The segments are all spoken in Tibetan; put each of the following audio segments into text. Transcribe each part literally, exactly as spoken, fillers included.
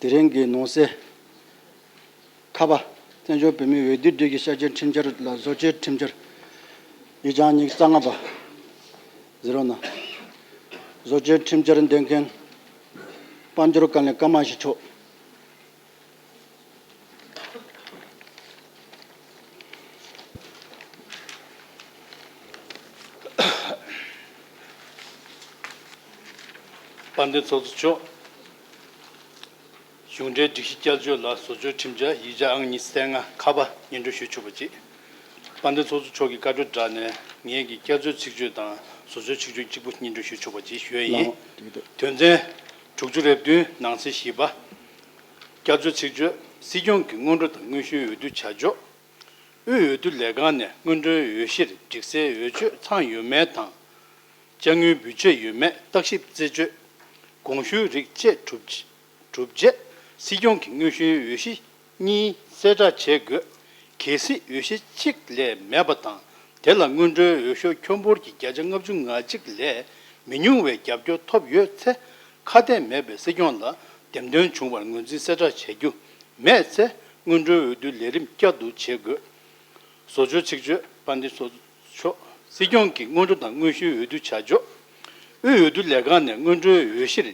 དེ་རིང་གི་ནང་གསེས་ཁ་པ། བཙན་བྱོལ་བོད་མིའི་འོས་བསྡུའི་སྒྲིག་གཞི་ཤར་སྐྱོད་ཁྲིམས་འཆར་ལ་བཟོ་བཅོས་ཁྲིམས་འཆར་ཡིག་ཆ་ཉི་ཤུ་རྩ་ལྔ་པ་ཟེར་རོ་ན། བཟོ་བཅོས་ཁྲིམས་འཆར་འདོན་མཁན་དཔལ་འབྱོར་བཀའ་བློན་ཀརྨ་ཞི་མཆོག་དཔལ་ལྡན་ཚོགས་གཙོ་མཆོག་གཞུང་འབྲེལ་སྒྲིག་གཞི་བསྐྱར་བཅོས་ལ་བཟོ་བཅོས་ཁྲིམས་འཆར་ཡིག་ཆ་ཨང་ཉི་ཤུ་རྩ་ལྔ་ཁ་པ་སྙན་སྒྲོན་ཞུ་ཆོག་པ་ཅིག་དཔལ་ལྡན་ཚོགས་གཙོ་མཆོག་གི་བཀའ་འཁྲོལ་བསྒྲགས་ནས་ངེད་ཀྱིས་བསྐྱར་བཅོས་ཚིག་བརྗོད་དང་བཟོ་བཅོས་ཚིག་བརྗོད་གཅིག་པུ་སྙན་སྒྲོན་ཞུ་ཆོག་པ་ཅིག་ཞུ་ཡ་ཡིན། དོན་ཚན་དྲུག་ཅུ་རེ་བདུན་ནང་གསེས་བཞི་པ། བསྐྱར་བཅོས་ཚིག་བརྗོད། སྲིད་སྐྱོང་གི་སྔོན་འགྲོ་དང་དངོས་གཞིའི་འོས་བསྡུ་བྱ་ཕྱོགས། དབུས་འོས་བསྡུ་ལས་ཁང་ནས་སྔོན་འགྲོའི་འོས་གཞིར་སྒྲིག་གསལ་འོས་ཆོས་ཚང་ཡོད་མེད་དང་། དཔྱ་དངུལ་འབུལ་ཆད་ཡོད་མེད་བརྟག་ཞིབ་རྩད་གཅོད། དགོངས་ཞུའི་རིགས་བཅས་གྲུབ་གྲུབ་རྗེས་སྲིད་སྐྱོང་གི་དངོས་གཞིའི་འོས་གཞི་གཉིས་གསལ་བསྒྲགས་བྱེད་དགོས། གལ་སྲིད་འོས་གཞི་གཅིག་ལས་མེད་པ་དང་དེ་ལ་སྔོན་འགྲོའི་འོས་ཤོག་ཁྱོན་འབོར་གྱི་བརྒྱ་ཆ་ལྔ་བཅུ་ང་གཅིག་ལས་མི་ཉུང་བའི་རྒྱབ་སྐྱོར་ཐོབ་ཡོད་ཚེ། ཁ་གཏད་མེད་པའི་སྲིད་སྐྱོང་ལ་འདེམས་ཐོན་བྱུང་བར་ངོས་འཛིན་གསལ་བསྒྲགས་བྱ་རྒྱུ་མེད་ཚེ། སྔོན་འགྲོའི་འོས་བསྡུའི་ལས་རིམ་བསྐྱར་དུ་བྱེད་དགོས། བཟོ་བཅོས་ཚིག་བརྗོད། དཔལ་ལྡན་ཚོགས་གཙོ་མཆོག་སྲིད་སྐྱོང་གི་སྔོན་འགྲོ་དང་དངོས་གཞིའི་འོས་བསྡུ་བྱ་ཕྱོགས། དབུས་འོས་བསྡུ་ལས་ཁང་ནས་སྔོན་འགྲོའི་འོས་གཞིར་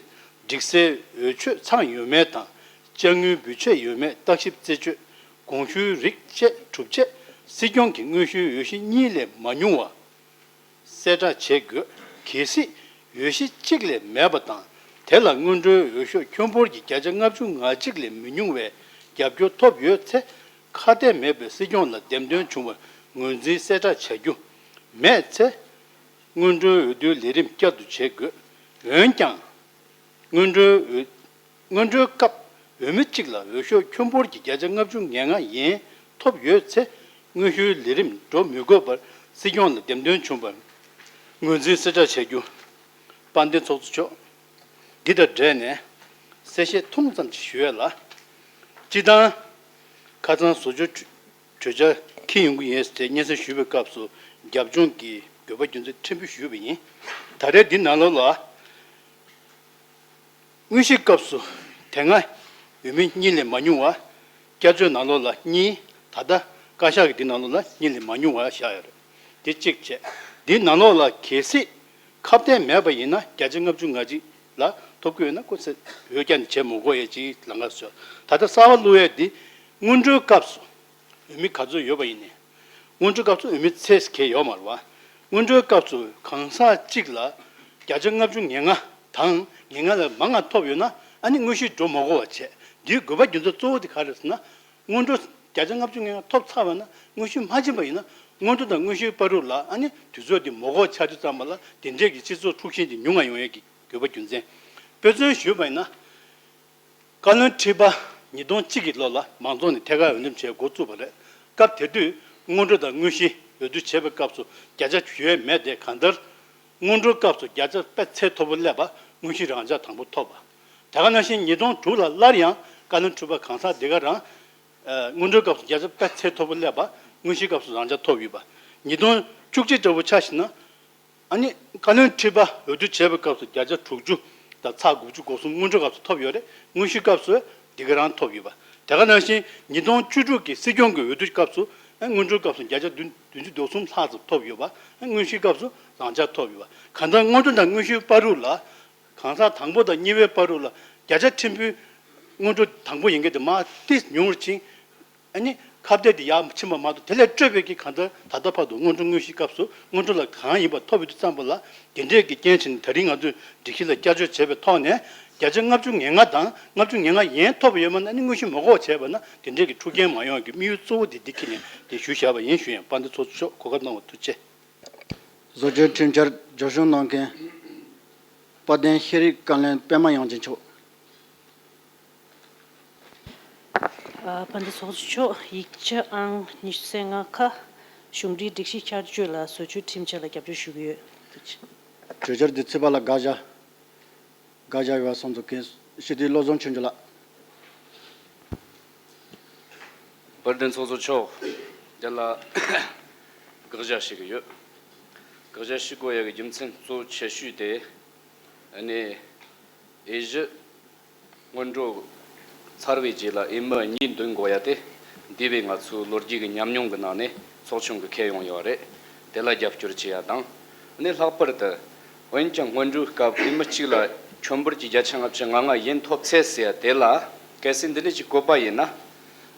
སྒྲིག་གསལ་འོས་ཆོས་ཚང་ཡོད་མེད་དང་། དཔྱ་དངུལ་འབུལ་ཆད་ཡོད་མེད་བརྟག་ཞིབ་རྩད་གཅོད། དགོངས་ཞུའི་རིགས་བཅས་གྲུབ་རྗེས་སྲིད་སྐྱོང་གི་དངོས་གཞིའི་འོས་གཞི་གཉིས་ལས་མ་ཉུང་བ་གསལ་བསྒྲགས་བྱེད་དགོས། གལ་སྲིད་འོས་གཞི་གཅིག་ལས་མེད་པ་དང་དེ་ལ་སྔོན་འགྲོའི་འོས་ཤོག་ཁྱོན་འབོར་གྱི་བརྒྱ་ཆ་ལྔ་བཅུ་ང་གཅིག་ལས་མི་ཉུང་བའི་རྒྱབ་སྐྱོར་ཐོབ་ཡོད་ཚེ། ཁ་གཏད་མེད་པའི་སྲིད་སྐྱོང་ལ་འདེམས་ཐོན་བྱུང་བར་ངོས་འཛིན་གསལ་བསྒྲགས་བྱ་རྒྱུ་མེད་ཚེ། སྔོན་འགྲོའི་འོས་བསྡུའི་ལས་རིམ་བསྐྱར་དུ་བྱེད་དགོས། འོན་ཀྱང་། སྔོན་འགྲོའི་འོས། སྔོན་འགྲོའི་སྐབས་འོས་མི་གཅིག་ལ་འོས་ཤོག་ཁྱོན་འབོར་གྱི་བརྒྱ་ཆ་ལྔ་བཅུ་ང་ལྔ་ཡན་ཐོབ་ཡོད་ཚེ། དངོས་ཤུལ་ལས་རིམ་འགྲོ་མི་དགོས་པར་སྲིད་སྐྱོང་ལ་འདེམས་ཐོན་བྱུང་བར་ངོས་འཛིན་གསལ་བསྒྲགས་བྱ་རྒྱུ། དཔལ་ལྡན་ཚོགས་གཙོ་མཆོག་འདི་དང་འབྲེལ་ནས་གསལ་བཤད་ཐུང་ཙམ་ཞིག་ཞུ་ཡས་ལ། སྤྱི་བཏང་། ཁ་སང་བཟོ་བཅོས་གྲོས་འཆར་འཁྱེར་ཡོང་གི་ཡིན་ཟེར་སྙན་སེང་ཞུས་པའི་སྐབས་སུ་རྒྱབ་ལྗོངས་ཀྱི་དགོས་པ་རྒྱུ་མཚན་ཕྲན་བུ་ཞུས་པ་ཡིན། ད་རེས་འདི་ནང་ལོགས་ལ། དངོས་གཞིའི་སྐབས་སུ་དེ་སྔ་འོས་མི་གཉིས་ལས་མ་ཉུང་བ། བསྐྱར་བཅོས་ནང་ལོགས་ལ་གཉིས། ད་ལྟ་བཀའ་ཤག་གི་འདི་ནང་ལོགས་ལ་གཉིས་ལས་མ་ཉུང་བ་བཞག་ཡོད་རེད། དེ་གཅིག་བྱས། འདི་ནང་ལོགས་ལ་གལ་སྲིད་ཁ་གཏད་མེད་པ་ཡིན་ན་བརྒྱ་ཆ་ལྔ་བཅུ་ང་གཅིག་ལ་ཐོབ་ཀྱི་ཡོད་ན་ཁོ་ཚེ་འོས་བསྐྱར་ནས་བྱེད་མི་དགོས་ཡས་ཅིག་ལམ་ཁ་བཟོས། ད་ལྟ་གསར་པ་བླུག་ཡས་འདི་སྔོན་འགྲོའི་སྐབས་སུ། འོས་མི་ག་ཚོད་ཡོད་པ་ཡིན་ནའི། སྔོན་འགྲོའི་སྐབས་སུ་འོས་མི་ཚད་གས་ཡོད་མ་རེད་བ། སྔོན་འགྲོའི་སྐབས་སུ་གང་ཟག་གཅིག་ལ་བརྒྱ་ཆ་ལྔ་བཅུ་ང་ལྔ་དང་ང་ལྔ་ལས་མང་ང་ཐོབ་ཡོད་ན་ཨ་ནི་དངོས་གཞི་འགྲོ་མ་དགོས་པ་བྱས། འདིའི་དགོས་པ་རྒྱུ་མཚན་གཙོ་བོ་དེ་ག་རེ་རེད་ཟེར་ན། སྔོན་འགྲོ་བརྒྱ་ཆ་ལྔ་བཅུ་ང་ལྔ་ཐོབ་ཚར་བ་ན་དངོས་གཞི་མ་ཕྱིན་པ་ཡིན་ན་སྔོན་འགྲོ་དང་དངོས་གཞིའི་བར་དུ་ལ་ཨ་ནི་དུས་ཚོད་དེ་མ་དགོས་ཆགས་དུས་ཙམ་པ་ལ་དེ་འདྲས་ཀྱི་སྤྱི་ཚོགས་འཁྲུག་ཤིང་དེ་ཉུང་ང་ཡོང་ཡས་ཀྱི་དགོས་པ་རྒྱུ་མཚན། དཔེ་མཚོན་ཞུས་པ་ཡིན་ན། བཀའ་བློན་ཁྲི་པ་ཉིས་སྟོང་གཅིག་གི་ལོ་ལ་མང་ཚོགས་ནས་ཐད་ཀར་འོས་འདེམས་བྱས་འགོ་བཙུགས་པ་རེད། སྐབས་དེ་དུས་སྔོན་འགྲོ་དང་དངོས་གཞི་འོས་བསྡུ་བྱེད་པའི་སྐབས་སུ་བརྒྱ་ཆ་ཞུ་ཡས་མེད་དེ། གང་ལྟར་སྔོན་འགྲོའི་སྐབས་སུ་བརྒྱ་ཆ་དཔེ་ཚད་མཐོ་པོ་སླེབས་པ་དངོས་གཞི་རང་འཇགས་དང་པོ་ཐོབ་པ། དེ་ག་ནང་བཞིན་ཉིས་སྟོང་དྲུག་ལ་སླར་ཡང་བཀའ་བློན་ཁྲི་པ་གང་ཟག་འདི་ག་རང་། ཨ། སྔོན་འགྲོའི་སྐབས་སུ་བརྒྱ་ཆ་དཔེ་ཚད་མཐོ་པོ་སླེབས་པ་དངོས་གཞིའི་སྐབས་སུ་རང་འཇགས་ཐོབ་ཡོད་པ། ཉིས་སྟོང་བཅུ་གཅིག་འདྲ་པོ་ཆ་བཞག་ན། ཨ་ནི་བཀའ་བློན་ཁྲི་པ་འོས་བསྡུ་བྱས་པའི་སྐབས་སུ་བརྒྱ་ཆ་དྲུག་ཅུ་དང་ཚེག་དགུ་བཅུ་གོ་གསུམ་སྔོན་འགྲོའི་སྐབས་སུ་ཐོབ་ཡོད་རེད། དངོས་གཞིའི་སྐབས་སུ་འདི་ག་རང་ཐོབ་ཡོད་པ། དེ་ག་ནང་བཞིན་ཉིས་སྟོང་བཅུ་དྲུག་གི་སྲིད་སྐྱོང་གི་འོས་བསྡུ་སྐབས་སུ་ཨ་སྔོན་འགྲོའི་སྐབས་སུ་བརྒྱ་ཆ་བདུན་བདུན་ཅུ་དོན་གསུམ་ལྷག་ཙམ་ཐོབ་ཡོད་པ། ཨ་དངོས་གཞིའི་སྐབས་སུ་རང་འཇགས་ཐོབ་ཡོད་པ། གང་ལྟར་སྔོན་འགྲོ་དང་དངོས་གཞིའི་བར་དུ་ལ་གང་ཟག་དང་པོ་དང་གཉིས་པའི་བར་དུ་ལ་བརྒྱ་ཆ་ཕྲན་བུ་སྔོན་འགྲོ་དང་པོ་ཡིན་མཁན་དེ་མར་ཏོག་ཙམ་ཉུང་རུ་ཕྱིན། ཨ་ནི་ཁ་གཏད་དེ་ཡར་ཕྱིན་པ་མ་གཏོགས་དེ་ལས་སྤྲོས་པའི་གི་གང་ལྟར་ད་ལྟ་བར་དུ་སྔོན་འགྲོ་དངོས་གཞིའི་སྐབས་སུ་སྔོན་འགྲོ་ལ་གང་ཡིན་པ་ཐོབ་ཡོད་དུས་ཙམ་པ་ལ་དེ་འདྲས་ཀྱི་རྐྱེན་བྱས་ནས་ད་རིང་ང་ཚོས་སྒྲིག་གཞི་ལ་བསྐྱར་བཅོས་བྱས་པའི་ཐོག་ནས་བརྒྱ་ཆ་ལྔ་བཅུ་ང་ལྔ་དང་ལྔ་བཅུ་ང་ལྔ་ཡན་ཐོབ་ཡོད་མ་ན་ནི་དངོས་གཞི་མ་དགོས་བྱས་པ་ན་དེ་འདྲས་ཀྱི་འཁྲུག་རྐྱེན་མ་ཡོང་གི་དམིགས་ཡུལ་གཙོ་བོ་དེ་འདི་འཁྱེར་ནས་དེ་ཞུས་བཞག་པ་ཡིན་ཞུ་ཡང་། དཔལ་ལྡན་ཚོགས་གཙོ་མཆོག་གོ་སྐབས་གནང་བར་ཐུགས་རྗེ་ཆེ། བཟོ་བཅོས་ཁྲིམས་འཆར་སྦྱོར་སྐྱོང་གནང་མཁན་དཔལ་ལྡན་ཤེས་རིག་བཀའ་བློན་པད་མ་དབྱངས་ཅན་མཆོག་ཨ། དཔལ་ལྡན་ཚོགས་གཙོ་མཆོག་ཡིག་ཆ་ཨང་ཉི་ཤུ་རྩ་ལྔ་ཁ། གཞུང་འབྲེལ་སྒྲིག་གཞི་བསྐྱར་བཅོས་ལ་བཟོ་བཅོས་ཁྲིམས་འཆར་ལ་རྒྱབ་སྐྱོར་ཞུ་གི་ཡོད། གྲོས་འཆར་འདི་ཚོད་དཔག་ལ་དགག་བཞག་དགག་བཞག་ཡོད་པ་སོང་ཚོ་གན་སྤྱི་འཐུས་བློ་བཟང་ཆོས་འབྱོར་ལགས། དཔལ་ལྡན་ཚོགས་གཙོ་མཆོག་རྒྱ་ལ་དགག་བཞག་ཞུ་གི་ཡོད། དགག་བཞག་ཞུ་དགོས་ཡ་གི་རྒྱུ་མཚན་གཙོ་ཆེ་ཤོས་དེ་ཨ་ནི་ཨེ་ཤི་སྔོན་འགྲོ་ཚར་བའི་རྗེས་ལ་ཨེ་མི་གཉིས་འདོན་དགོས་ཡ་དེ་འདས་པའི་ང་ཚོའི་ལོ་རྒྱུས་ཀྱི་ཉམས་མྱོང་གི་ནང་ནས་ཚོགས་ཆུང་གིས་འཁེལ་ཡོང་ཡོད་རེད། དེ་ལ་རྒྱབ་སྐྱོར་བྱེད་ཡ་དང་། ཨ་ནི་ལྷག་པར་དུ་འོན་ཀྱང་སྔོན་འགྲོའི་སྐབས་ཨེ་མི་གཅིག་ལ་ཁྱོན་འབོར་གྱི་བརྒྱ་ཆ་ལྔ་བཅུ་ང་ལྔ་ཡིན་ཐོབ་ཚད་ཟེར་ཡ་དེ་ལ་གལ་སྲིད་འདི་འདྲ་ཅིག་བཀོད་པ་ཡིན་ན།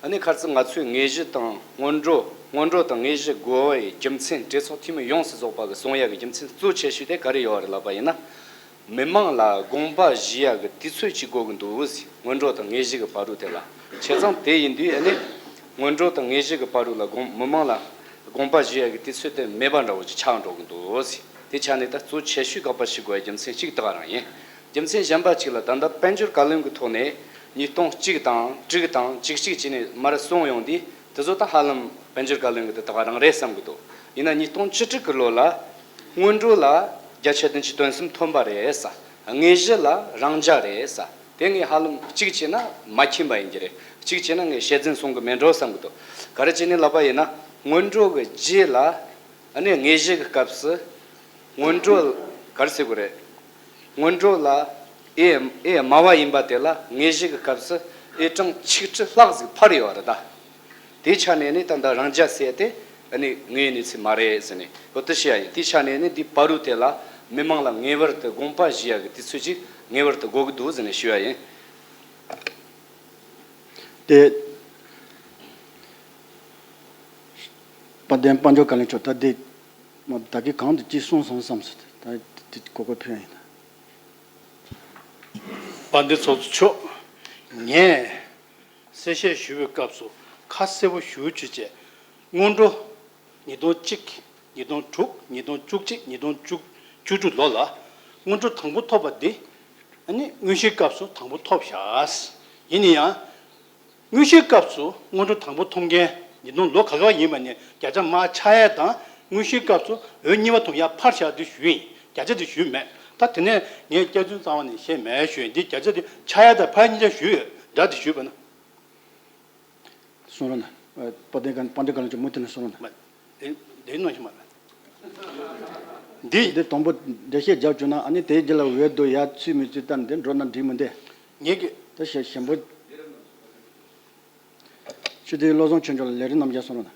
ཨ་ནི་ཁ་རྩང་ང་ཚོས་དངོས་གཞི་དང་སྔོན་འགྲོ་སྔོན་འགྲོ་དང་དངོས་གཞི་དགོས་པའི་རྒྱུ་མཚན་གྲོས་ཚོགས་འཐུས་མི་ཡོངས་སུ་རྫོགས་པ་གིས་གསུང་ཡ་གི་རྒྱུ་མཚན་གཙོ་ཆེ་ཤོས་དེ་ག་རེ་ཡོད་རེད་ལབ་པ་ཡིན་ན། མི་མང་ལ་དགོངས་པ་ཞུ་ཡ་གི་དུས་ཚོད་ཅིག་དགོས་ཀྱི་འདུག་ཟེར། སྔོན་འགྲོ་དང་དངོས་གཞི་གི་བར་དུ་དེ་ལ་བྱས་ཙང་དེ་ཡིན་དུས་ཨ་ནི་སྔོན་འགྲོ་དང་དངོས་གཞི་གི་བར་དུ་ལ་དགོངས་མི་མང་ལ་དགོངས་པ་ཞུ་ཡ་གི་དུས་ཚོད་དེ་མེད་པ་འདྲ་བོ་ཅིག་ཆགས་འགྲོ་གི་འདུག་ཟེར། དེ་ཆ་ནས་ད་གཙོ་ཆེ་ཤོས་དགག་པ་ཞུ་དགོས་པའི་རྒྱུ་མཚན་གཅིག་དེ་ག་རང་ཡིན། རྒྱུ་མཚན་གཞན་པ་གཅིག་ལ་ད་ལྟ་དཔལ་འབྱོར་བཀའ་བློན་གྱི་ཐོག་ནས་ཉིས་སྟོང་གཅིག་དང་དྲུག་དང་བཅུ་གཅིག་བྱས་ནས་མར་གསུངས་ཡོང་དུས་དེ་ཚོ་ད་ཧ་ལམ་དཔལ་འབྱོར་བཀའ་བློན་གྱི་དེ་ད་ག་རང་རེད་བསམ་གྱི་འདུག་ཡིན་ན་ཉིས་སྟོང་བཅུ་དྲུག་གི་ལོ་ལ་སྔོན་འགྲོ་ལ་བརྒྱ་ཆ་བདུན་ཅུ་དོན་གསུམ་ཐོན་པ་རེད་ས། དངོས་གཞི་ལ་རང་འཇགས་རེད་ས། དེ་ངས་ཧ་ལམ་གཅིག་བྱས་ན་མ་མཁྱེན་པ་ཡིན་གྱི་རེད། གཅིག་བྱས་ན་ངས་ཞལ་འཛིན་གསུང་གི་མེད་འགྲོ་བསམ་གྱི་འདུག་ག་རེ་བྱས་ནས་ལབ་པ་ཡིན་ན་སྔོན་འགྲོ་གི་རྗེས་ལ། ཨ་ནི་དངོས་གཞི་གི་སྐབས་སུ་སྔོན་འགྲོ་ག་རེ་ཟེར་དགོས་རེད། སྔོན་འགྲོ་ལ་ཨེ་ཨེ་དམའ་བ་ཡིན་པ་དེ་ལ་དངོས་གཞི་གི་སྐབས་སུ་ཨེ་གྲངས་ཆིག་ཁྲི་ལྷག་ཟིག་འཕར་ཡོད་རེད་ད། དེའི་ཆ་ནས་ནི་ད་ལྟ་རང་འཇགས་ཟེར་དེ་ཨ་ནི་དངོས་ཡོད་གནས་ཚུལ་མ་རེད་ཟེར་ནས་འོ་དེ་བཤད་ཡ་ཡིན། དེའི་ཆ་ནས་ནི་འདི་བར་དུ་དེ་ལ་མི་མང་ལ་ངེས་པར་དུ་དགོངས་པ་ཞུ་ཡ་གི་དུས་ཚོད་ཅིག་ངེས་པར་དུ་དགོས་ཀྱི་འདུག་ཟེར་ནས་ཞུ་ཡ་ཡིན། དེ། དཔལ་ལྡན་དཔལ་འབྱོར་བཀའ་བློན་མཆོག་ད་འདི། མ་བདག་གིས་གང་དུ་ཅི་གསུངས་སོང་བསམ་སོང་ད་འདི་གོ་སྐབས་ཕུལ་ཡ་ཡིན། དཔལ་ལྡན་ཚོགས་གཙོ་མཆོག་ངས་གསལ་བཤད་ཞུ་བའི་སྐབས་སུ་ཁ་གསལ་པོ་ཞུ་ཅིག་བྱས། སྔོན་འགྲོ་ཉིས་སྟོང་གཅིག་ཉིས་སྟོང་དྲུག་ཉིས་སྟོང་བཅུ་གཅིག་ཉིས་སྟོང་བཅུ་བཅུ་དྲུག་ལོ་ལ་སྔོན་འགྲོ་དང་པོ་ཐོབ་པ་འདི་ཨ་ནི་དངོས་གཞིའི་སྐབས་སུ་དང་པོ་ཐོབ་བཞག་ཡིན་ན་ཡང་། དངོས་གཞིའི་སྐབས་སུ་སྔོན་འགྲོ་དང་པོ་ཐོབ་མཁན་ཉིས་སྟོང་ལོ་ག་ག་ཡིན་པ་ནས་བརྒྱ་ཆ་མར་ཆག་ཡས་དང་དངོས་གཞིའི་སྐབས་སུ་འོས་གཉིས་པ་དང་ཡར་འཕར་བཞག་དེ་ཞུས་ཡིན། བརྒྱ་ཆ་དེ་ཞུས་མེད། ད་དེ་ནས་ངས་སྐྱག་རྫུན་རྩ་བ་ནས་བཤད་མེད་ཞུས་ཡིན། འདི་བརྒྱ་ཆ་དེ་ཆག་ཡས་དང་འཕར་གཉིས་ཆ་ཞུས་ཡོད་འདྲ་དེ་ཞུས་པ་ན། གསུང་རོགས་གནང་། དཔལ་ལྡན་དཔལ་ལྡན་བཀའ་བློན་མཆོག་མུ་མཐུད་ནས་གསུང་རོགས་གནང་། མ། དེ་དེ་ནང་བཞིན་མ་རེད། འདི་འདི་དང་པོ་འགྲེལ་བཤད་རྒྱབ་བཅུག་ན་ཨ་ནི་དེའི་རྗེས་ལ་འོས་བསྡུ་ཡར་ཚུད་མི་ཚུད་ལྟར་འདི་འགྲོ་ན་འགྲིག་མི་འདུག་ངེད་ཀྱི། ད་ཞེ་ཞན་པོ། སྤྱི་འཐུས་བློ་བཟང་ཆོས་འབྱོར་ལ་ལས་རིམ་རྣམས་རྒྱབ་གསུང་རོགས་གནང་།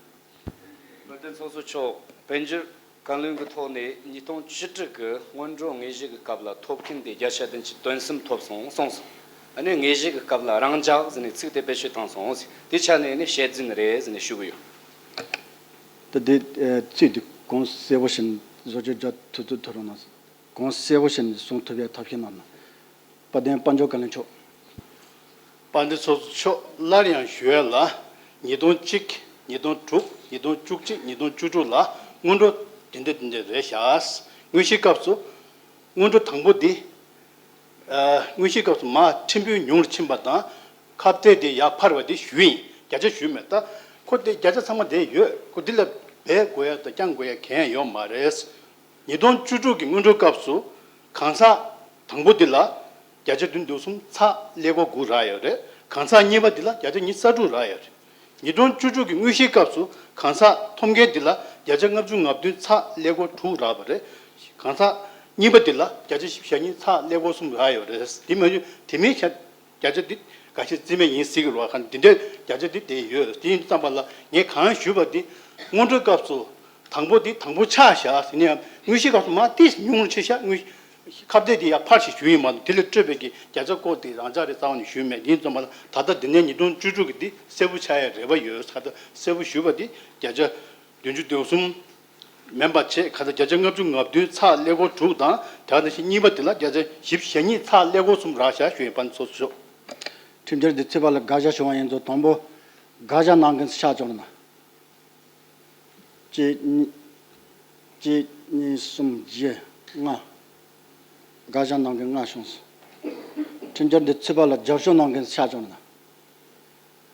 དཔལ་ལྡན་ཚོགས་གཙོ་མཆོག་དཔལ་འབྱོར་བཀའ་བློན་གྱི་ཐོག་ནས་ཉིས་སྟོང་བཅུ་དྲུག་གི་སྔོན་འགྲོ་དངོས་གཞི་གི་སྐབས་ལ་ཐོབ་མཁན་དེ་བརྒྱ་ཆ་བདུན་ཅུ་དོན་གསུམ་ཐོབ་སོང་གསུངས་སོང་། ཨ་ནི་དངོས་གཞི་གི་སྐབས་ལ་རང་འཇགས་ཟེར་ནས་ཚིག་དེ་བེད་སྤྱོད་བཏང་སོང་ཟེར། དེ་ཆ་ནས་ནི་ཞལ་འཛིན་རེད་ཟེར་ནས་ཞུ་གི་ཡོད། ད་དེ་ཚིག་དེ་གོང་གསལ་པོ་བྱས་ནས་བཟོ་བཅོས་རྒྱག་ཐུབ་ཐུབ་ཐུབ་རོགས་གནང་། གོང་གསལ་པོ་བྱས་ནས་གསུང་ཐུབ་པའི་ཐབས་ཤེས་གནང་། དཔལ་ལྡན་དཔལ་འབྱོར་བཀའ་བློན་མཆོག་དཔལ་ལྡན་ཚོགས་གཙོ་མཆོག་སླར་ཡང་ཞུ་ཡ་ལ། ཉིས་སྟོང་གཅིག་ཉིས་སྟོང་དྲུག་ཉིས་སྟོང་བཅུ་གཅིག་ཉིས་སྟོང་བཅུ་དྲུག་ལ་སྔོན་འགྲོ་དེ་འདྲ་དེ་འདྲ་རེད་ཤག་དངོས་གཞིའི་སྐབས་སུ། སྔོན་འགྲོ་དང་པོ་འདི། ཨ། དངོས་གཞིའི་སྐབས་སུ་མར་ཕྲན་བུ་ཉུང་རུ་ཕྱིན་པ་དང་། ཁ་གཏད་དེ་ཡར་འཕར་བ་དེ་ཞུས་ཡིན། བརྒྱ་ཆ་ཞུས་མེད་ད། ཁོ་དེ་བརྒྱ་ཆ་ཚང་མ་དེ་ཡོད། ཁོ་འདི་ལ་སྦས་དགོས་ཡ་དང་རྐྱང་དགོས་ཡ་གང་ཡང་ཡོད་མ་རེད། ཉིས་སྟོང་བཅུ་དྲུག་གི་སྔོན་འགྲོའི་སྐབས་སུ་གང་ཟག་དང་པོ་འདི་ལ་བརྒྱ་ཆ་བདུན་དོན་གསུམ་ཚེག་ཀླད་ཀོར་དགུ་རག་ཡོད་རེད། གང་ཟག་གཉིས་པ་འདི་ལ་བརྒྱ་ཆ་ཉི་ཤུ་རྩ་དྲུག་རག་ཡོད་རེད། ཉིས་སྟོང་བཅུ་དྲུག་གི་དངོས་གཞིའི་སྐབས་སུ་གང་ཟག་ཐོབ་མཁན་འདི་ལ་བརྒྱ་ཆ་ལྔ་བཅུ་ང་བདུན་ཚེག་ཀླད་ཀོར་དྲུག་རག་པ་རེད། གང་ཟག་གཉིས་པ་འདི་ལ་བརྒྱ་ཆ་བཞི་བཅུ་ཞེ་གཉིས་ཚེག་ཀླད་ཀོར་གསུམ་རག་ཡོད་རེད། དེ་མ་ཡིན་དེ་མིན་ཤ། བརྒྱ་ཆ་འདི་འགའ་ཤས་རྩིས་མེད་ཡིན་ཟེར་གི་རེད་བ། ག་འདི་འདྲའི་བརྒྱ་ཆ་འདི་དེ་ཡོད། དེ་ཡིན་དུས་ཙམ་པ་ལ་ངས་གང་ཞུས་པ་འདི་སྔོན་འགྲོའི་སྐབས་སུ་དང་པོ་འདི་དང་པོ་ཆགས་བཞག་ཟེར་ནས་དངོས་གཞིའི་སྐབས་སུ་མར་ཏོག་ཙམ་ཉུང་རུ་ཕྱིན་བཞག་དངོས་ཁ་གཏད་འདི་ཡར་འཕར་ཞིག་ཞུས་ཡིན་མ་གཏོགས་དེ་ལས་སྤྲོས་པའི་གི་བརྒྱ་ཆ་སྐོར་དེ་རང་འཇགས་རེད་རྩ་བ་ནས་ཞུས་མེད། དེ་ཡིན་ཙམ་པ་ལ་ད་ལྟ་འདི་ནས་ཉིས་སྟོང་བཅུ་དྲུག་གི་འདི་གསལ་པོ་ཆགས་ཡ་རེ་བ་ཡོད། ད་ལྟ་གསལ་པོ་ཞུས་པ་འདི་བརྒྱ་ཆ་བདུན་ཅུ་དོན་གསུམ། མིན་པ་བྱས་ག་ཚ་བརྒྱ་ཆ་ལྔ་བཅུ་ང་བདུན་ཚེག་ཀླད་ཀོར་དྲུག་དང་དེ་ནང་བཞིན་གཉིས་པ་དེ་ལ་བརྒྱ་ཆ་བཞི་བཅུ་ཞེ་གཉིས་ཚེག་ཀླད་ཀོར་གསུམ་རག་བཞག་ཞུ་ཡིན། དཔལ་ཚོགས་གཙོ་མཆོག་ཁྲིམས་འཆར་འདི་ཚོད་དཔག་ལ་དགག་བཞག་བྱུང་བ་ཡིན་ཚུལ་དང་པོ། དགག་བཞག་གནང་མཁན་ཕྱག་བཅོམ་ན། གཅིག་གཉིས། གཅིག་གཉིས་གསུམ་བཞི་ལྔ། དགག་བཞག་གནང་མཁན་ལྔ་བྱུང་སོང་། ཁྲིམས་འཆར་འདི་ཚོད་དཔག་ལ་རྒྱབ་སྐྱོར་གནང་མཁན་ཕྱག་བཅོམ་ན།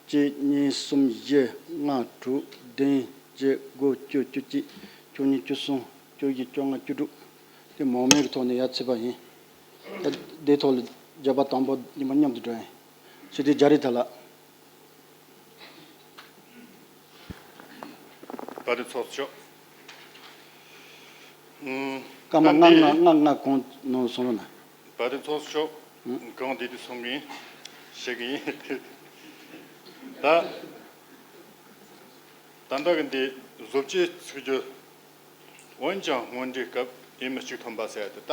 གཅིག་གཉིས་གསུམ་བཞི་ལྔ་དྲུག་བདུན་ བརྒྱད། དགུ། བཅུ། བཅུ་གཅིག། བཅུ་གཉིས། བཅུ་གསུམ། བཅུ་བཞི། བཅོ་ལྔ། བཅུ་དྲུག་དེ་མང་མོས་ཀྱི་ཐོག་ནས་ཡར་ཚུད་པ་ཡིན། ད་དེའི་ཐོག་ལ་བརྗོད་པ་དང་པོ་ཉི་མ་མཉམ་དུ་འགྲོ་ཡིན། ཞི་བདེ་རྒྱ་རི་ཐར་ལགས། དཔལ་ལྡན་ཚོགས་གཙོ་མཆོག་ཨུམ། སྐར་མ་ད་ལྔ་འདི་ལྔ་ལྔ་ལྔ་གོང་ནང་སོང་རོགས་གནང་། དཔལ་ལྡན་ཚོགས་གཙོ་མཆོག་ཨུམ། གང་བདེ་བདེ་གསུང་གི་ཡིན། བཤད་གི་ཡིན། ད་ད་ལྟ་གི་འདི་བཟོ་བཅོས་ཚིག་སྦྱོར། འོན་ཀྱང་སྔོན་འགྲོའི་སྐབས་འོས་མི་གཅིག་ཐོན་པ་ཟེར་ཡ་དེ། ད་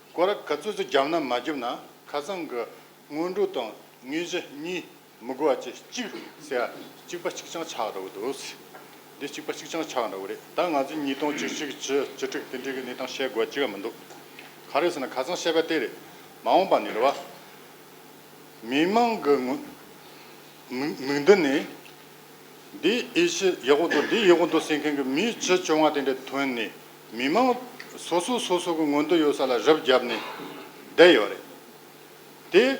སྐོར་ར་ག་ཚོད་ཚོད་བརྒྱབ་ན་མ་བརྒྱབ་ན་ཁ་སང་གི་སྔོན་འགྲོ་དང་དངོས་གཞི་གཉིས་མི་དགོས་པ་བྱས་གཅིག་ཟེར་ཡ་གཅིག་པ་གཅིག་རྐྱང་ཆགས་འགྲོ་གི་འདུག་འདི་གཅིག་པ་གཅིག་རྐྱང་ཆགས་འགྲོ་གི་རེད། ད་ང་ཚོས་ཉིས་སྟོང་བཅུ་གཅིག་བཅུ་བཅུ་དྲུག་དེ་འདྲའི་གི་གནས་སྟངས་བཤད་དགོས་ཅི་ག་མི་འདུག་ག་རེ་ཟེར་ན་ཁ་སང་བཤད་པ་དེ་རེད། མ་འོངས་པ་ནས་རེད་བ། མི་མང་གི་ངོ་མིག་མིག་མདུན་ནས། འདི་ཨེ་ཤི་ཡག་པོ་འདུག་འདི་ཡག་པོ་འདུག་ཟེར་མཁན་གྱི་མི་བཅུ་བཅོ་ལྔ་དེ་འདྲ་ཐོན་ནས། མི་མང་སོ་སོ་སོ་སོ་གི་མངོན་འདོད་ཡོད་ས་ལ་རུབ་བརྒྱབ་ནས་བསྡད་ཡོད་རེད། དེ་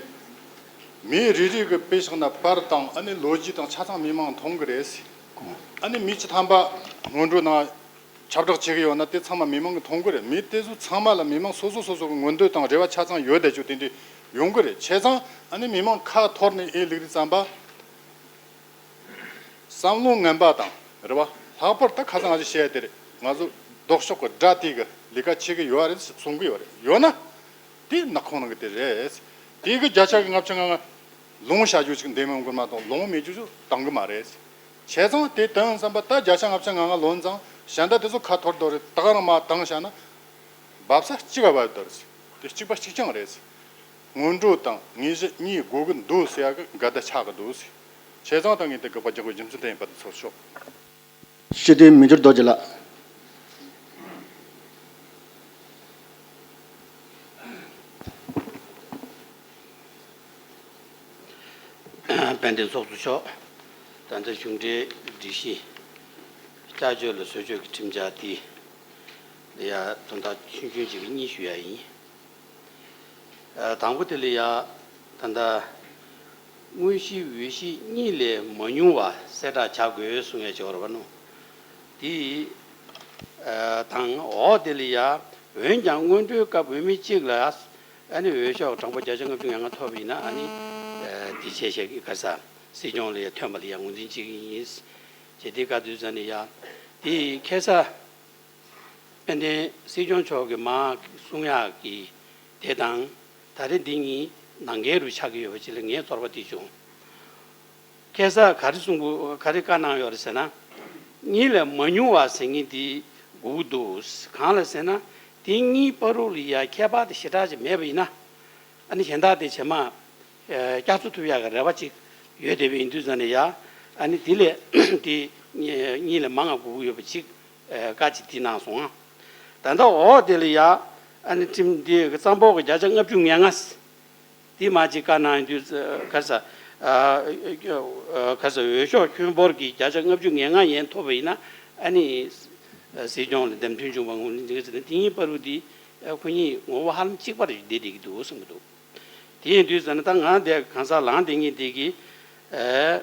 མི་རེ་རེ་གི་དཔེ་བཞག་ན་པར་དང་ཨ་ནི་ལོ་རྒྱུས་དང་ཆ་ཚང་མི་མང་མཐོང་གི་རེད། ཨ་ནི་མི་བཅུ་ཐམ་པ་སྔོན་འགྲོ་ནང་ཁྱབ་བསྒྲགས་བྱེད་ཀྱི་ཡོད་ན་དེ་ཚང་མ་མི་མང་གིས་མཐོང་གི་རེད། མི་དེ་ཚོ་ཚང་མ་ལ་མི་མང་སོ་སོ་སོ་སོ་གི་མངོན་འདོད་དང་རེ་བ་ཆ་ཚང་ཡོད་བསྡད་རྒྱུ་དེ་འདྲ་ཡོང་གི་རེད། བྱས་ཙང་ཨ་ནི་མི་མང་ཁ་འཐོར་ནས་ཨེ་ལུག་རེད་བསམ་པ། བསམ་བློ་ངན་པ་དང་རེད་བ། ལྷག་པར་ད་ཁ་སང་ང་ཚོས་བཤད་ཡ་དེ་རེད། ང་ཚོ་ལྡོག་ཕྱོགས་ཀྱི་དགྲ་དེ་གི་ལས་ཀ་བྱེད་ཀྱི་ཡོད་རེད་གསུང་གི་ཡོད་རེད། ཡོད་ན་དེ་ནག་ཁུང་ནང་གི་དེ་རེད། དེ་གི་བརྒྱ་ཆ་གི་ལྔ་བཅུ་ང་ལྔ་ལོང་བྱ་རྒྱུ་ཅིག་འདེམས་ཡོང་གི་མ་གཏོགས་ལོང་མེད་རྒྱུ་ཅིག་བཏང་གི་མ་རེད། བྱས་ཙང་དེ་བཏང་བསམ་པ་ད་བརྒྱ་ཆ་ལྔ་བཅུ་ང་ལྔ་ལོན་ཙང་གཞན་དག་དེ་ཚོ་ཁ་འཐོར་འདུག་རེད། ད་ག་རང་མ་བཏང་བཞག་ན་འབབ་ས་གཅིག་ག་བབས་འདུག་རེད། དེ་གཅིག་པ་གཅིག་རྐྱང་རེད། སྔོན་འགྲོ་དང་དངོས་གཞི་གཉིས་དགོས་ཀྱི་འདུག་ཟེར་ཡ་གི་འགལ་ཟླ་ཆགས་ཀྱི་འདུག་བྱས་ཙང་ད་ངས་དེ་དགག་པ་རྒྱག་དགོས་རྒྱུ་མཚན་དེ་ཡིན་པ་དེ་ཚོར་ཤོག་ཞི་བདེ་མི་འགྱུར་རྡོ་རྗེ་ལགས། དཔལ་ལྡན་ཚོགས་གཙོ་མཆོག་ད་ལྟ་གཞུང་འབྲེལ་སྒྲིག་གཞི་བསྐྱར་བཅོས་ལ་བཟོ་བཅོས་ཀྱི་ཁྲིམས་འཆར་འདི་ལ་ཡ་དོན་དག་ཆུང་ཆུང་ཅིག་གཉིས་ཞུ་ཡ་ཡིན། ཨ། དང་པོ་དེ་ལ་ཡ་ད་ལྟ་དངོས་གཞི་འོས་གཞི་གཉིས་ལས་མ་ཉུང་བ་གསལ་བསྒྲགས་བྱ་དགོས་གསུང་ཡ་ཅིག་ཡོད་རེད་པ་ནོ། དེ་ཨ་དང་། འོག་དེ་ལ་ཡ་འོན་ཀྱང་སྔོན་འགྲོའི་སྐབས་འོས་མི་གཅིག་ལ་ཨ་ནི་འོས་ཤོག་གྲངས་འབོར་བརྒྱ་ཆ་ལྔ་བཅུ་ང་ལྔ་ཐོབ་པ་ཡིན་ན་ཨ་ནི་ཨ་དེ་བྱས་བྱས་ག་ས་སྲིད་སྐྱོང་ལ་ཡ་ཐོན་པ་ལ་ཡ་ངོས་འཛིན་བྱེད་ཀྱི་ཡིན། བྱས་དེ་ག་དུས་ཙམ་ནས་ཡ་དེ་ཁ་ས། དཔལ་ལྡན་སྲིད་སྐྱོང་མཆོག་གིས་མར་གསུང་ཡག་གི་དེ་དང་ད་རེས་འདི་གཉིས་ནང་འགལ་རུ་ཆགས་ཀྱི་ཡོད་པ་ཅིག་ལ་ངས་ཚོར་བ་དེ་བྱུང་། ཁ་སང་ག་རེ་གསུང་གི་ག་རེ་བཀའ་གནང་ཡོད་རེད་ཟེར་ན། གཉིས་ལས་མ་ཉུང་བ་ཟེར་མཁན་དེ་དགོས་ཀྱི་འདུག་གང་ལ་ཟེར་ན། དེ་གཉིས་བར་དུ་ལ་ཡ་ཁྱད་པར་དེ་ཞེ་དྲག་ཅིག་མེད་པ་ཡིན་ན། ཨ་ནི་གཞན་དག་དེ་ཇེ་མང་བསྐྱར་གསོ་ཐུབ་ཡག་གི་རེ་བ་ཅིག་ཡོད་བསྡད་པ་ཡིན་དུས་ཙམ་ནས་ཡ། ཨ་ནི་དེ་ལས་དེ་གཉིས་ལས་མང་ང་དགོས་ཀྱི་ཡོད་པ་ཅིག་བཀའ་ཅིག་དེ་གནང་སོང་ཨ། ད་ལྟ་འོག་དེ་ལ་ཡ་ཨ་ནི་ཁྲིམས་དེ་གཙང་པོ་གི་བརྒྱ་ཆ་ལྔ་བཅུ་ང་ལྔ་དེ་མ་ཅིག་བཀའ་གནང་ཡོང་དུས་ག་ས་ག་ས་འོས་ཤོག་ཁྱོན་འབོར་གྱི་བརྒྱ་ཆ་ལྔ་བཅུ་ང་ལྔ་ཡན་ཐོབ་པ་ཡིན་ན་ཨ་ནི་སྲིད་སྐྱོང་ལ་འདེམས་ཐོན་བྱུང་བ་ངོས་འཛིན་བྱེད་ཀྱི་ཟེར་ནས་དེ་གཉིས་བར་དུ་དེ་ཁོ་གཉིས་ངོ་བོ་ཧ་ལམ་གཅིག་པ་རེད་བསྡད་བསྡད་ཀྱི་འདུག་བསམ་གྱི་འདུག་དེ་ཡིན་དུས་ཙམ་ན་ད་ང་དེ་གང་ཟག་ལངས་བསྡད་མཁན་དེ་གིས་ཨ།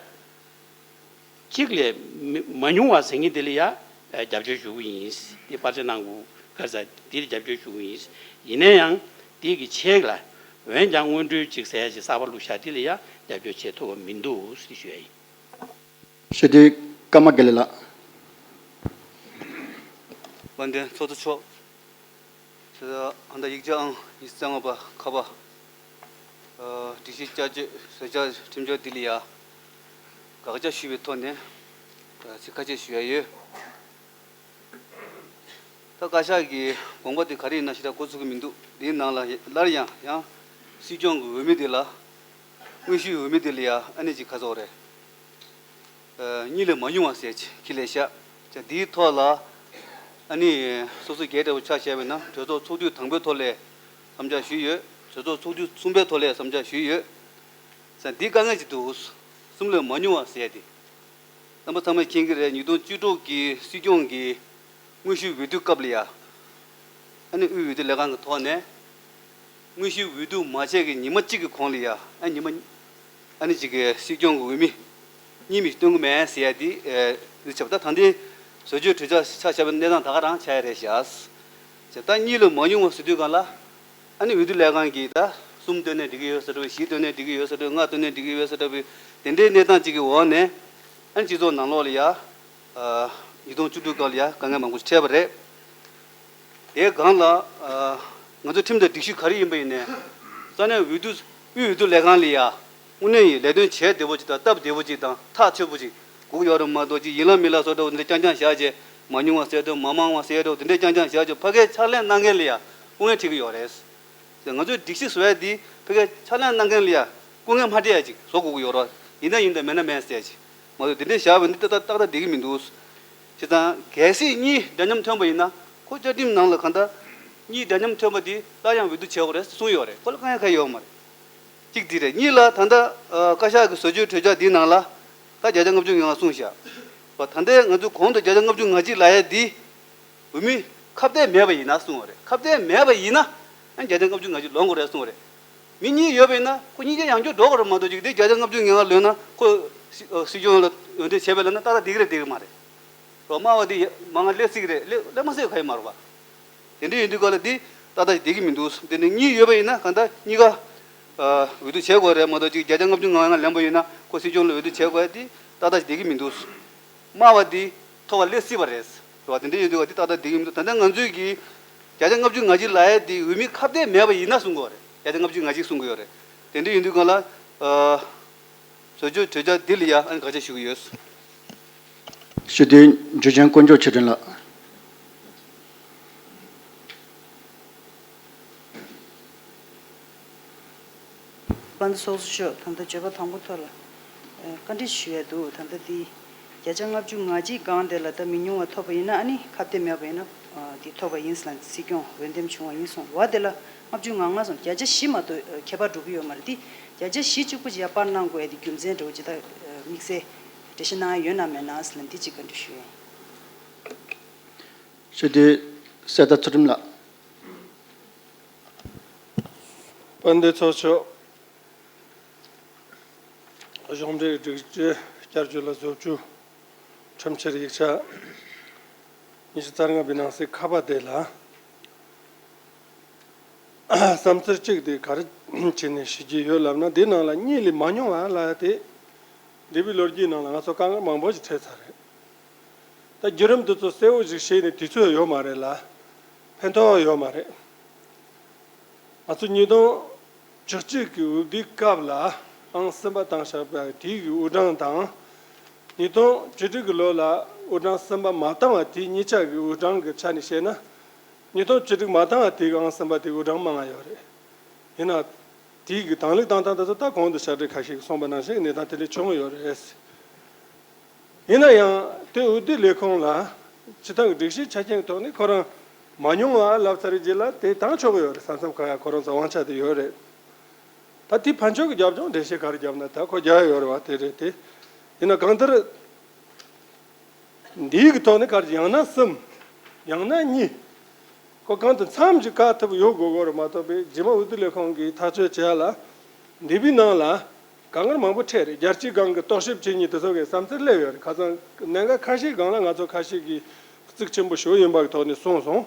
གཅིག་ལས་མི་མ་ཉུང་བ་ཟེར་མཁན་དེ་ལ་ཡ་རྒྱབ་སྐྱོར་ཞུ་གི་ཡིན། དེ་པར་ཆས་གནང་དགོས་ག་ས་དེ་ལ་རྒྱབ་སྐྱོར་ཞུ་གི་ཡིན། ཡིན་ན་ཡང་དེ་གི་ཆེད་ལ་འོན་ཀྱང་སྔོན་འགྲོའི་གཅིག་ཟེར་ཡ་ཅིག་གསར་པ་བླུགས་བཞག་དེ་ལ་ཡ་རྒྱབ་སྐྱོར་བྱེད་ཐུབ་པ་མི་འདུག་ཟེར་ཞུ་ཡ་ཡིན། ཞི་བདེ་ཀརྨ་དགེ་ལེགས་ལགས། དཔལ་ལྡན་ཚོགས་གཙོ་མཆོག་དེ་ལྟར་ཨ་མདའ་ཡིག་ཆ་ཨང་ཉི་ཤུ་རྩ་ལྔ་པ་ཁ་པ། ཨ། སྒྲིག་གཞི་བསྐྱར་བཅོས་བཟོ་བཅོས་ཁྲིམས་འཆར་འདི་ལ་ཡ་དགག་བྱ་ཞུས་པའི་ཐོག་ནས་ཨ་ཚིག་ཁ་ཤས་ཞུ་ཡ་ཡོད། ད་བཀའ་ཤག་གི་དགོངས་པ་དེ་ག་རེ་ཡིན་ན་ཞེ་དྲག་གོ་ཚོད་ཀྱི་མི་འདུག་དེའི་ནང་ལ་སླར་ཡང་ཡང་སྲིད་སྐྱོང་གི་འོས་མི་དེ་ལ། དངོས་གཞིའི་འོས་མི་དེ་ལ་ཡ་ཨ་ནི་ཅིག་ག་ཚོད་རེད། ཨ། གཉིས་ལས་མ་ཉུང་བ་ཟེར་ཅིག་ཁས་ལེན་བཞག་ཅིག་དེའི་ཐོག་ལ་ཨ་ནི་སོ་སོ་སྒེར་འདྲ་བོ་ཆ་བཞག་པ་ཡིན་ན་གྲོས་ཚོགས་ཚོགས་དུས་དང་པོའི་ཐོག་ལ་བསམ་འཆར་ཞུས་ཡོད། གྲོས་ཚོགས་ཚོགས་དུས་གསུམ་པའི་ཐོག་ལ་བསམ་འཆར་ཞུས་ཡོད། ཙང་འདི་དཀའ་ངལ་ཅིག་འདུག་གསུམ་ལས་མ་ཉུང་བ་ཟེར་ཡ་དེ། རྣམ་པ་ཚང་མས་མཁྱེན་གྱི་རེད། ཉིས་སྟོང་བཅུ་དྲུག་གི་སྲིད་སྐྱོང་གི་དངོས་གཞིའི་འོས་བསྡུ་སྐབས་ལ་ཡ། ཨ་ནི་དབུས་འོས་བསྡུ་ལས་ཁང་གི་ཐོག་ནས། དངོས་གཞིའི་འོས་བསྡུ་མ་བྱས་ཀྱི་ཉི་མ་གཅིག་གི་གོང་ལ་ཡ། ཨ་ཉི་མ། ཨ་ནི་གཅིག་གི་སྲིད་སྐྱོང་གི་འོས་མི་གཉིས་མི་སྟོན་གྱི་མེད་ཟེར་ཡ་དེ། ཨ། འདི་ཆགས་པ་ད་ད་ལྟའི་ བཟོ་བཅོས་གྲོས་འཆར་ཆ་བཞག་པའི་གནས་སྟངས་ད་ག་རང་ཆགས་ཡ་རེད་ཤག་ད་གཉིས་ལས་མ་ཉུང་བ་ཟེར་དུས་གང་ལ། ཨ་ནི་འོས་བསྡུ་ལས་ཁང་གིས་ད་གསུམ་བཏོན་ནས་འགྲིག་གི་ཡོད་ཟེར་འདྲ་བོ། བཞི་བཏོན་ནས་འགྲིག་གི་ཡོད་ཟེར་འདྲ་བོ། ལྔ་བཏོན་ནས་འགྲིག་གི་ཡོད་ཟེར་འདྲ་བོ། དེ་འདྲའི་གནས་སྟངས་གཅིག་གི་འོག་ནས། ཨ་ནི་སྤྱི་ཚོགས་ནང་ལོགས་ལ་ཡ། ཨ། ཉིས་སྟོང་བཅུ་དྲུག་སྐབས་ལ་ཡ་དཀའ་ངལ་མང་པོ་ཞིག་འཕྲད་པ་རེད། དེའི་སྒང་ལ། ཨ། ང་ཚོའི་ཁྲིམས་དང་སྒྲིག་གཞི་ག་རེ་ཡིན་པ་ཡིན་ནའི། ས་གནས་འོས་བསྡུ། དབུས་འོས་བསྡུ་ལས་ཁང་ལ་ཡ། དངོས་གནས་ཡིན་ལས་དོན་བྱེད་བདེ་པོ་ཅིག་དང་སྟབས་བདེ་པོ་ཅིག་དང་ཐག་ཆོད་པོ་ཅིག་དགོས་ཀྱི་ཡོད་རེད་མ་གཏོགས། ཅིག་ཡིན་ལ་མིན་ལ་བཟོ་འདྲ་བོ་འདི་འདྲ་རྐྱང་རྐྱང་བཞག་བྱས། མ་ཉུང་བ་ཟེར་འདྲ་བོ། མ་མང་བ་ཟེར་འདྲ་བོ། དེ་འདྲ་རྐྱང་རྐྱང་བཞག་བྱས་ཕ་གིར་ཕྱག་ལས་གནང་མཁན་ལ་ཡ་སྐུ་ངལ་འཕྲད་ཀྱི་ཡོད་རེད། ང་ཚོའི་སྒྲིག་གཞི་བཟོ་ཡ་འདི་ཕ་གིར་ཕྱག་ལས་གནང་མཁན་ལ་ཡ་སྐུ་ངལ་མ་འཕྲད་ཡ་ཅིག་བཟོ་དགོས་ཀྱི་ཡོད་རེད། ཡིན་ན་ཡིན་དང་མིན་ན་མིན་ཟེར་ཡ་ཅིག་མ་གཏོགས། དེ་འདྲ་བཞག་པ་འདི་ཏག་ཏག་ཏག་ཏག་བསྡད་ཀྱི་མི་འདུག་བྱས་ཙང་གལ་སྲིད་གཉིས་འདྲ་མཉམ་ཐོན་པ་ཡིན་ན། ཁོ་བཅའ་ཁྲིམས་ནང་ལ་གང་ལྟར་གཉིས་འདྲ་མཉམ་ཐོན་པ་འདི་སླར་ཡང་འོས་བསྡུ་བྱེད་དགོས་རེད་གསུངས་ཡོད་རེད། ཁོ་ལ་དཀའ་ངལ་གང་ཡང་ཡོད་མ་རེད། གཅིག་འདི་རེད། གཉིས་ལ་ད་ལྟ། ཨ། བཀའ་ཤག་གི་བཟོ་བཅོས་གྲོས་འཆར་འདིའི་ནང་ལ་ད་བརྒྱ་ཆ་ལྔ་བཅུ་ང་ལྔ་གསུངས་བཞག་པ། ད་ལྟའི་ང་ཚོའི་གོང་དུ་བརྒྱ་ཆ་ལྔ་བཅུ་ང་གཅིག་ལབ་ཡ་འདི་འོས་མི་ཁ་གཏད་མེད་པ་ཡིན་ན་གསུངས་པ་རེད། ཁ་གཏད་མེད་པ་ཡིན་ན་ཨ་བརྒྱ་ཆ་ལྔ་བཅུ་ང་གཅིག་ལོངས་དགོས་རེད་གསུངས་པ་རེད། མི་གཉིས་ཡོད་པ་ཡིན་ན་ཁོ་གཉིས་ཀ་ཡང་བསྐྱར་འགྲོ་དགོས་རེད་མ་གཏོགས། ཅིག་དེ་བརྒྱ་ཆ་ལྔ་བཅུ་ང་ལྔ་ལོན་ན་ཁོ་སྲིད་སྲིད་སྐྱོང་ལ་འོས་འདེམས་བྱས་པ་ལབ་ན་ཏག་ཏག་བསྡད་ཀྱི་རེད་བསྡད་ཀྱི་མ་རེད། རོ། དམའ་བ་དེ་མང་ང་སླེབས་སྲིད་ཀྱི་རེད། སླེབས་སླེབས་མ་སྲིད་ག་ཡེ་མ་རེད་པ། དེ་འདྲ་ཡིན་དུས་ག་ལ་འདི་ཏག་ཏག་ཞིག་བསྡད་ཀྱི་མི་འདུག་དེ་ནི་གཉིས་ཡོད་པ་ཡིན་ན་གང་ལྟར་གཉིས་ཀ། ཨ། འོས་བསྡུ་བྱེད་དགོས་རེད་མ་གཏོགས། ཅིག་བརྒྱ་ཆ་ལྔ་བཅུ་ང་ལྔ་ལེན་པ་ཡིན་ན་ཁོ་སྲིད་སྐྱོང་ལ་འོས་བསྡུ་བྱེད་དགོས་ཡ་དེ་ཏག་ཏག་ཞིག་བསྡད་ཀྱི་མི་འདུག་དམའ་བ་དེ་མཐོ་བ་སླེབས་སྲིད་པ་རེད། རེད་པ། དེ་འདྲ་ཡིན་དུས་ག་དེ་ཏག་ཏག་བསྡད་ཀྱི་མི་འདུག་ད་ལྟ་ང་ཚོས་ཀྱི་བརྒྱ་ཆ་ལྔ་བཅུ་ང་གཅིག་ལབ་ཡ་དེ་འོས་མི་ཁ་གཏད་མེད་པ་ཡིན་ན་གསུང་གི་ཡོད་རེད། བརྒྱ་ཆ་ལྔ་བཅུ་ང་གཅིག་གསུང་གི་ཡོད་རེད། དེ་འདྲ་ཡིན་དུས་ག་ལ། ཨ། བཟོ་བཅོས་གྲོས་འཆར་འདི་ལ་ཡ་ཨ་ནི་དགག་བྱ་ཞུ་གི་ཡོད། ཞུ་དོན་འཇུ་ཆེན་དཀོན་མཆོག་ཆོས་སྒྲོན་ལགས། དཔལ་ལྡན་ཚོགས་གཙོ་མཆོག་ད་ལྟ་བརྗོད་པ་དང་པོ་ཐོག་ལ། ཨ། བཀའ་འདྲི་ཞུ་ཡ་འདུག་ད་ལྟ་འདི་བརྒྱ་ཆ་ལྔ་བཅུ་ང་གཅིག་སྒང་དེ་ལ་ད་མི་ཉུང་བ་ཐོབ་པ་ཡིན་ན། ཨ་ནི་ཁ་གཏད་མེད་པ་ཡིན་ན། ཨ། འདི་ཐོབ་པ་ཡིན་ཟེར་ལ་སྲིད་སྐྱོང་འོས་འདེམས་བྱུང་བ་ཡིན་གསུངས་པ་དེ་ལ་ལྔ་བཅུ་ང་ལྔ་སོང་། བརྒྱ་ཆ་བཞི་མ་གཏོགས་ཁྱད་པར་འགྲོ་གི་ཡོད་མ་རེད། འདི་བརྒྱ་ཆ་བཞི་གཅིག་པུ་ཅིག་ཡར་སྤར་གནང་དགོས་ཡ་འདི་རྒྱུ་མཚན་འདྲ་བོ་ཅིག་ད་དམིགས་བསལ་འགྲེལ་བཤད་གནང་ཡ་ཡོད་ན་མེད་ན་ཟེར་ལ་འདི་གཅིག་བཀའ་འདྲི་ཞུ་ཡ་ཡིན། ཞུ་དོན་གསེར་རྟ་ཚུལ་ཁྲིམས་ལགས། དཔལ་ལྡན་ཚོགས་གཙོ་མཆོག་གཞུང་འབྲེལ་སྒྲིག་གཞི་བསྐྱར་བཅོས་ལ་བཟོ་བཅོས་ཁྲིམས་འཆར་ཡིག་ཆ་ཉི་ཤུ་རྩ་ལྔ་པའི་ནང་གསེས་ཁ་པ་དེ་ལ་བསམ་ཚུལ་གཅིག་དེ་ག་རེ་བྱས་ནས་ཞུ་རྒྱུ་ཡོད་ལབ་ན། འདིའི་ནང་ལ་གཉིས་ལས་མ་ཉུང་བ་ལབ་ཡ་དེ། འདས་པའི་ལོ་རྒྱུས་ནང་ལ་ང་ཚོ་དཀའ་ངལ་མང་པོ་ཞིག་འཕྲད་ཚར་རེད། ད་བརྒྱུད་རིམ་དེ་ཚོ་གསལ་བོ་ཞིག་ཤེས་ནས་དུས་ཚོད་ཡོད་མ་རེད་ལ། ཕན་ཐོགས་ཡོད་མ་རེད། ང་ཚོ་ཉིས་སྟོང་བཅུ་གཅིག་གི་འོས་བསྡུའི་སྐབས་ལ་ཨང་གསུམ་པ་བཏང་བཞག་པ་དེའི་གི་དབུ་གྲངས་དང་། ཉིས་སྟོང་བཅུ་དྲུག་གི་ལོ་ལ་དབུ་གྲངས་གསུམ་པ་མ་བཏང་བ་དེ་གཉིས་ཆ་གི་དབུ་གྲངས་ཀྱི་ཆ་ནས་བཤད་ན། ཉིས་སྟོང་བཅུ་དྲུག་མ་བཏང་བ་དེའི་གི་ཨང་གསུམ་པ་དེའི་དབུ་གྲངས་མང་བ་ཡོད་རེད། ཡིན་ན། དེའི་གི་དང་ལེན་བཏང་སྟངས་དེ་ཚོ་ད་གོང་དུ་ཕྱག་སྦྲེལ་ཁ་ཤས་ཀྱིས་གསུངས་པ་ནང་བཞིན་གནས་སྟངས་དེ་འདྲ་བྱུང་ཡོད་རེད། ཡིན་ན་ཡང་དེ་འོས་བསྡུ་ལས་ཁུངས་ལ་སྤྱི་བཏང་གི་སྒྲིག་གཞིའི་ཆ་རྐྱེན་གྱི་ཐོག་ནས་ཁོ་རང་མ་ཉུང་བ་ལབ་ཚར་རྗེས་ལ་དེ་བཏང་ཆོག་གི་ཡོད་རེད། ས་མཚམས་ཁག་ཡ་ཁོ་རང་ཚོ་དབང་ཆ་དེ་ཡོད་རེད། ད་དེ་ཕན་ཆོད་ཀྱི་རྒྱབ་ལྗོངས་འགྲེལ་བཤད་ག་རེ་བརྒྱབ་ན་ད་ཁོ་རྒྱག་ཡ་ཡོད་རེད་བ། དེ་རེད་དེ། ཡིན་ན་གང་ལྟར། འདིའི་གི་ཐོག་ནས་ག་རེ་ཡང་ན་གསུམ། ཡང་ན་གཉིས། ཁོ་གང་དུ་མཚམས་ཀྱི་བཀག་ཐུབ་ཡོད་དགོས་དགོས་རེད་མ་གཏོགས་པའི་རྗེས་མ་འོས་བསྡུ་ལས་ཁུངས་ཀྱིས་ཐག་གཅོད་བྱས་ལ། འདས་པའི་ནང་ལ་དཀའ་ངལ་མང་པོ་འཕྲད་རེད། རྒྱལ་སྤྱིའི་སྒང་གི་རྟོག་ཞིབ་བྱེད་མཁན་དེ་ཚོ་གིས་བསམ་ཚུལ་སླེབས་ཡོད་རེད། ཁ་སང་གནད་འགག་ཁ་ཤས་སྒང་ལ་ང་ཚོ་ཁ་ཤས་ཀྱིས་གཙིགས་ཆེན་པོ་ཞུ་ཡིན་པ་གི་ཐོག་ནས་གསུངས་སོང་།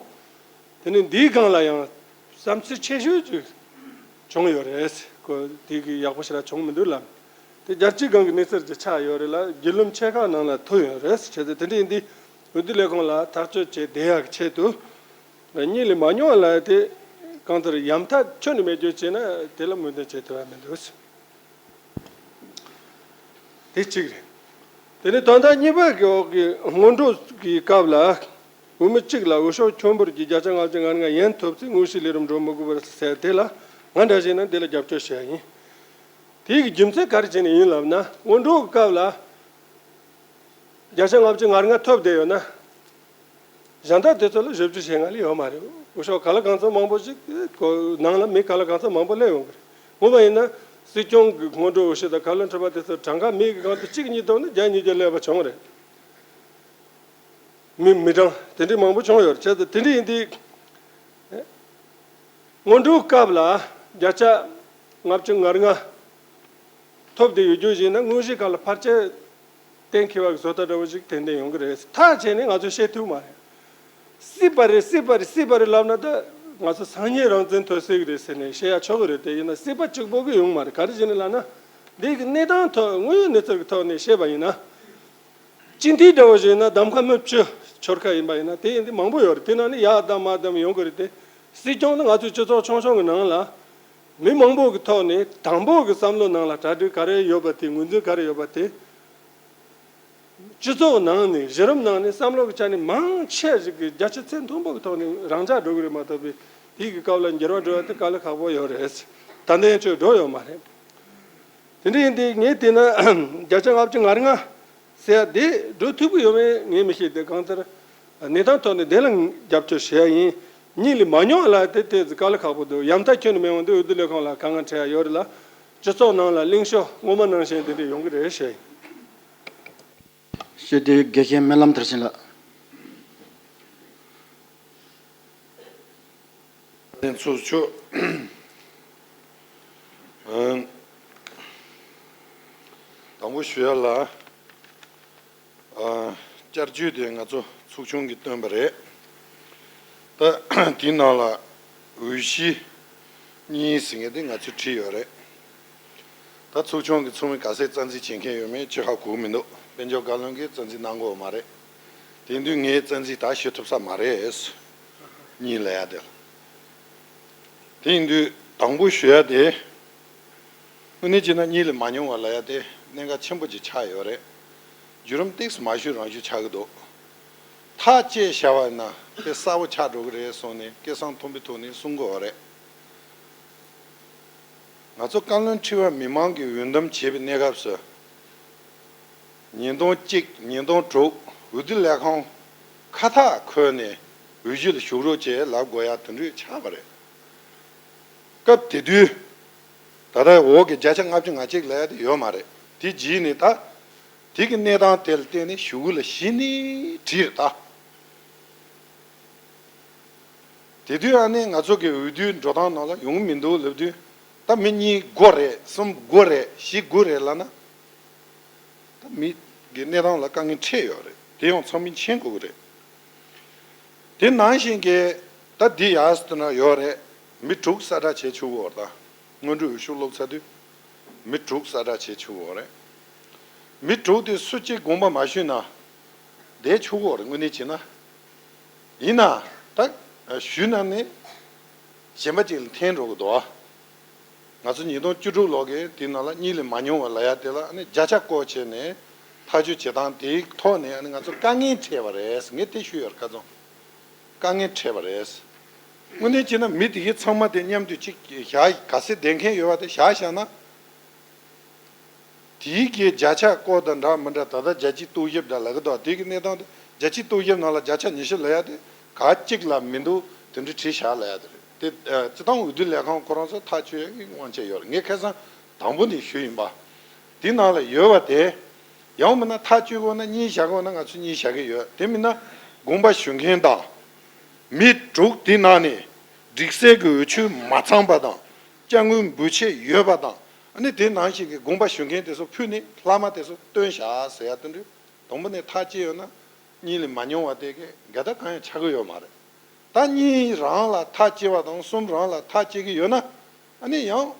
དེ་ནས་འདིའི་སྒང་ལ་ཡང་བསམ་ཚུལ་ཆེ་ཤོས་ཅིག་བྱུང་ཡོད་རེད། ཁོ་དེ་གི་ཡག་པོ་ཞེ་དྲག་བྱུང་མི་འདུག་ལབ། དེ་རྒྱལ་སྤྱིའི་སྒང་གི་གནས་ཚུལ་ཅིག་ཆགས་ཡོད་རེད་ལ། བརྒྱུད་ལམ་ཆེ་ཁག་ནང་ལ་ཐོན་ཡོད་རེད། བྱས་ཙང་དེ་འདྲ་ཡིན་དུས་འོས་བསྡུ་ལས་ཁུངས་ལ་ཐག་གཅོད་བྱས་བསྡད་ཡག་གི་ཆེད་དུ། གཉིས་ལས་མ་ཉུང་བ་ལབ་ཡ་དེ་གང་ལྟར་ཡ་མཐའ་ཁྱོན་ནས་མེད་རྒྱུ་བྱས་ན་དེ་ལ་མོས་མཐུན་བྱེད་ཐུབ་ཡ་མི་འདུག། དེ་གཅིག་རེད། དེ་ནས་དོན་དག་གཉིས་པ་གི་འོག་གི་སྔོན་འགྲོ་གི་སྐབས་ལ། འོས་མི་གཅིག་ལ་འོས་ཤོག་ཁྱོན་འབོར་གྱི་བརྒྱ་ཆ་ལྔ་བཅུ་ང་ལྔ་ཡན་ཐོབ་ཚེ་དངོས་གཞིའི་ལས་རིམ་འགྲོ་མི་དགོས་པ་རེད་ཟེར་དེ་ལ་ང་འདྲ་བྱས་ན་འདི་ལ་རྒྱབ་སྐྱོར་བྱས་ཡིན། དེའི་གི་རྒྱུ་མཚན་ག་རེ་བྱས་ནས་ཡིན་ལབ་ན། སྔོན་འགྲོ་གི་སྐབས་ལ་བརྒྱ་ཆ་ལྔ་བཅུ་ང་ལྔ་ཐོབ་བསྡད་ཡོད་ན། གཞན་དག་དེ་ཚོ་ལ་ཞིབ་འཇུག་བྱེད་མཁན་ལས་ཡོད་མ་རེད། འོས་ཤོག་ག་ལ་གང་འཚམ་མང་པོ་ཞིག་ནང་ལ་མི་ག་ལ་གང་འཚམ་མང་པོ་སླེབས་ཡོང་གི་རེད། ངོ་མ་ཡིན་ན་སྲིད་སྐྱོང་གི་སྔོན་འགྲོ་འོས་ཤོག་དང་བཀའ་བློན་ཁྲི་པ་དེ་ཚོ་གྲངས་ཀ་མི་གི་གང་དུ་གཅིག་གཉིས་ཐོབ་ན་བརྒྱ་ཉིས་བརྒྱ་སླེབས་པ་བྱུང་རེད། མི་མི་གྲངས་དེ་འདྲའི་མང་པོ་བྱུང་ཡོད་རེད། བྱས་ཙང་དེ་འདྲ་ཡིན་དུས། སྔོན་འགྲོའི་སྐབས་ལ་བརྒྱ་ཆ་ལྔ་བཅུ་ང་ལྔ་ཐོབ་བསྡད་ཡོད་རྒྱུ་ཞིག་ན། དངོས་གཞིའི་སྐབས་ལ་ཕལ་ཆེར་ གཏན་འཁེལ་བ་གི་བཟོ་ལྟ་འདྲ་བོ་ཞིག་ཏན་ཏན་ཡོང་གི་རེད། ཐག་བཅད་ནས་ང་ཚོས་བཤད་ཐུབ་མ་རེད། སྲིད་པ་རེད། སྲིད་པ་རེད། སྲིད་པ་རེད་ལབ་ན་ད་ང་ཚོ་སང་ཉིན་རང་བཙན་ཐོབ་སྲིད་གི་རེད་ཟེར་ནས་བཤད་ཡ་ཆོག་གི་རེད། དེ་ཡིན་ན་སྲིད་པ་གཅིག་པོ་གི་ཡོང་མ་རེད། ག་རེ་བྱས་ནས་ལབ་ན། འདི་གི་གནས་སྟངས་ཐོག་དངོས་ཡོད་གནས་ཚུལ་གི་ཐོག་ནས་བཤད་པ་ཡིན་ན། སྤྱི་འཐུས་འདྲ་བོ་ཞིག་ཡིན་ན་གདམ་ཁ་མི་བཅུ་ཆོལ་ཁ་ཡིན་པ་ཡིན་ན་དེ་ཡིན་དེ་མང་པོ་ཡོད་རེད། དེ་ནང་ནས་ཡག་གདམ་མ་གདམ་ཡོང་གི་རེད་དེ། སྲིད་སྐྱོང་ནི་ང་ཚོའི་སྤྱི་ཚོགས་ཆུང་ཆུང་གི་ནང་ལ་མི་མང་པོ་གི་ཐོག་ནས་དང་པོ་གི་བསམ་བློ་ནང་ལ་གྲ་སྒྲིག་ག་རེ་ཡོད་པ་དེ། ངོས་འཛིན་ག་རེ་ཡོད་པ་དེ། སྤྱི་ཚོགས་ནང་ནས་གཞི་རིམ་ནང་ནས་བསམ་བློ་གི་ཆ་ནས་མང་ཆེ་ཞིག་གིས་བརྒྱ་ཆ་ཚད་མཐོན་པོ་གི་ཐོག་ནས་རང་འཇགས་འགྲོ་གི་རེད་མ་གཏོགས་པའི་དེའི་གི་སྐབས་ལ་འགྱུར་བ་འགྲོ་བ་དེ་དཀའ་ལས་ཁག་པོ་ཡོད་རེད། ད་ལྟ་ཡང་ཆོས་འགྲོ་ཡོད་མ་རེད། དེ་འདྲ་ཡིན་དུས་ངས་བལྟས་ན་བརྒྱ་ཆ་ལྔ་བཅུ་ང་ལྔ་ཟེར་ཡ་དེ་འགྲོ་ཐུབ་ཀྱི་ཡོད་མེད་ངས་མི་ཤེས། དེ་གང་ལྟར་གནས་སྟངས་ཐོག་ནས་དེ་ལ་རྒྱབ་སྐྱོར་བྱེད་ཡ་ཡིན། གཉིས་ལས་མ་མྱོང་བ་ལ་དེ་དེ་དཀའ་ལས་ཁག་པོ་འདུག་ཡང་མཐའ་ཁྱོན་ནས་མི་ཡོང་དུས་འོས་བསྡུ་ལས་ཁུངས་ལ་དཀའ་ངལ་འཕྲད་ཡ་ཡོད་རེད་ལ། སྤྱི་ཚོགས་ནང་ལ་གླེང་ཕྱོགས་སྔོན་མ་ནང་བཞིན་དེ་འདྲ་ཡོང་གི་རེད་ཞེས། ཞེས་དེ་དགེ་བཤེས་སྨོན་ལམ་མཐར་ཕྱིན་ལགས། ཚོགས་ཆུང་དང་པོ་ཞུ་ཡ་ལ། བསྐྱར་བཅོས་དེ་ང་ཚོ་ཚོགས་ཆུང་གིས་བཏོན་པ་རེད། ད་དེའི་ནང་ལ་འོས་གཞི་གཉིས་ཟེར་མཁན་དེ་ང་ཚོས་བྲིས་ཡོད་རེད། ད་ཚོགས་ཆུང་གི་ཚོགས་མི་ག་ཚད་རྩ་འཛིན་བྱེད་མཁན་ཡོད་མེད་ཅི་ཧ་གོ་མི་འདུག་དཔལ་འབྱོར་བཀའ་བློན་གྱིས་རྩ་འཛིན་གནང་དགོས་མ་རེད། དེ་དུས་ངས་རྩ་འཛིན་ད་བྱེད་ཐུབ་ས་མ་རེད། གཉིས་ལབ་ཡ་དེ་ལ། དེ་ཡིན་དུས་དང་པོ་ཞུ་ཡ་དེ། དངོས་གནས་བྱས་ན་གཉིས་ལས་མ་མྱོང་བ་ལབ་ཡ་དེ་གནད་འགག་ཆེན་པོ་ཅིག་ཆགས་ཡོད་རེད། བརྒྱུད་རིམ་ཏོག་ཙམ་མ་ཞུས་རང་ཞུས་ཆགས་ཀྱི་འདུག་ཐག་བཅད་བཞག་པ་ཡིན་ན་དེ་གསལ་པོ་ཆགས་འགྲོ་གི་རེད་གསུངས་ནས་སྐད་གསང་མཐོན་པོའི་ཐོག་ནས་གསུང་གི་ཡོད་རེད། ང་ཚོ་བཀའ་བློན་ཁྲི་པ་མི་མང་གིས་འོས་འདེམས་བྱས་པའི་གནས་སྐབས་སུ། ཉིས་སྟོང་གཅིག་ཉིས་སྟོང་དྲུག་འོས་བསྡུ་ལས་ཁང་ཁ་བཏགས་འཁོད་ནས་འོས་གཞི་ལ་ཞུགས་རོགས་བྱེད་ལབ་དགོས་ཡ་དེ་འདྲ་ཆགས་པ་རེད། སྐབས་དེ་དུས་ད་ལྟ་འོག་གི་བརྒྱ་ཆ་ལྔ་བཅུ་ང་གཅིག་ལབ་ཡ་དེ་ཡོད་མ་རེད། དེ་རྗེས་ནས་ད་དེ་གི་གནས་སྟངས་དེ་ལ་བརྟེན་ནས་ཞུ་སྐུལ་ལ་གཞི་ནས་བྲིས་རེད་ད། དེ་དུས་ཨ་ནི་ང་ཚོ་གི་འོས་བསྡུའི་འགྲོ་སྟངས་ནང་ལ་ཡོང་གི་མི་འདུག་ལབ་དུས། ད་མི་གཉིས་དགུ་རེད། གསུམ་དགུ་རེད། བཞི་དགུ་རེད་ལབ་ན། ད་མི་གི་གནས་སྟངས་ལ་དཀའ་ངལ་འཕྲད་ཡོད་རེད། དེ་ཡང་ཚང་མས་མཁྱེན་དགོས་ཀྱི་རེད། དེ་ནང་བཞིན་གྱི་ད་འདི་ཡག་སི་ཏུ་ན་ཡོད་རེད། མི་དྲུག་གསལ་བསྒྲགས་བྱེད་ཆོག་གི་ཡོད་རེད་ད། སྔོན་འགྲོའི་འོས་ཤོག་སློག་ཚར་དུས་མི་དྲུག་གསལ་བསྒྲགས་བྱེད་ཆོག་གི་ཡོད་རེད། མི་དྲུག་དེ་སུ་གཅིག་དགོངས་པ་མ་ཞུས་ན་བསྡད་ཆོག་གི་ཡོད་རེད། དངོས་གནས་བྱས་ན། ཡིན་ན་ད་ཞུས་ན་ནི་གཞན་པ་ཅིག་ལ་འཐེན་འགྲོ་གི་འདུག་ཨ། ང་ཚོ་ཉིས་སྟོང་བཅུ་དྲུག་ལོ་གི་དེའི་ནང་ལ་གཉིས་ལས་མ་མྱོང་བ་ལབ་ཡ་དེ་ལ་ཨ་ནི་བརྒྱ་ཆ་བཀོད་བྱས་ནས་ཐག་གཅོད་བྱེད་སྟངས་དེའི་ཐོག་ནས་ཨ་ནི་ང་ཚོ་དཀའ་ངལ་འཕྲད་པ་རེད། ངས་དེ་ཞུས་ཡོད་རེད། ཁ་ཚོན་དཀའ་ངལ་འཕྲད་པ་རེད། དངོས་གནས་བྱས་ན་མི་དེ་གའི་ཚང་མ་དེ་མཉམ་དུ་གཅིག་བཞག་ག་ཚད་བསྡད་མཁན་ཡོད་པ་དེ་བཞག་བཞག་ན། དེའི་གི་བརྒྱ་ཆ་སྐོར་དང་འདྲ་མི་འདྲ། ད་ལྟ་བརྒྱ་ཆའི་རྟོག་ཞིབ་འདྲ་ལབ་ཀྱི་འདུག་དེའི་གི་གནས་སྟངས་དེ་བརྒྱ་ཆའི་རྟོག་ཞིབ་ནང་ལ་བརྒྱ་ཆ་ཉི་ཤུ་ལབ་ཡ་དེ་ག་གཅིག་ལ་མི་འདུག་དེ་འདྲ་བྲིས་བཞག་ལབ་ཡ་དེ་རེད། དེ་སྤྱི་བཏང་འོས་བསྡུ་ལས་ཁང་ཁོ་རང་ཚོ་ཐག་གཅོད་ཡ་གི་དབང་ཆ་ཡོད་རེད། ངས་ཁ་སང་དང་པོ་ནས་ཞུས་ཡིན་པ། དེ་ནང་ལ་ཡོད་པ་དེ་ཡང་མིན་ན་ཐག་གཅོད་དགོས་ན་གཉིས་བཞག་དགོས་ན་ང་ཚོས་གཉིས་བཞག་གི་ཡོད། དེ་མིན་ན་དགོངས་པ་ཞུ་མཁན་དང་། མི་དྲུག་དེ་ནང་ནས་སྒྲིག་གསལ་གྱི་འོས་ཆོས་མ་ཚང་པ་དང་། དཔྱ་དངུལ་འབུལ་ཆད་ཡོད་པ་དང་། ཨ་ནི་དེ་ནང་བཞིན་གྱི་དགོངས་པ་ཞུ་མཁན་དེ་ཚོ་ཕུད་ནས་ལྷག་མ་དེ་ཚོ་བཏོན་བཞག་ཟེར་ཡ་དེ་འདྲ། དང་པོ་ནས་ཐག་བཅད་ཡོད་ན་གཉིས་ལས་མ་མྱོང་བ་དེ་གས་འགལ་ཟླ་གང་ཡང་ཆགས་ཀྱི་ཡོད་མ་རེད། ད་གཉིས་རང་ལ་ཐག་བཅད་པ་དང་གསུམ་རང་ལ་ཐག་བཅད་ཀྱི་ཡོད་ན་ཨ་ནི་ཡང་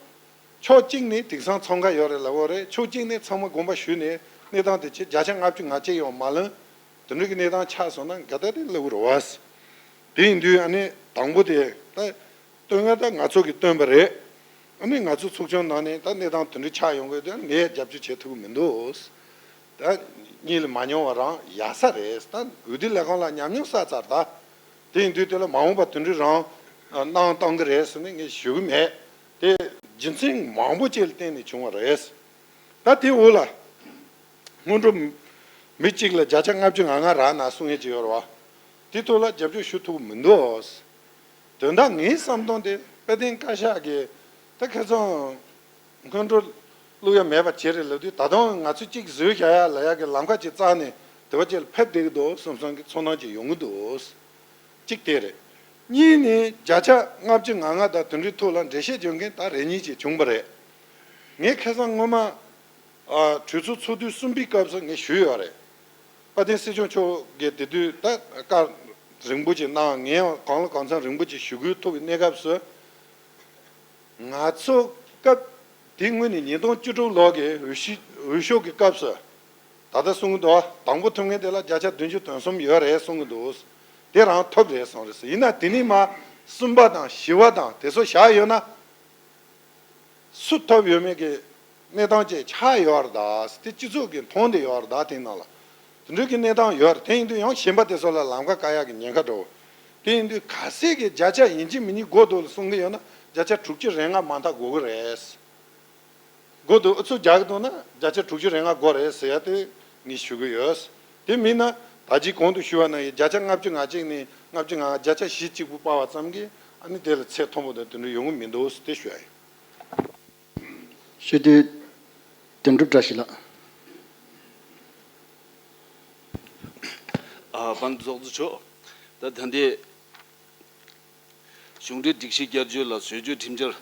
ཕྱོགས་གཅིག་ནས་དེང་སང་འཚང་ཁ་ཡོད་རེད་ལབ་ཡོད་རེད། ཕྱོགས་གཅིག་ནས་ཚང་མ་དགོངས་པ་ཞུས་ནས་གནས་སྟངས་དེ་ཆེ་བརྒྱ་ཆ་ལྔ་བཅུ་ང་གཅིག་ཡང་མ་ལོན། དེ་འདྲ་གི་གནས་སྟངས་ཆགས་སོང་ན་འགལ་ཟླ་དེ་སླེབས་ཀྱི་རེད་བ། དེ་ཡིན་དུས་ཨ་ནི་དང་པོ་དེ་ད་བཏོན་ཡ་ད་ང་ཚོ་གིས་བཏོན་པ་རེད། ཨ་ནི་ང་ཚོ་ཚོགས་ཆུང་ནང་ནས་ད་གནས་སྟངས་དེ་འདྲ་ཆགས་ཡོང་གི་དུས་ངས་རྒྱབ་སྐྱོར་བྱེད་ཐུབ་ཀྱི་མི་འདུག་ད་གཉིས་ལས་མ་མྱོང་བ་རང་ཡག་ས་རེད། ད་འོས་བསྡུ་ལས་ཁང་ལ་ཉམས་མྱོང་བསགས་ཚར་ད། དེ་ཡིན་དུས་དེ་ལ་མ་འོངས་པ་དེ་འདྲ་རང་གནང་བཏང་གི་རེད་ཟེར་ནས་ངས་ཞུ་གི་མེད། དེ་རྒྱུ་མཚན་མང་པོ་ཅིག་ལ་བརྟེན་ནས་བྱུང་བ་རེད། ད་དེ་འོག་ལ། སྔོན་འགྲོ་མི་གཅིག་ལ་བརྒྱ་ཆ་ལྔ་བཅུ་ང་ལྔ་རག་ན་གསུང་ཡས་ཅིག་ཡོད་རེད་བ། དེ་ཐོག་ལ་རྒྱབ་སྐྱོར་ཞུ་ཐུབ་མི་འདུག་དོན་དག་ངའི་བསམ་སྟངས་དེ་དཔལ་ལྡན་བཀའ་ཤག་གིས་ད་ཁ་སང་སྔོན་འགྲོ་བླུག་ཡ་མེད་པ་བྱས་རེད་ལབ་དུས། ད་དུང་ང་ཚོས་གཅིག་བཟོས་བཞག་ཡ་ལབ་ཡ་གི་ལམ་ཁ་ཅིག་བཙལ་ནས་དེ་བ་ཅིག་ལ་ཕེབས་བསྡད་ཀྱི་འདུག་བསམ་བསམ་གྱི་ཚོར་སྣང་ཅིག་ཡོང་གི་འདུག་གཅིག་དེ་རེད། གཉིས་ནི་བརྒྱ་ཆ་ལྔ་བཅུ་ང་ལྔ་དང་དེ་འདྲའི་ཐོག་ལ་འགྲེལ་བཤད་བརྗོད་མཁན་ད་རེ་གཉིས་ཅིག་བྱུང་བ་རེད། ངས་ཁ་སང་སྔོན་མ་ ཨ་གྲོས་ཚོགས་ཚོགས་དུས་གསུམ་པའི་སྐབས་སུ་ངས་ཞུས་ཡོད་རེད། དཔལ་ལྡན་སྲིད་སྐྱོང་མཆོག་གིས་དེ་དུས་ད་བཀའ་རིང་པོ་ཅིག་གནང་། ངས་ཡང་གང་ལ་གང་འཚམ་རིང་པོ་ཅིག་ཞུ་དགོས་ཐུག་པའི་གནས་སྐབས་སུ། ང་ཚོ་སྐབས་དེ་སྔོན་ནས་ཉིས་སྟོང་བཅུ་དྲུག་ལོ་གི་འོས་ཤོག་འོས་ཤོག་གི་སྐབས་སུ། ད་ལྟ་གསུང་གི་འདུག་དང་པོ་ཐུབ་མཁན་དེ་ལ་བརྒྱ་ཆ་བདུན་ཅུ་དོན་གསུམ་ཡོད་རེད་གསུང་གི་འདུག་དེ་རང་ཐོབ་རེད་གསུང་རེད། ཡིན་ན་དེ་ནས་མར་གསུམ་པ་དང་བཞི་པ་དང་དེ་ཚོ་བཞག་ཡོད་ན། སུ་ཐོབ་ཡོད་མེད་ཀྱི་གནས་སྟངས་ཅིག་ཆགས་ཡོད་རེད་ད། དེ་སྤྱི་ཚོགས་ཀྱིས་མཐོང་བསྡད་ཡོད་རེད་ད། དེ་ནང་ལ་དེ་འདྲ་གི་གནས་སྟངས་ཡོད་རེད། དེ་ཡིན་དུས་ཡང་གཞན་པ་དེ་ཚོ་ལ་ལམ་ཁ་བཀག་ཡག་གི་ཉེན་ཁ་འགྲོ། དེ་ཡིན་དུས་གལ་སྲིད་ཀྱི་བརྒྱ་ཆ་ཡིན་གཅིག་མིན་གཉིས་དགོས་འདུག་ལ་གསུང་གི་ཡོད་ན། བརྒྱ་ཆ་དྲུག་ཅུ་རེ་ལྔ་མ་མཐའ་དགོས་ཀྱི་རེད། དགོས་འདུག་ཨུ་ཚུགས་རྒྱག་གི་འདུག་ན་བརྒྱ་ཆ་དྲུག་ཅུ་རེ་ལྔ་དགོས་རེད་ཟེར་ཡ་དེ་ངས་ཞུ་གི་ཡོད། དེ་མིན་ན་ད་ཅི་གོང་དུ་ཞུས་པ་ནང་བཞིན་བརྒྱ་ཆ་ལྔ་བཅུ་ང་གཅིག་ནས་ལྔ་བཅུ་ང་བརྒྱ་ཆ་བཞི་གཅིག་པུ་སྤར་བ་ཙམ་གྱིས་ཨ་ནི་དེ་ལ་ཚད་མཐོན་པོ་དང་དེ་འདྲ་ཡོང་གི་མི་འདུག་དེ་ཞུ་ཡ་ཡིན། ཞུ་དུས་དོན་གྲུབ་བཀྲ་ཤིས་ལགས། ཨ་པན་ཚོགས་གཙོ་མཆོག་ད་ད་ལྟའི་གཞུང་འབྲེལ་སྒྲིག་གཞི་བསྐྱར་བཅོས་ལ་བཟོ་བཅོས་ཁྲིམས་འཆར་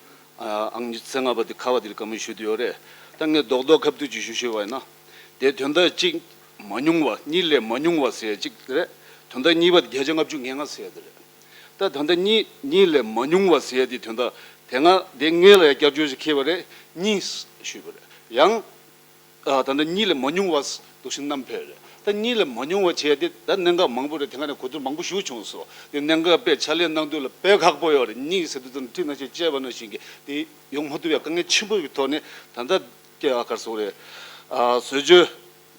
ཨང་ཉི་ཤུ་རྩ་ལྔ་པ་དེ་ཁ་བ་དེ་ལ་བཀའ་མོལ་ཞུ་དུ་ཡོད་རེད། ད་ངས་རྡོག་རྡོག་ཁ་ཐུག་ཅིག་ཞུ་ཞུ་བ་ཡིན་ན། དེ་དོན་དག་གཅིག་མ་ཉུང་བ་གཉིས་ལས་མ་ཉུང་བ་ཟེར་གཅིག་རེད། དོན་དག་གཉིས་པ་དེ་བརྒྱ་ཆ་ལྔ་བཅུ་ང་ལྔ་ཟེར་དེ་རེད། ད་ད་ལྟ་གཉིས་གཉིས་ལས་མ་ཉུང་བ་ཟེར་དེ་དོན་དག་དེ་སྔ་དེ་སྔོན་ལ་ཡང་བསྐྱར་བཅོས་ཤིག་འཁེལ་བ་རེད། གཉིས་ཞུས་པ་རེད་ཡང་། ཨ་ད་ལྟ་གཉིས་ལས་མ་ཉུང་བ་འདུག་ཤིང་རྣམ་འཕེལ་རེད། ད་གཉིས་ལས་མ་ཉུང་བ་བྱས་ཏེ་ད་གནད་འགག་མང་པོ་རེད། དེ་སྔ་ནས་གོ་བསྡུར་མང་པོ་ཞིག་བྱུང་སོང་། དེ་གནད་འགག་དཔེ་ཕྱག་ལས་གནང་དུས་ལ་དཔེ་ཁག་པོ་ཡོད་རེད། གཉིས་ཟེར་དུས་ཙམ་ཁྲིད་ན་ཞེས་བཅས་པ་ནང་བཞིན་གྱི་དེ་ཡོང་མ་ཐུབ་ཡ་དཀའ་ངལ་ཆེན་པོ་ཡི་ཐོག་ནས་ད་ལྟ་སྐྱེ་བ་གར་སོང་རེད། ཨ་བཟོ་བཅོས་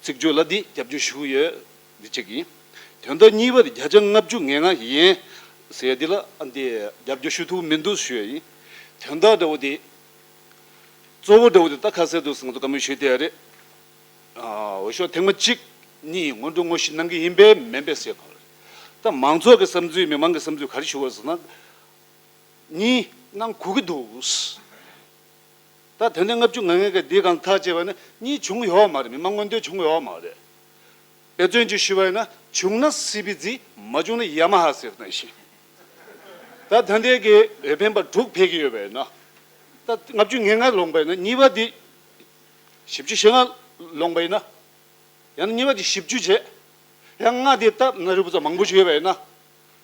ཚིག་བརྗོད་ལ་འདི་རྒྱབ་སྐྱོར་ཞུ་གི་ཡོད། འདི་གཅིག་ཡིན། དོན་དག་གཉིས་པ་དེ་བརྒྱ་ཆ་ལྔ་བཅུ་ང་ལྔ་ཡིན་ཟེར་འདི་ལ་ཨ་འདི་རྒྱབ་སྐྱོར་ཞུ་ཐུབ་མི་འདུག་ཞུ་ཡ་ཡིན། དོན་དག་འདྲ་བོ་དེ། གཙོ་བོ་འདྲ་བོ་དེ་ད་ཁ་གསལ་འདུག་ང་ཚོ་བཀའ་མོལ་ཞུས་དེ་རེད། ཨ་འོས་ཤོག་ཐེངས་མ་གཅིག་གཉིས་སྔོན་འགྲོ་ངོ་ཤེས་གནང་གི་ཡིན་པས་མིན་པས་ཟེར་གོ་རེད། ད་མང་ཚོགས་ཀྱི་བསམ་ཚུལ་མི་མང་གི་བསམ་ཚུལ་ག་རེ་ཞུ་བ་ཟེར་ན། གཉིས་གནང་དགོས་ཀྱི་འདུག་ད་དེ་ནས་ལྔ་བཅུ་ང་ལྔ་གི་འདི་གང་ཐག་བཅད་པ་ནི་གཉིས་བྱུང་ཡོད་མ་རེད། མི་མང་མངོན་འདོད་བྱུང་ཡོད་མ་རེད། དཔེ་མཚོན་གྱིས་ཞུས་པ་ཡིན་ན་བྱུང་ན་སི་པི་ཛི་མ་བྱུང་ན་ཡ་མ་ཧ་ཟེར་ནང་བཞིན། ད་ད་ལྟའི་གི་འོས་འཕེན་པ་དྲུག་ཕེབས་ཀྱི་ཡོད་པ་ཡིན་ན། ད་ལྔ་བཅུ་ང་ལྔ་ལོངས་པ་ཡིན་ན་གཉིས་པ་འདི་བཞི་བཅུ་ཞེ་ལྔ་ལོངས་པ་ཡིན་ན། ཡང་ན་གཉིས་པ་འདི་བཞི་བཅུ་བྱས། ཡང་ལྔ་འདི་སྟབས་ན་རི་བུ་ཚོ་མང་པོ་ཞིག་ཡོད་པ་ཡིན་ན།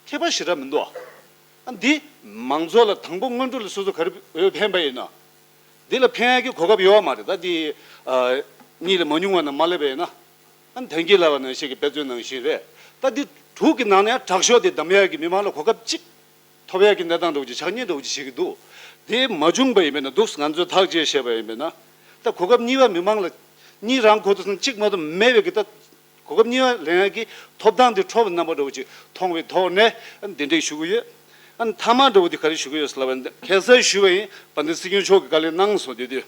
ཁྱད་པར་ཞེ་དྲག་མི་འདུག་ཨ་འདི་མང་ཚོགས་ལ་དང་པོ་སྔོན་འགྲོ་ལ་སོ་སོ་ག་རེ་འོས་འཕེན་པ་ཡིན་ན། འདི་ལ་འཕེན་ཡག་གི་གོ་སྐབས་ཡོད་མ་རེད། ད་འདི་ཨ་གཉིས་ལས་མ་ཉུང་བ་ནང་མ་སླེབས་པ་ཡིན་ན། ཨ་ཐན་སྐྱིད་ལགས་ནང་བཞིན་གྱི་དཔེ་མཚོན་ནང་བཞིན་རེད། ད་འདི་དྲུག་གི་ནང་ནས་དྲག་ཤོས་དེ་བདམས་ཡག་གི་མི་མང་ལ་གོ་སྐབས་གཅིག་ཐོབ་ཡག་གི་གནས་སྟངས་འདྲ་བོ་ཅིག་ཆགས་ཉེན་འདྲ་བོ་ཅིག་བྱེད་ཀྱི་འདུག་དེ་མ་བྱུང་པ་ཡིན་པས་ན་འདུག་ང་ཚོས་ཐག་བཅད་བཤད་པ་ཡིན་པས་ན། ད་གོ་སྐབས་གཉིས་པ་མི་མང་ལ་གཉིས་རང་ཁོ་ཚོ་གཅིག་མ་གཏོགས་མེད་པའི་གི་ད། གོ་སྐབས་གཉིས་པ་ལེན་ཡག་གི་ཐོབ་ཐང་དེ་འཕྲོ་བའི་རྣམ་པ་འདྲ་བོ་ཅིག་མཐོང་བའི་ཐོག་ནས་འདི་འདྲས་ཞུ་གི་ཡོད། ཨ་ནི་མཐའ་མ་འདྲ་བོ་དེ་ག་རེ་ཞུ་གི་ཡོད་ཟེར་ལབ་པ་ཡིན། ཁ་སང་ཞུས་པ་ཡིན། དཔལ་ལྡན་སྲིད་སྐྱོང་མཆོག་གིས་བཀའ་ལན་གནང་སོང་དེ་དུས།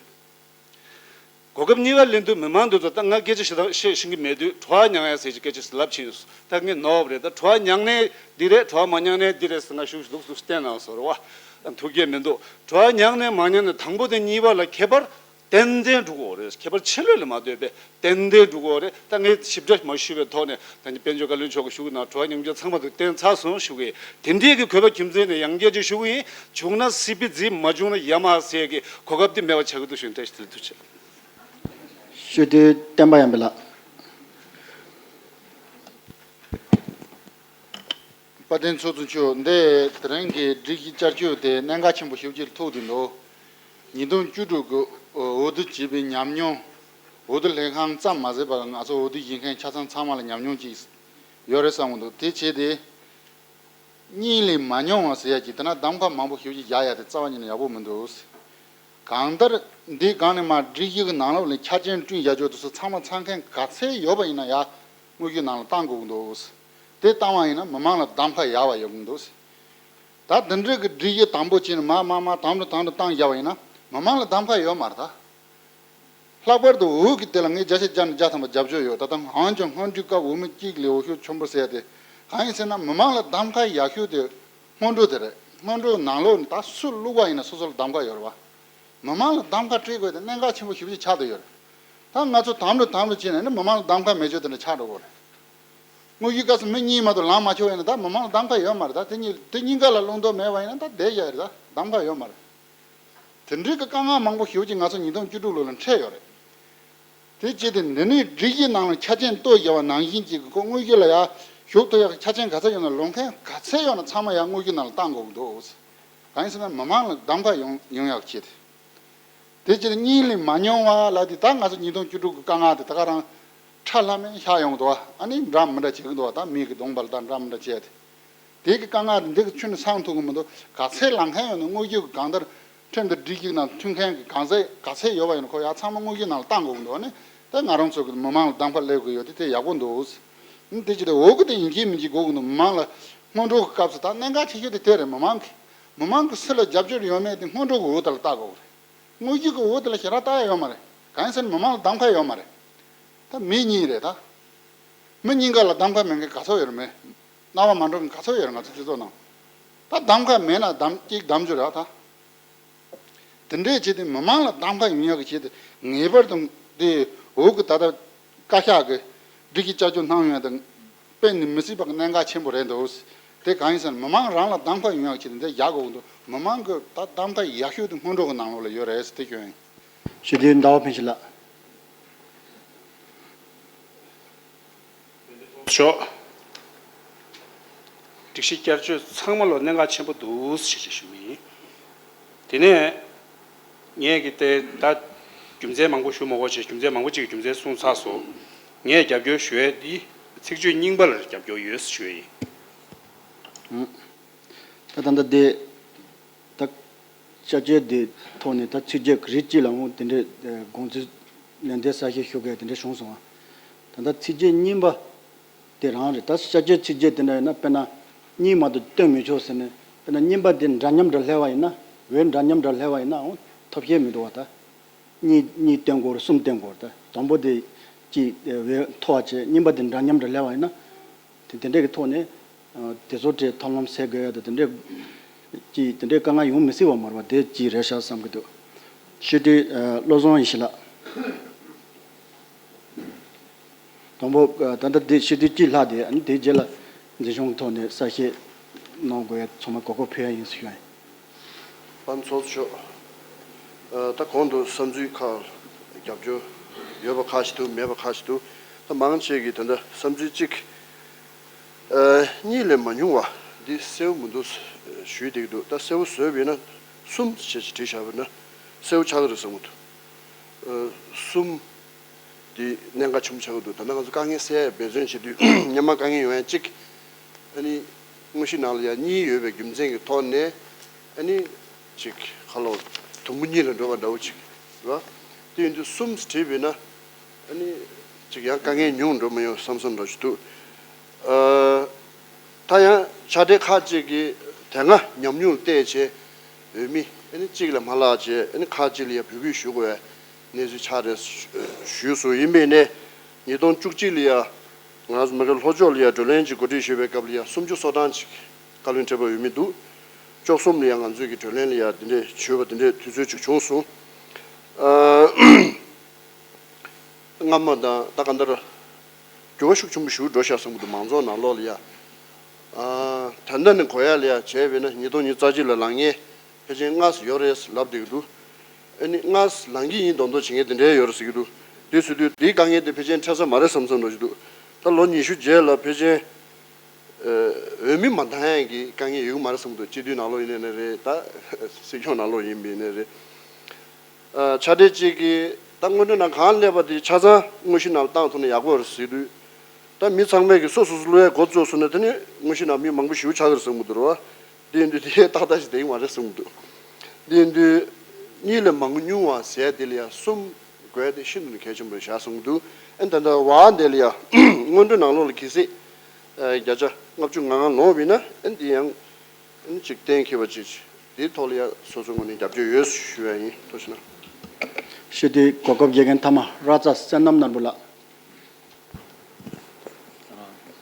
གོ་སྐབས་གཉིས་པ་ལེན་དུས་མི་མང་འདི་ཚོ་ད་ང་སྐད་ཆ་ཞེ་དྲག་བཤད་ཤེས་ཀྱི་མེད་དུས་བྲོ་བ་མྱང་ཡ་ཟེར་གྱི་སྐད་ཆ་ལབ་ཕྱིན་སོང་། ད་ངས་ནོར་བ་རེད། ད་བྲོ་བ་མྱངས་ནས་འདི་རེད། བྲོ་བ་མ་མྱངས་ནས་འདི་རེད་ཟེར་ང་ཞུ་ཞུ་ལུགས་སུ་བསྟན་གནང་སོང་རེད་བ། ཐུགས་དགྱེས་མི་འདུག་བྲོ་བ་མྱངས་ནས་མ་མྱངས་ནས་དང་པོ་དེ་གཉིས་པ་ལ་ཁྱད་པར་ཏན་ཏན་འགྲོ་གི་ཡོད་རེད། ཁྱད་པར་ཆེ་ལོས་ལ་མ་ལྟོས་པའི་ཏན་ཏན་འགྲོ་གི་ཡོད་རེད། ད་ངས་ཞིབ་ཕྲ་མ་ཞུས་པའི་ཐོག་ནས་ད་ནི་དཔལ་འབྱོར་བཀའ་བློན་མཆོག་གིས་ཞུ་གི་ན་བྲོ་བ་མྱོང་རྒྱུ་ཚང་མ་དུ་བསྟན་ཚར་སོང་ཞུ་གི་ཡིན། དེ་འདྲའི་གི་གུས་པ་ཁྱིམ་མཚེས་ནས་ཡང་བསྐྱར་ཅིག་ཞུ་གི་ཡིན། བྱུང་ན་སི་པི་ཛི་མ་བྱུང་ན་ཡ་མ་ཧ་ཟེར་གི་གོ་སྐབས་དེ་མེད་པ་ཆགས་ཀྱི་འདུག་ཞུ་ཡིན། བཀྲ་ཤིས་བདེ་ལེགས། ཐུགས་རྗེ་ཆེ། ཞུ་དུས་བསྟན་པ་ཡར་འཕེལ་ལགས། དཔལ་ལྡན་ཚོགས་གཙོ་མཆོག་འདི་དེ་རིང་གི་སྒྲིག་གཞི་བསྐྱར་བཅོས་དེ་གནད་འགག་ཆེན་པོ་ཞེ་པོ་ཅིག་ཐུག་བསྡད་འདུག་ཉིས་སྟོང་བཅུ་དྲུག་གི་འོས་བསྡུ་བྱས་པའི་ཉམས་མྱོང་། འོས་བསྡུ་ལྷན་ཁང་ཙམ་མ་ཟད་པར་ང་ཚོ་འོས་བསྡུ་བྱེད་མཁན་ཆ་ཚང་ཚང་མ་ལ་ཉམས་མྱོང་ཅིག་ཡོད་རེད་བསམ་གྱི་འདུག་དེ་བྱས་ཏེ། གཉིས་ལས་མ་ཉུང་བ་ཟེར་ཡ་ཅིག་དེ་ན་གདམ་ག་མང་པོ་ཞེ་པོ་ཅིག་རྒྱག་ཡ་དེ་རྩ་བ་ཉིད་ནས་ཡག་པོ་མི་འདུག་གང་ལྟར་འདི་སྒང་ནས་མར་སྒྲིག་གཞི་གི་ནང་ལོགས་ནས་ཆ་རྐྱེན་བསྐྲུན་བཞག་ཆོག་དེ་ཚོ་ཚང་མ་ཚང་མཁན་ག་ཚད་ཡོད་པ་ཡིན་ན་ཡ་དངོས་གཞིའི་ནང་ལ་བཏང་དགོས་ཀྱི་འདུག་དེ་བཏང་བ་ཡིན་ན་མི་མང་ལ་གདམ་ག་ཡག་པ་ཡོང་གི་འདུག་ད་དེ་འདྲ་གི་སྒྲིག་གཞི་དང་པོ་བྱས་ནས་མར་མར་མར་དམ་དུ་དམ་དུ་བཏང་བཞག་པ་ཡིན་ན་མི་མང་ལ་གདམ་ག་ཡོད་མ་རེད་ད། ལྷག་པར་དུ་འོས་ཀྱི་དེ་ལ་ངས་བརྒྱ་ཆ་བརྒྱ་ནས་བརྒྱ་ཐམ་པ་རྒྱབ་སྐྱོར་ཡོད། ད་ལྟ་ང་ཚོ་སྔོན་འགྲོའི་སྐབས་འོས་མི་གཅིག་ལས་འོས་ཤོག་ཆེན་པོ་ཟེར་ཡ་དེ་གང་ཡིན་ཟེར་ན་མི་མང་ལ་གདམ་ག་ཡག་ཤོས་དེ་སྔོན་འགྲོ་དེ་རེད། སྔོན་འགྲོའི་ནང་ལོགས་ནས་ད་སུ་བླུགས་པ་ཡིན་ན་སོ་སོ་ལ་གདམ་ག་ཡོད་རེད་བ། མི་མང་ལ་གདམ་ག་སྤྲད་དགོས་དེ་གནད་འགག་ཆེན་པོ་ཞེ་པོ་ཅིག་ཆགས་བསྡད་ཡོད་རེད། ད་ང་ཚོ་དམ་ལུ་དམ་ལུ་བྱས་ནས་ནི་མི་མང་ལ་གདམ་ག་མེད་ཆོག་དེ་འདྲ་ཆགས་འགྲོ་གི་རེད། དངོས་ཡོད་སྐབས་སུ་མི་གཉིས་མ་གཏོགས་ལངས་མ་ཆོག་ཡིན་ན་ད་མི་མང་ལ་གདམ་ག་ཡོད་མ་རེད། ད་དེ་གཉིས་དེ་གཉིས་ཀ་ལ་བླང་དོར་མེད་པ་ཡིན་ན་ད་བསྡད་བཞག་རེད། ད་གདམ་ག་ཡོད་མ་རེད། དེ་འདྲའི་གི་དཀའ་ངལ་མང་པོ་ཞེ་པོ་ཅིག་ང་ཚོ་ཉིས་སྟོང་བཅུ་དྲུག་ལོ་ལ་འཕྲད་ཡོད་རེད། དེ་བྱས་ཏེ་འདི་ནས་སྒྲིག་གཞི་ནང་ལ་ཆ་རྐྱེན་གཏོད་བཞག་པ་ནང་བཞིན་གྱི་ཁོ་དངོས་གཞི་ལ་ཡང་ཞུགས་ཐུབ་ཡག་ཆ་རྐྱེན་ག་ཚད་ཡོད་ན་ལོག་མཁན་ག་ཚད་ཡོད་ན་ཚང་མ་ཡང་དངོས་གཞི་ནང་ལ་བཏང་དགོས་ཀྱི་འདུག་གང་ཡིན་ཟེར་ན་མི་མང་ལ་གདམ་ག་ཡོང་ཡོང་ཡག་ཆེད་དུ། དེ་ཕྱིར་གཉིས་ལས་མ་ཉུང་བ་ལ་དེ་ད་ང་ཚོ་ཉིས་སྟོང་བཅུ་དྲུག་གི་དཀའ་ངལ་དེ་ད་ག་རང་ཁྲ་ལྷམ་མེ་ཤར་ཡོང་འདུག་ཨ་ནི་འདྲ་མི་འདྲ་བྱེད་ཀྱི་འདུག་ད་མི་གི་གདོང་པ་ལ་ད་འདྲ་མི་འདྲ་བྱས་ཏེ། དེ་གི་དཀའ་ངལ་དེ་འདི་གི་ཆུ་ནས་སངས་ཐུབ་ཀྱི་མི་འདུག་ག་ཚད་ལངས་མཁན་ཡོད་ན་དངོས་ཤུགས་ཀྱི་གང་ལྟར་ཁྲིམས་དང་སྒྲིག་གཞི་ནང་མཐུན་མཁན་གྱི་གང་ཚད་ག་ཚད་ཡོད་པ་ཡིན་ན་ཁོ་ཡ་ཚང་མ་དངོས་གཞི་ནང་ལ་བཏང་དགོས་ཀྱི་འདུག་ཨ་ནི་ད་ང་རང་ཚོ་གི་མི་མང་ལ་གདམ་ག་སླེབས་དགོས་ཡོད་དེ་དེ་ཡག་པོ་འདུག་ཨ་ནི་དེ་ཅི་སྟེ་འོག་གི་དེ་ཡིན་གཅིག་མིན་གཅིག་དགོས་ཀྱི་འདུག་མི་མང་ལ་སྔོན་འགྲོ་གི་སྐབས་སུ་ད་གནད་འགག་ཆེ་ཤོས་དེ་དེ་རེད། མི་མང་གི་མི་མང་གི་སུ་ལ་རྒྱབ་སྐྱོར་ཡོད་མེད་དེ་སྔོན་འགྲོ་གི་འོག་དེ་ལ་བལྟ་དགོས་རེད། དངོས་གཞི་གི་འོག་དེ་ལ་ཞེ་དྲག་བལྟ་ཡ་ཡོད་མ་རེད། གང་ཡིན་ཟེར་ན་མི་མང་ལ་གདམ་ག་ཡོད་མ་རེད། ད་མི་གཉིས་རེད་ད། མི་གཉིས་ཀ་ལ་གདམ་ག་མེད་མཁན་ག་ཚོད་ཡོད་རེད་མེད། རྣ་བ་མ་འགྲོ་མཁན་ག་ཚོད་ཡོད་རེད་ང་ཚོ་སྤྱི་ཚོགས་ནང་། ད་གདམ་ག་མེད་ན་གདམ་གཅིག་གདམ་རྒྱུ་རེད་ད། དེ་འདྲས་བྱས་ཏེ་མི་མང་ལ་གདམ་ག་ཡོང་ཡག་གི་ཆེད་དུ་ངེས་པར་དུ་དེ་འོག་གི་ད་ལྟ་བཀའ་ཤག་གི་སྒྲིག་གཞི་བསྐྱར་བཅོས་གནང་ཡོང་ཡ་དང་། དཔེ་ནི་མི་སྲིད་པ་གི་གནད་འགག་ཆེན་པོ་རེད་འདུག་དེ་གང་ཡིན་ཟེར་ན་མི་མང་རང་ལ་གདམ་ག་ཡོང་ཡག་ཆེད་དུ་འདི་རྒྱག་དགོས་ཀྱི་འདུག་མི་མང་གི་ད་གདམ་ག་ཡག་ཤོས་དེ་སྔོན་འགྲོ་གི་ནང་ལོགས་ལ་ཡོད་རེད་ཟེར་དེ་སྐྱོན་ཡིན། ཞུ་དེ་ཟླ་བ་ཕན་ཞིག་ལགས། ཤོག་སྒྲིག་གཞི་བསྐྱར་བཅོས་ཚང་མ་ལོ་གནད་འགག་ཆེན་པོ་འདུག་ཞེས་ཞུ་མི་ཡིན། དེ་ནས་ངས་ཀྱི་དེ་ད་རྒྱུ་མཚན་མང་པོ་ཞུ་མ་དགོས་ཞེས་རྒྱུ་མཚན་མང་པོ་ཅིག་གི་རྒྱུ་མཚན་གསུངས་ཚར་སོང་། ངས་རྒྱབ་སྐྱོར་ཞུ་ཡས་འདི་ཚིག་བརྗོད་རྙིང་པ་ལ་རྒྱབ་སྐྱོར་ཡོད་ཞུ་ཡས་ཡིན། ད་ད་ལྟ་དེ་ད་བསྐྱར་བཅོས་དེ་ཐོག་ནས་ད་ཚིག་བརྗོད་རིགས་གཅིག་ལ་འོང་དེ་འདྲའི་དགོངས་ཚུལ་ལན་འདེབས་གསལ་བཤད་ཞུ་དགོས་དེ་འདྲ་བྱུང་སོང་བ། ད་ལྟ་ཚིག་བརྗོད་རྙིང་པ་དེ་རང་རེད། ད་བསྐྱར་བཅོས་ཚིག་བརྗོད་དེ་འདྲ་ཡིན་ན་དཔེར་ན་གཉིས་མ་གཏོགས་བཏོན་མི་ཆོག་ཟེར་ནས་དཔེར་ན་རྙིང་པ་དེ་འདྲ་མཉམ་འདྲ་སླེབས་པ་ཡིན་ན་འོས་འདྲ་མཉམ་འདྲ་སླེབས་པ་ཡིན་ན་འོང་ཐབས་ཤེས་མི་འདུག་བ། ད་གཉིས་གཉིས་བཏོན་དགོས་རེད། གསུམ་བཏོན་དགོས་རེད། ད་དང་པོ་དེ་གཅིག་འོས་མཐོ་བ་བྱས་རྙིང་པ་དེ་འདྲ་མཉམ་འདྲ་སླེབས་པ་ཡིན་ན་དེ་དེ་འདྲས་ཀྱི་ཐོག་ནས་དེ་ཚོ་གྲས་ཐབས་ལམ་སེལ་དགོས་ཡ་དེ་དེ་འདྲས་ཀྱི་དེ་འདྲས་དཀའ་ངལ་ཡོང་མི་སྲིད་པ་མ་རེད་པ། དེ་གཅིག་རེད་ཤག་བསམ་གྱི་འདུག་ཤེས་དུས་བློ་བཟང་ཡེ་ཤེས་ལགས། དང་པོ་ད་ལྟ་དེ་ཤེས་དུས་གཅིག་ལྷག་དེ་ཨ་ནི་དེའི་རྗེས་ལ་འཛིན་སྐྱོང་ཐོག་ནས་གསལ་བཤད་གནང་དགོས་ཡ་ཚང་མ་གོ་སྐབས་ཕུལ་ཡ་ཡིན་ཟེར་ཞུ་ཡ་ཡིན། པ་ཚོགས་གཙོ་མཆོག་ད་གོང་དུ་བསམ་ཚུལ་ཁག་རྒྱབ་སྐྱོར་ཡོད་པ་ཁག་ཅིག་འདུག་མེད་པ་ཁག་ཅིག་འདུག་ད་མང་ཆེ་གིས་ད་ལྟ་བསམ་ཚུལ་གཅིག་གཉིས་ལས་མ་ཉུང་བ་འདི་གསལ་པོ་མི་འདུག་ཞུས་བསྡད་ཀྱི་འདུག་ད་གསལ་པོ་བཟོས་པ་ཡིན་ན་གསུམ་བྱས་ཅིག་བྲིས་བཞག་པ་ཡིན་ན་གསལ་པོ་ཆགས་ཀྱི་རེད་བསམ་གྱི་འདུག་གསུམ། དེ་གནད་འགག་ཆེན་པོ་ཆགས་ཀྱི་འདུག་ད་ལྟ་ང་ཚོ་དཀའ་ངལ་སེལ་ཡ་འབད་བརྩོན་བྱེད་དུས་སྔོན་མ་དཀའ་ངལ་ཡོང་ཡ་གཅིག་ཨ་ནི་དངོས་གཞི་ནང་ལ་ཡ་གཉིས་ཡོད་པའི་རྒྱུ་མཚན་གྱི་ཐོག་ནས་ཨ་ནི་གཅིག་ཁ་ལོ་དུམ་བུ་གཉིས་ལ་འགྲོ་བ་འདྲ་བོ་གཅིག་རེད་བ། དེ་ཡིན་དུས་གསུམ་བྲིས་པས་ན་ཨ་ནི་གཅིག་ཡང་དཀའ་ངལ་ཉུང་འགྲོ་མ་ཡོང་བསམ་བསམ་འདྲ་ཞིག་འདུག་ཨ། ད་ཡང་ཕྱག་སྦྲེལ་ཁག་ཅིག་གིས་དེ་སྔ་ཉམས་མྱོང་བལྟས་བྱས་འོས་མི་ཨ་ནི་གཅིག་ལས་མ་ལྷག་བྱས་ཨ་ནི་ཁག་ཅིག་ལ་ཡ་འབོད་སྐུལ་ཞུ་དགོས་པའི་གནས་ཚུལ་ཆགས་རེད་ཞུས་སོང་། ཡིན་པས་ནས་ཉིས་སྟོང་བཅུ་གཅིག་ལ་ཡ་ང་ཚོ་མ་གི་ལྷོ་ཕྱོགས་ལ་ཡ་བགྲོ་གླེང་ཅིག་གོ་སྒྲིག་ཞུས་པའི་སྐབས་ལ་ཡ་སུམ་ཅུ་སོ་གྲངས་ཅིག་བཀའ་བློན་ཁྲི་པ་འོས་མི་འདུག་བཅུ་གསུམ་ལ་ཡ་ང་ཚོས་ཀྱི་བགྲོ་གླེང་ལ་ཡ་དེ་འདྲས་ཞུས་པ་དེ་འདྲས་དུས་ཚོད་ཅིག་བྱུང་སོང་། ཨ། སྔ་མ་དང་ད་ག་འདྲ་འགྱུར་བ་ཤུགས་ཆེན་པོ་ཞིག་འགྲོ་ཤག་བསམ་གྱི་འདུག་མང་ཚོགས་ནང་ལོགས་ལ་ཡ། ཨ། ད་ལྟ་ནས་གོ་ཡ་ལ་ཡ་བྱས་པས་ན་ཉིས་སྟོང་ཉི་ཤུ་རྩ་གཅིག་ལ་ལངས་མཁན་ཕལ་ཆེར་ལྔ་ཙམ་ཡོད་རེད་ལབ་བསྡད་ཀྱི་འདུག་ཨ་ནི་ལྔ་ཙམ་ལངས་ཀྱི་ཡིན་མདོག་མདོག་བྱེད་མཁན་དེ་འདྲའི་ཡོད་རེད་ཟེར་གྱི་འདུག་དེ་ཟེར་དུས་དེའི་དཀའ་ངལ་དེ་ཕལ་ཆེར་འཕྲད་ས་མ་རེད་བསམ་བསམ་འདྲ་ཞིག་འདུག་ད་ལོ་ཉི་ཤུ་རྗེས་ལ་ཕལ་ཆེར་འོས་མི་མ་འདང་ཡ་གི་དཀའ་ངལ་ཡོད་ཀྱི་མ་རེད་བསམ་གྱི་འདུག་སྤྱི་འཐུས་ནང་ལོགས་ཡིན་ནའི་རེད། ད་སྲིད་སྐྱོང་ནང་ལོགས་ཡིན་པ་ཡིན་ནའི་རེད། ཨ། ཕྱག་སྦྲེལ་གཅིག་གིས་ད་སྔོན་འགྲོ་ནང་གང་སླེབས་པ་དེ་ཆ་ཚང་དངོས་གཞི་ནང་ལ་བཏང་ཐུབ་ན་ཡག་པོ་རེད་ཟེར་དུས། ད་མི་ཚང་མས་ཀྱི་སོ་སོ་སོ་བློ་ཡ་འགོ་བཙུགས་སོང་ན་དེ་ནི་དངོས་གཞི་ནང་མི་མང་པོ་ཞེ་པོ་ཆགས་ཀྱི་རེད་བསམ་གྱི་འདུག་རེད་བ། དེ་ཡིན་དུས་དེ་ཏག་ཏག་ཞིག་བསྡད་ཀྱི་མ་རེད་བསམ་གྱི་འདུག་དེ་ཡིན་དུས་གཉིས་ལས་མང་ཉུང་བ་ཟེར་དེ་ལ་ཡ་གསུམ་དགོས་དེ་ཤིན་ཏུ་ནས་གལ་ཆེན་པོ་རེད་བཞག་བསམ་གྱི་འདུག་ཨ་ནི་ད་ལྟ་བ་འདི་ལ་ཡ་སྔོན་འགྲོ་ནང་ལོགས་ལ་གལ་སྲིད་བརྒྱ་ཆ་ལྔ་བཅུ་ང་ལྔ་ལོངས་པ་ཡིན་ན་ཨ་ནི་དེ་ཡང་། ཨ་ནི་གཅིག་གཏན་འཁེལ་བ་གཅིག་དེའི་ཐོག་ལ་ཡ་སོ་སོའི་ངོས་ནས་རྒྱབ་སྐྱོར་ཡོད་ཞུ་ཡ་ཡིན། ཐུགས་རྗེ་གནང་། ཞུ་དུས་གོ་སྐབས་རྒྱག་མཁན་མཐའ་མ་ར་ཙ་བསོད་ནམས་ནོར་བུ་ལགས།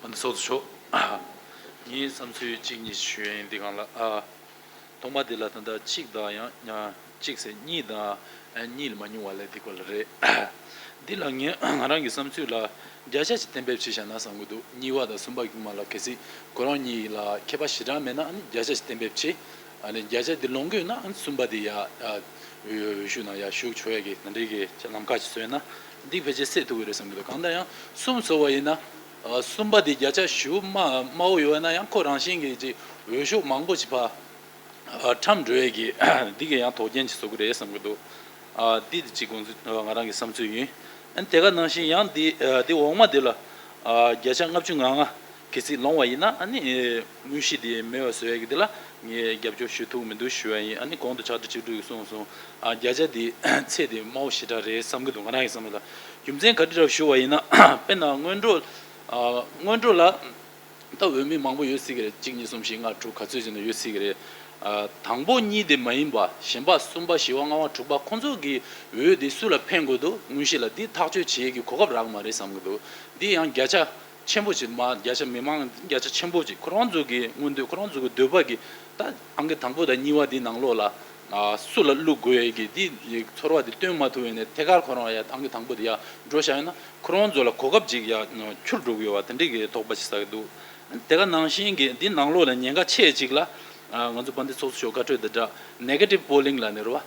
ཨ་ནི་ཚོགས་གཙོ་མཆོག་ངའི་བསམ་ཚུལ་གཅིག་གཉིས་ཞུ་ཡ་ཡིན། འདི་སྒང་ལ་ཨ། ཐོག་མ་དེ་ལ་ད་ལྟ་གཅིག་དང་ཡང་གཅིག་ཟེར་གཉིས་དང་གཉིས་ལས་མ་ཉུང་བ་ལས་དེ་སྐོར་ལ་རེད། འདི་ལ་ངས་ང་རང་གི་བསམ་ཚུལ་ལ་བརྒྱ་ཆ་ཞིག་གཏན་འབེབས་བྱས་བཞག་ན་བསམ་གྱི་འདུག་གཉིས་པ་དང་གསུམ་པ་གི་མ་ལ་གལ་སྲིད་ཁོ་རང་གཉིས་ལ་ཁྱད་པར་ཞེ་དྲག་མེད་ན་ཨ་ནི་བརྒྱ་ཆ་ཞིག་གཏན་འབེབས་བྱས། ཨ་ནི་བརྒྱ་ཆ་དེ་ལོངས་ཀྱི་ཡོད་ན་ཨ་ནི་གསུམ་པ་དེ་ཡ་ཨ་ཞུ་ན་ཡ་ཞུགས་ཆོག་ཡ་གི་ད་འདྲའི་གི་ལམ་ཁ་ཞིག་བཟོས་ན་ འདི་ཕལ་ཆེར་སེལ་ཐུབ་ཀྱི་རེད་བསམ་གྱི་འདུག་གང་ལྟར་ཡང་གསུམ་བཟོ་བ་ཡིན་ན། ཨ། གསུམ་པ་དེ་བརྒྱ་ཆ་ཞེ་པོ་དམའ་དམའ་བོ་ཡོད་ན་ཡང་ཁོ་རང་བཞིན་གྱིས་ཅིག་འོས་ཤོག་མང་པོ་ཅིག་ཕར། ཨ། ཁྲམ་འགྲོ་ཡས་ཀྱི་འདི་གི་ཡང་དོགས་རྐྱེན་ཅིག་བཟོ་གི་རེད་བསམ་གྱི་འདུག་ཨ། འདི་དེ་གཅིག་ཁོང་ཚོ་ང་རང་གི་བསམ་ཚུལ་ཡིན། ཨ་ནི་དེ་ག་ནང་བཞིན་ཡང་འདི། ཨ། འདི་འོག་མ་འདི་ལ། ཨ། བརྒྱ་ཆ་ལྔ་བཅུ་ང་ལྔ་གལ་སྲིད་ལོངས་པ་ཡིན་ན། ཨ་ནི་དངོས་གཞི་དེ་མེད་པ་བཟོ་ཡས་ཀྱི་འདི་ལ་ངས་རྒྱབ་སྐྱོར་ཞུ་ཐུབ་མི་འདུག་ཞུ་བ་ཡིན། ཨ་ནི་གོང་དུ་ཕྱག་སྦྲེལ་བཅུ་དྲུག་གིས་གསུངས་སོང་། ཨ། བརྒྱ་ཆ་དེ་ཚད་དེ་དམའ་བོ་ཞེ་དྲག་རེད་བསམ་གྱི་འདུག་ང་རང་གི་བསམ་བློ་ལ། རྒྱུ་མཚན་ག་རེ་རེད་ཞུ་བ་ཡིན་ན། དཔེར་ན་སྔོན་འགྲོ། ཨ། སྔོན་འགྲོ་ལ། ད་འོས་མི་མང་པོ་ཡོད་སྲིད་ཀྱི་རེད། གཅིག་གཉིས་གསུམ་བཞི་ལྔ་དྲུག་ག་ཚོད་ཅིག་ན་ཡོད་སྲིད་ཀྱི་རེད། ཨ། དང་པོ་གཉིས་དེ་མ་ཡིན་པ་གཞན་པ་གསུམ་པ་བཞི་པ་ལྔ་པ་དྲུག་པ་ཁོང་ཚོ་གི་འོས་དེ་སུ་ལ་འཕེན་དགོས་འདུག་དངོས་གཞི་ལ་འདི་ཐག་གཅོད་བྱེད་ཡས་ཀྱི་གོ་སྐབས་རག་མ་རེད་བསམ་གྱི་འདུག་འདི་ཡང་བརྒྱ་ཆ་ཆེན་པོ་ཅིག་མ། བརྒྱ་ཆ་མི་མང་བརྒྱ་ཆ་ཆེན་པོ་ཅིག་ཁོ་རང་ཚོ་གི་མངོན་འདོད་ཁོ་རང་ཚོ་གི་འདོད་པ་གི་ད་ཨང་ཀི་དང་པོ་དང་གཉིས་པ་འདི་ནང་ལོགས་ལ། ཨ། སུ་ལ་བླུག་དགོས་ཡས་ཀྱི་འདི་ཚོར་བ་འདི་སྟོན་མ་ཐུབ་ཡས་ནས་ཐད་ཀར་ཁོ་རང་ཡ་ཨང་ཀི་དང་པོ་འདི་ཡ་འགྲོ་བཞག་ཡོད་ན་ཁོ་རང་ཚོ་ལ་གོ་སྐབས་ཅིག་ཡ་འཁྱུར་འགྲོ་གི་ཡོད་པ་དེ་འདྲའི་གི་དོགས་པ་ཅིག་ཟ་གི་འདུག་དེ་ག་ནང་བཞིན་གྱི་འདི་ནང་ལོགས་ལ་ཉེན་ཁ་ཆེ་ཅིག་ལ། ཨ། ང་ཚོ་དཔལ་ལྡན་ཚོགས་གཙོ་མཆོག་བཀའ་འཁྲོལ་དང་སྦྲགས་ནེ་གེ་ཊིབ་པོ་ལིང་ལབ་ནས་རེད་བ།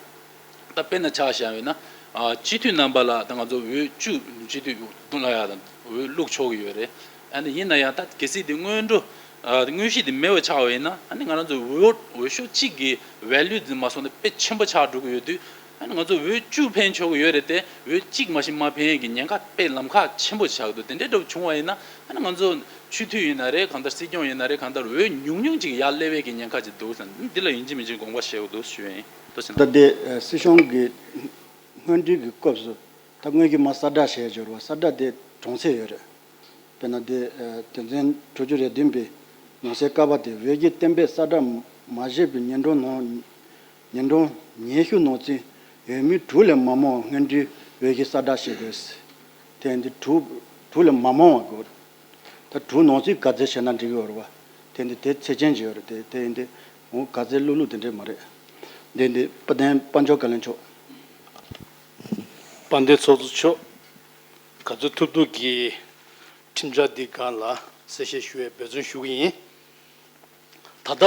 ད་དཔེར་ན་ཆ་བཞག་ཡོད་ན། ཨ། སྤྱི་འཐུས་རྣམ་པ་ལ་ད་ང་ཚོ་འོས་བཅུ་སྤྱི་འཐུས་བསྡུ་ལ་ཡ་དང་འོས་བླུག་ཆོག་གི་ཡོད་རེད། ཨ་ནི་ཡིན་ན་ཡང་ད་གལ་སྲིད་དེ་སྔོན་འགྲོ། ཨ། དངོས་གཞི་དེ་མེད་པ་ཆགས་པ་ཡིན་ན། ཨ་ནི་ང་རང་ཚོ་འོས་འོས་ཤོག་གཅིག་གི་ཝེ་ལུ་དེ་མ་སོང་ན་དཔེ་ཆེན་པོ་ཆགས་འགྲོ་གི་ཡོད་དུས། ཨ་ནི་ང་ཚོ་འོས་བཅུ་འཕེན་ཆོག་གི་ཡོད་རེད་དེ། འོས་གཅིག་མ་གཞི་མ་འཕེན་གྱི་ཉེན་ཁ་དཔེ་ལམ་ཁ་ཆེན་པོ་ཆགས་འདུག་དེ་འདྲའི་འདྲ་བོ་བྱུང་བ་ཡིན་ན། ཨ་ནི་ང་ཚོ་སྤྱི་འཐུས་ཡིན་ན་རེད། གང་ལྟར་སྲིད་སྐྱོང་ཡིན་ན་རེད། གང་ལྟར་འོས་ཉུང་ཉུང་ཅིག་ཡར་སླེབས་པའི་གི་ཉེན་ཁ་ཅིག་འདུག་ཟེར། འདི་ལ་ཡིན་གཅིག་མིན་གཅིག་དགོངས་པ་བཞེས་དགོས་འདུག་ཞུ་ཡ་ཡིན། ཐུགས་རྗེ་གནང་། ད་ལྟ་སྲིད་གཞུང་གི་སྔོན་འགྲོའི་གི་སྐབས་སུ་ད་སྔོན་གྱི་མ་གསལ་བསྒྲགས་བྱས་ཡོད་རེད་བ། གསལ་བསྒྲགས་དེ་གྲངས་ཚད་ཡོད་རེད། དཔེར་ན་དེ་དོན་ཚན་དྲུག་ཅུ་རེ་བདུན་པའི་ནང་གསེས་ཀ་པ་དེ། འོས་ཀྱི་གཏན་འབེབས་གསལ་བསྒྲགས་མ་བྱས་པའི་ཉིན་གྲངས་ནང་ཉིན་གྲངས་ཉི་ཤུ་ནང་ཚུན་འོས་མི་དྲུག་ལས་མ་མང་བ་སྔོན་འགྲོའི་འོས་ཀྱི་གསལ་བསྒྲགས་བྱེད་དགོས། དེ་ཡིན་དུས་དྲུག་དྲུག་ལས་མ་མང་བ་དགོས། ད་དྲུག་ནང་ཚུན་ག་ཚད་བྱས་ན་འགྲིག་གི་ཡོད་རེད་བ། དེ་ཡིན་དུས་དེ་ཚད་ཆེན་ཅིག་ཡོད་རེད། དེ་དེ་ཡིན་དུས་འོ་ག་ཚད་བླུག་བླུག་དེ་འདྲས་མ་རེད། དེ་ཡིན་དུས་དཔལ་ལྡན་དཔལ་འབྱོར་བཀའ་བློན་མཆོག་དཔལ་ལྡན་ཚོགས་གཙོ་མཆོག་ག་ཚོད་ཐུབ་ཐུབ་ཀྱིས་ཁྲིམས་འཆར་འདི་སྒང་ལ་གསལ་བཤད་ཞུ་བའི་འབད་བརྩོན་ཞུ་གི་ཡིན། ད་ལྟ་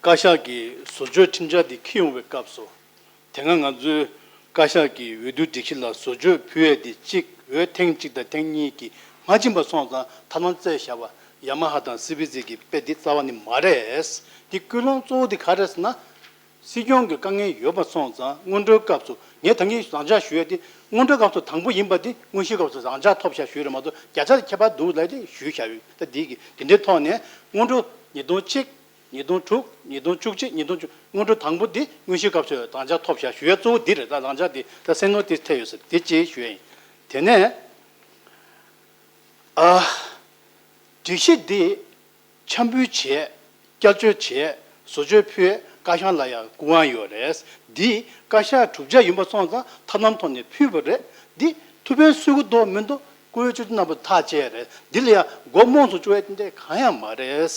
བཀའ་ཤག་གིས་བཟོ་བཅོས་ཁྲིམས་འཆར་འདི་འཁྱེར་ཡོང་བའི་སྐབས་སུ། དེ་སྔ་ང་ཚོའི་བཀའ་ཤག་གིས་འོས་བསྡུ་སྒྲིག་གཞི་ལ་བཟོ་བཅོས་ཕུལ་ཡས་དེ་གཅིག་འོས་ཐེངས་གཅིག་དང་ཐེངས་གཉིས་ཀྱིས་མ་ཕྱིན་པ་སོང་ཙང་ཐབས་ལམ་བཙལ་བཞག་པ་ཡ་མ་ཧ་དང་སི་བི་ཛི་གི་དཔེ་འདི་རྩ་བ་ནས་མ་རེད། འདི་ཀུན་སློང་གཙོ་བོ་དེ་ག་རེ་རེད་ཟེར་ན། སྲིད་སྐྱོང་གི་དཀའ་ངལ་ཡོད་པ་སོང་ཙང་སྔོན་འགྲོའི་སྐབས་སུ་ངས་ད་གིན་རང་འཇགས་ཞུ་ཡས་དེ་སྔོན་འགྲོའི་སྐབས་སུ་དང་པོ་ཡིན་པ་དེ་དངོས་གཞིའི་སྐབས་སུ་རང་འཇགས་ཐོབ་བཞག་ཞུས་རེད་མ་གཏོགས་བརྒྱ་ཆ་ཁྱད་པར་འདུག་ལབ་དེ་ཞུས་བཞག་ཡོད། ད་འདི་གི་དེ་འདྲའི་ཐོག་ནས་སྔོན་འགྲོ་ཉིས་སྟོང་གཅིག་ཉིས་སྟོང་དྲུག་ཉིས་སྟོང་བཅུ་གཅིག་ཉིས་སྟོང་བཅུ། སྔོན་འགྲོ་དང་པོ་འདི་དངོས་གཞིའི་སྐབས་སུ་རང་འཇགས་ཐོབ་བཞག་ཞུ་ཡ་གཙོ་བོ་འདི་རེད། ད་རང་འཇགས་འདི་ད་སེམས་ནོར་དེ་ཐེབས་ཡོད་ཟེར་དེ་གཅིག་ཞུ་ཡ་ཡིན། དེ་ནས་ཨ་སྒྲིག་གཞི་འདི་འཆར་འབུལ་བྱས། བསྐྱར་བཅོས་བྱས། བཟོ་བཅོས་ཕུལ་བཀའ་ཤག་ལ་ཡང་སྐུ་དབང་ཡོད་རེད། འདི་བཀའ་ཤག་གྲུབ་ཆ་ཡིན་པ་སོང་ཙང་ཐབས་ལམ་ཐོག་ནས་ཕུལ་བ་རེད། འདི་ཐུགས་ཕན་གསོས་ཀྱི་འདུག་མི་འདུག་སྐུ་ངོ་སྤྱི་འཐུས་རྣམ་པ་ཐག་བཅད་རེད། འདི་ལ་ཡང་མགོ་རྨོངས་སུ་བཅུག་ཡ་དེ་འདྲ་གང་ཡང་མ་རེད།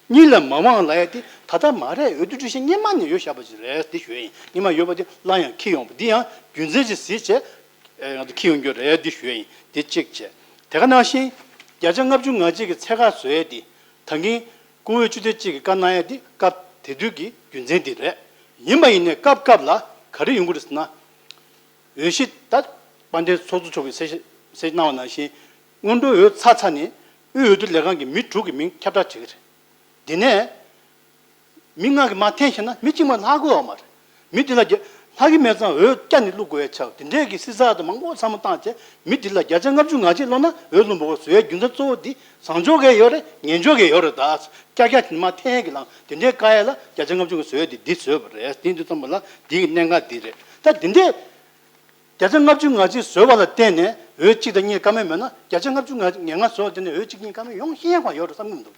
གཉིས་ལས་མ་མང་ལབ་ཡ་དེ་ད་ལྟ་མ་རེད། འོས་བསྡུ་སྒྲིག་གཞི་སྔོན་མ་ནས་ཡོད་བཞག་པ་ཞིག་རེད། འདི་ཞུ་ཡ་ཡིན། སྔོན་མ་ཡོད་པ་དེ་སླར་ཡང་འཁྱེར་ཡོང་བ་འདི་ཡང་རྒྱུ་མཚན་ཞིག་གཟིགས་བྱས་ང་ཚོ་འཁྱེར་ཡོང་རྒྱུ་རེད། འདི་ཞུ་ཡ་ཡིན། འདི་གཅིག་བྱས། དེ་ག་ནང་བཞིན་བརྒྱ་ཆ་ལྔ་བཅུ་ང་གཅིག་གི་ཚད་བཀག་བཟོ་ཡ་དེ་ད་གིན་སྐུ་ངོ་སྤྱི་འཐུས་གཅིག་གིས་བཀའ་གནང་ཡ་དེ་སྐབས་དེ་དུས་ཀྱི་རྒྱུ་མཚན་དེ་རེད། ཡིན་པ་ཡིན་ནའི་སྐབས་སྐབས་ལ་ག་རེ་ཡོང་གི་རེད་ཟེར་ན། འོས་གཞི་ད་དཔལ་ལྡན་ཚོགས་གཙོ་མཆོག་གིས་གསལ་བཤད་གནང་བ་ནང་བཞིན་སྔོན་འགྲོ་འོས་ཚར་ཚར་ནས་དབུས་འོས་བསྡུ་ལས་ཁང་གི་མི་དྲུག་གི་མིང་ཁྱབ་བསྒྲགས་བྱེད་ཀྱི་རེད། དེ་ནས་མི་ལྔ་གིས་མར་འཐེན་བཞག་ན་མི་གཅིག་མ་ལྷག་དགོས་པ་མ་རེད། མི་དེ་ལ་རྒྱ་ལྷག་གི་མེད་ཙང་འོས་བསྐྱར་ནས་བླུག་དགོས་ཡ་ཆགས། དེ་འདྲའི་གི་བསྲི་ཚགས་དང་མང་པོ་ཚང་མ་བཏང་བྱས་མི་དེ་ལ་བརྒྱ་ཆ་ལྔ་བཅུ་ང་གཅིག་བླུགས་ན་འོས་བླུག་མི་དགོས་བཟོ་ཡའི་རྒྱུ་མཚན་གཙོ་བོ་འདི་བཟང་ཕྱོགས་ཀྱི་ཡོད་རེད། ངན་ཕྱོགས་ཀྱི་ཡོད་རེད། ད་ཀྱག་ཀྱག་དེ་མར་འཐེན་གི་ལང་དེ་འདྲའི་དཀའ་ཡ་ལ་བརྒྱ་ཆ་ལྔ་བཅུ་ང་བཟོ་ཡ་དེ་འདི་བཟོས་པ་རེད། དེ་འདི་ཙམ་པ་ལ་འདི་གི་གནད་འགག་འདི་རེད། ད་དེ་འདྲའི་བརྒྱ་ཆ་ལྔ་བཅུ་ང་གཅིག་བཟོས་པ་ལ་བརྟེན་ནས་འོས་གཅིག་དང་གཉིས་ཀ་མེད་མེད་ན་བརྒྱ་ཆ་ལྔ་བཅུ་ང་ལྔ་བཟོས་པ་དེ་ནས་འོས་གཅིག་གཉིས་ཀ་མེད་ཡོང་ཤེས་ཡོང་བ་ཡོད་རེད་བསམ་གི་མི་འདུག་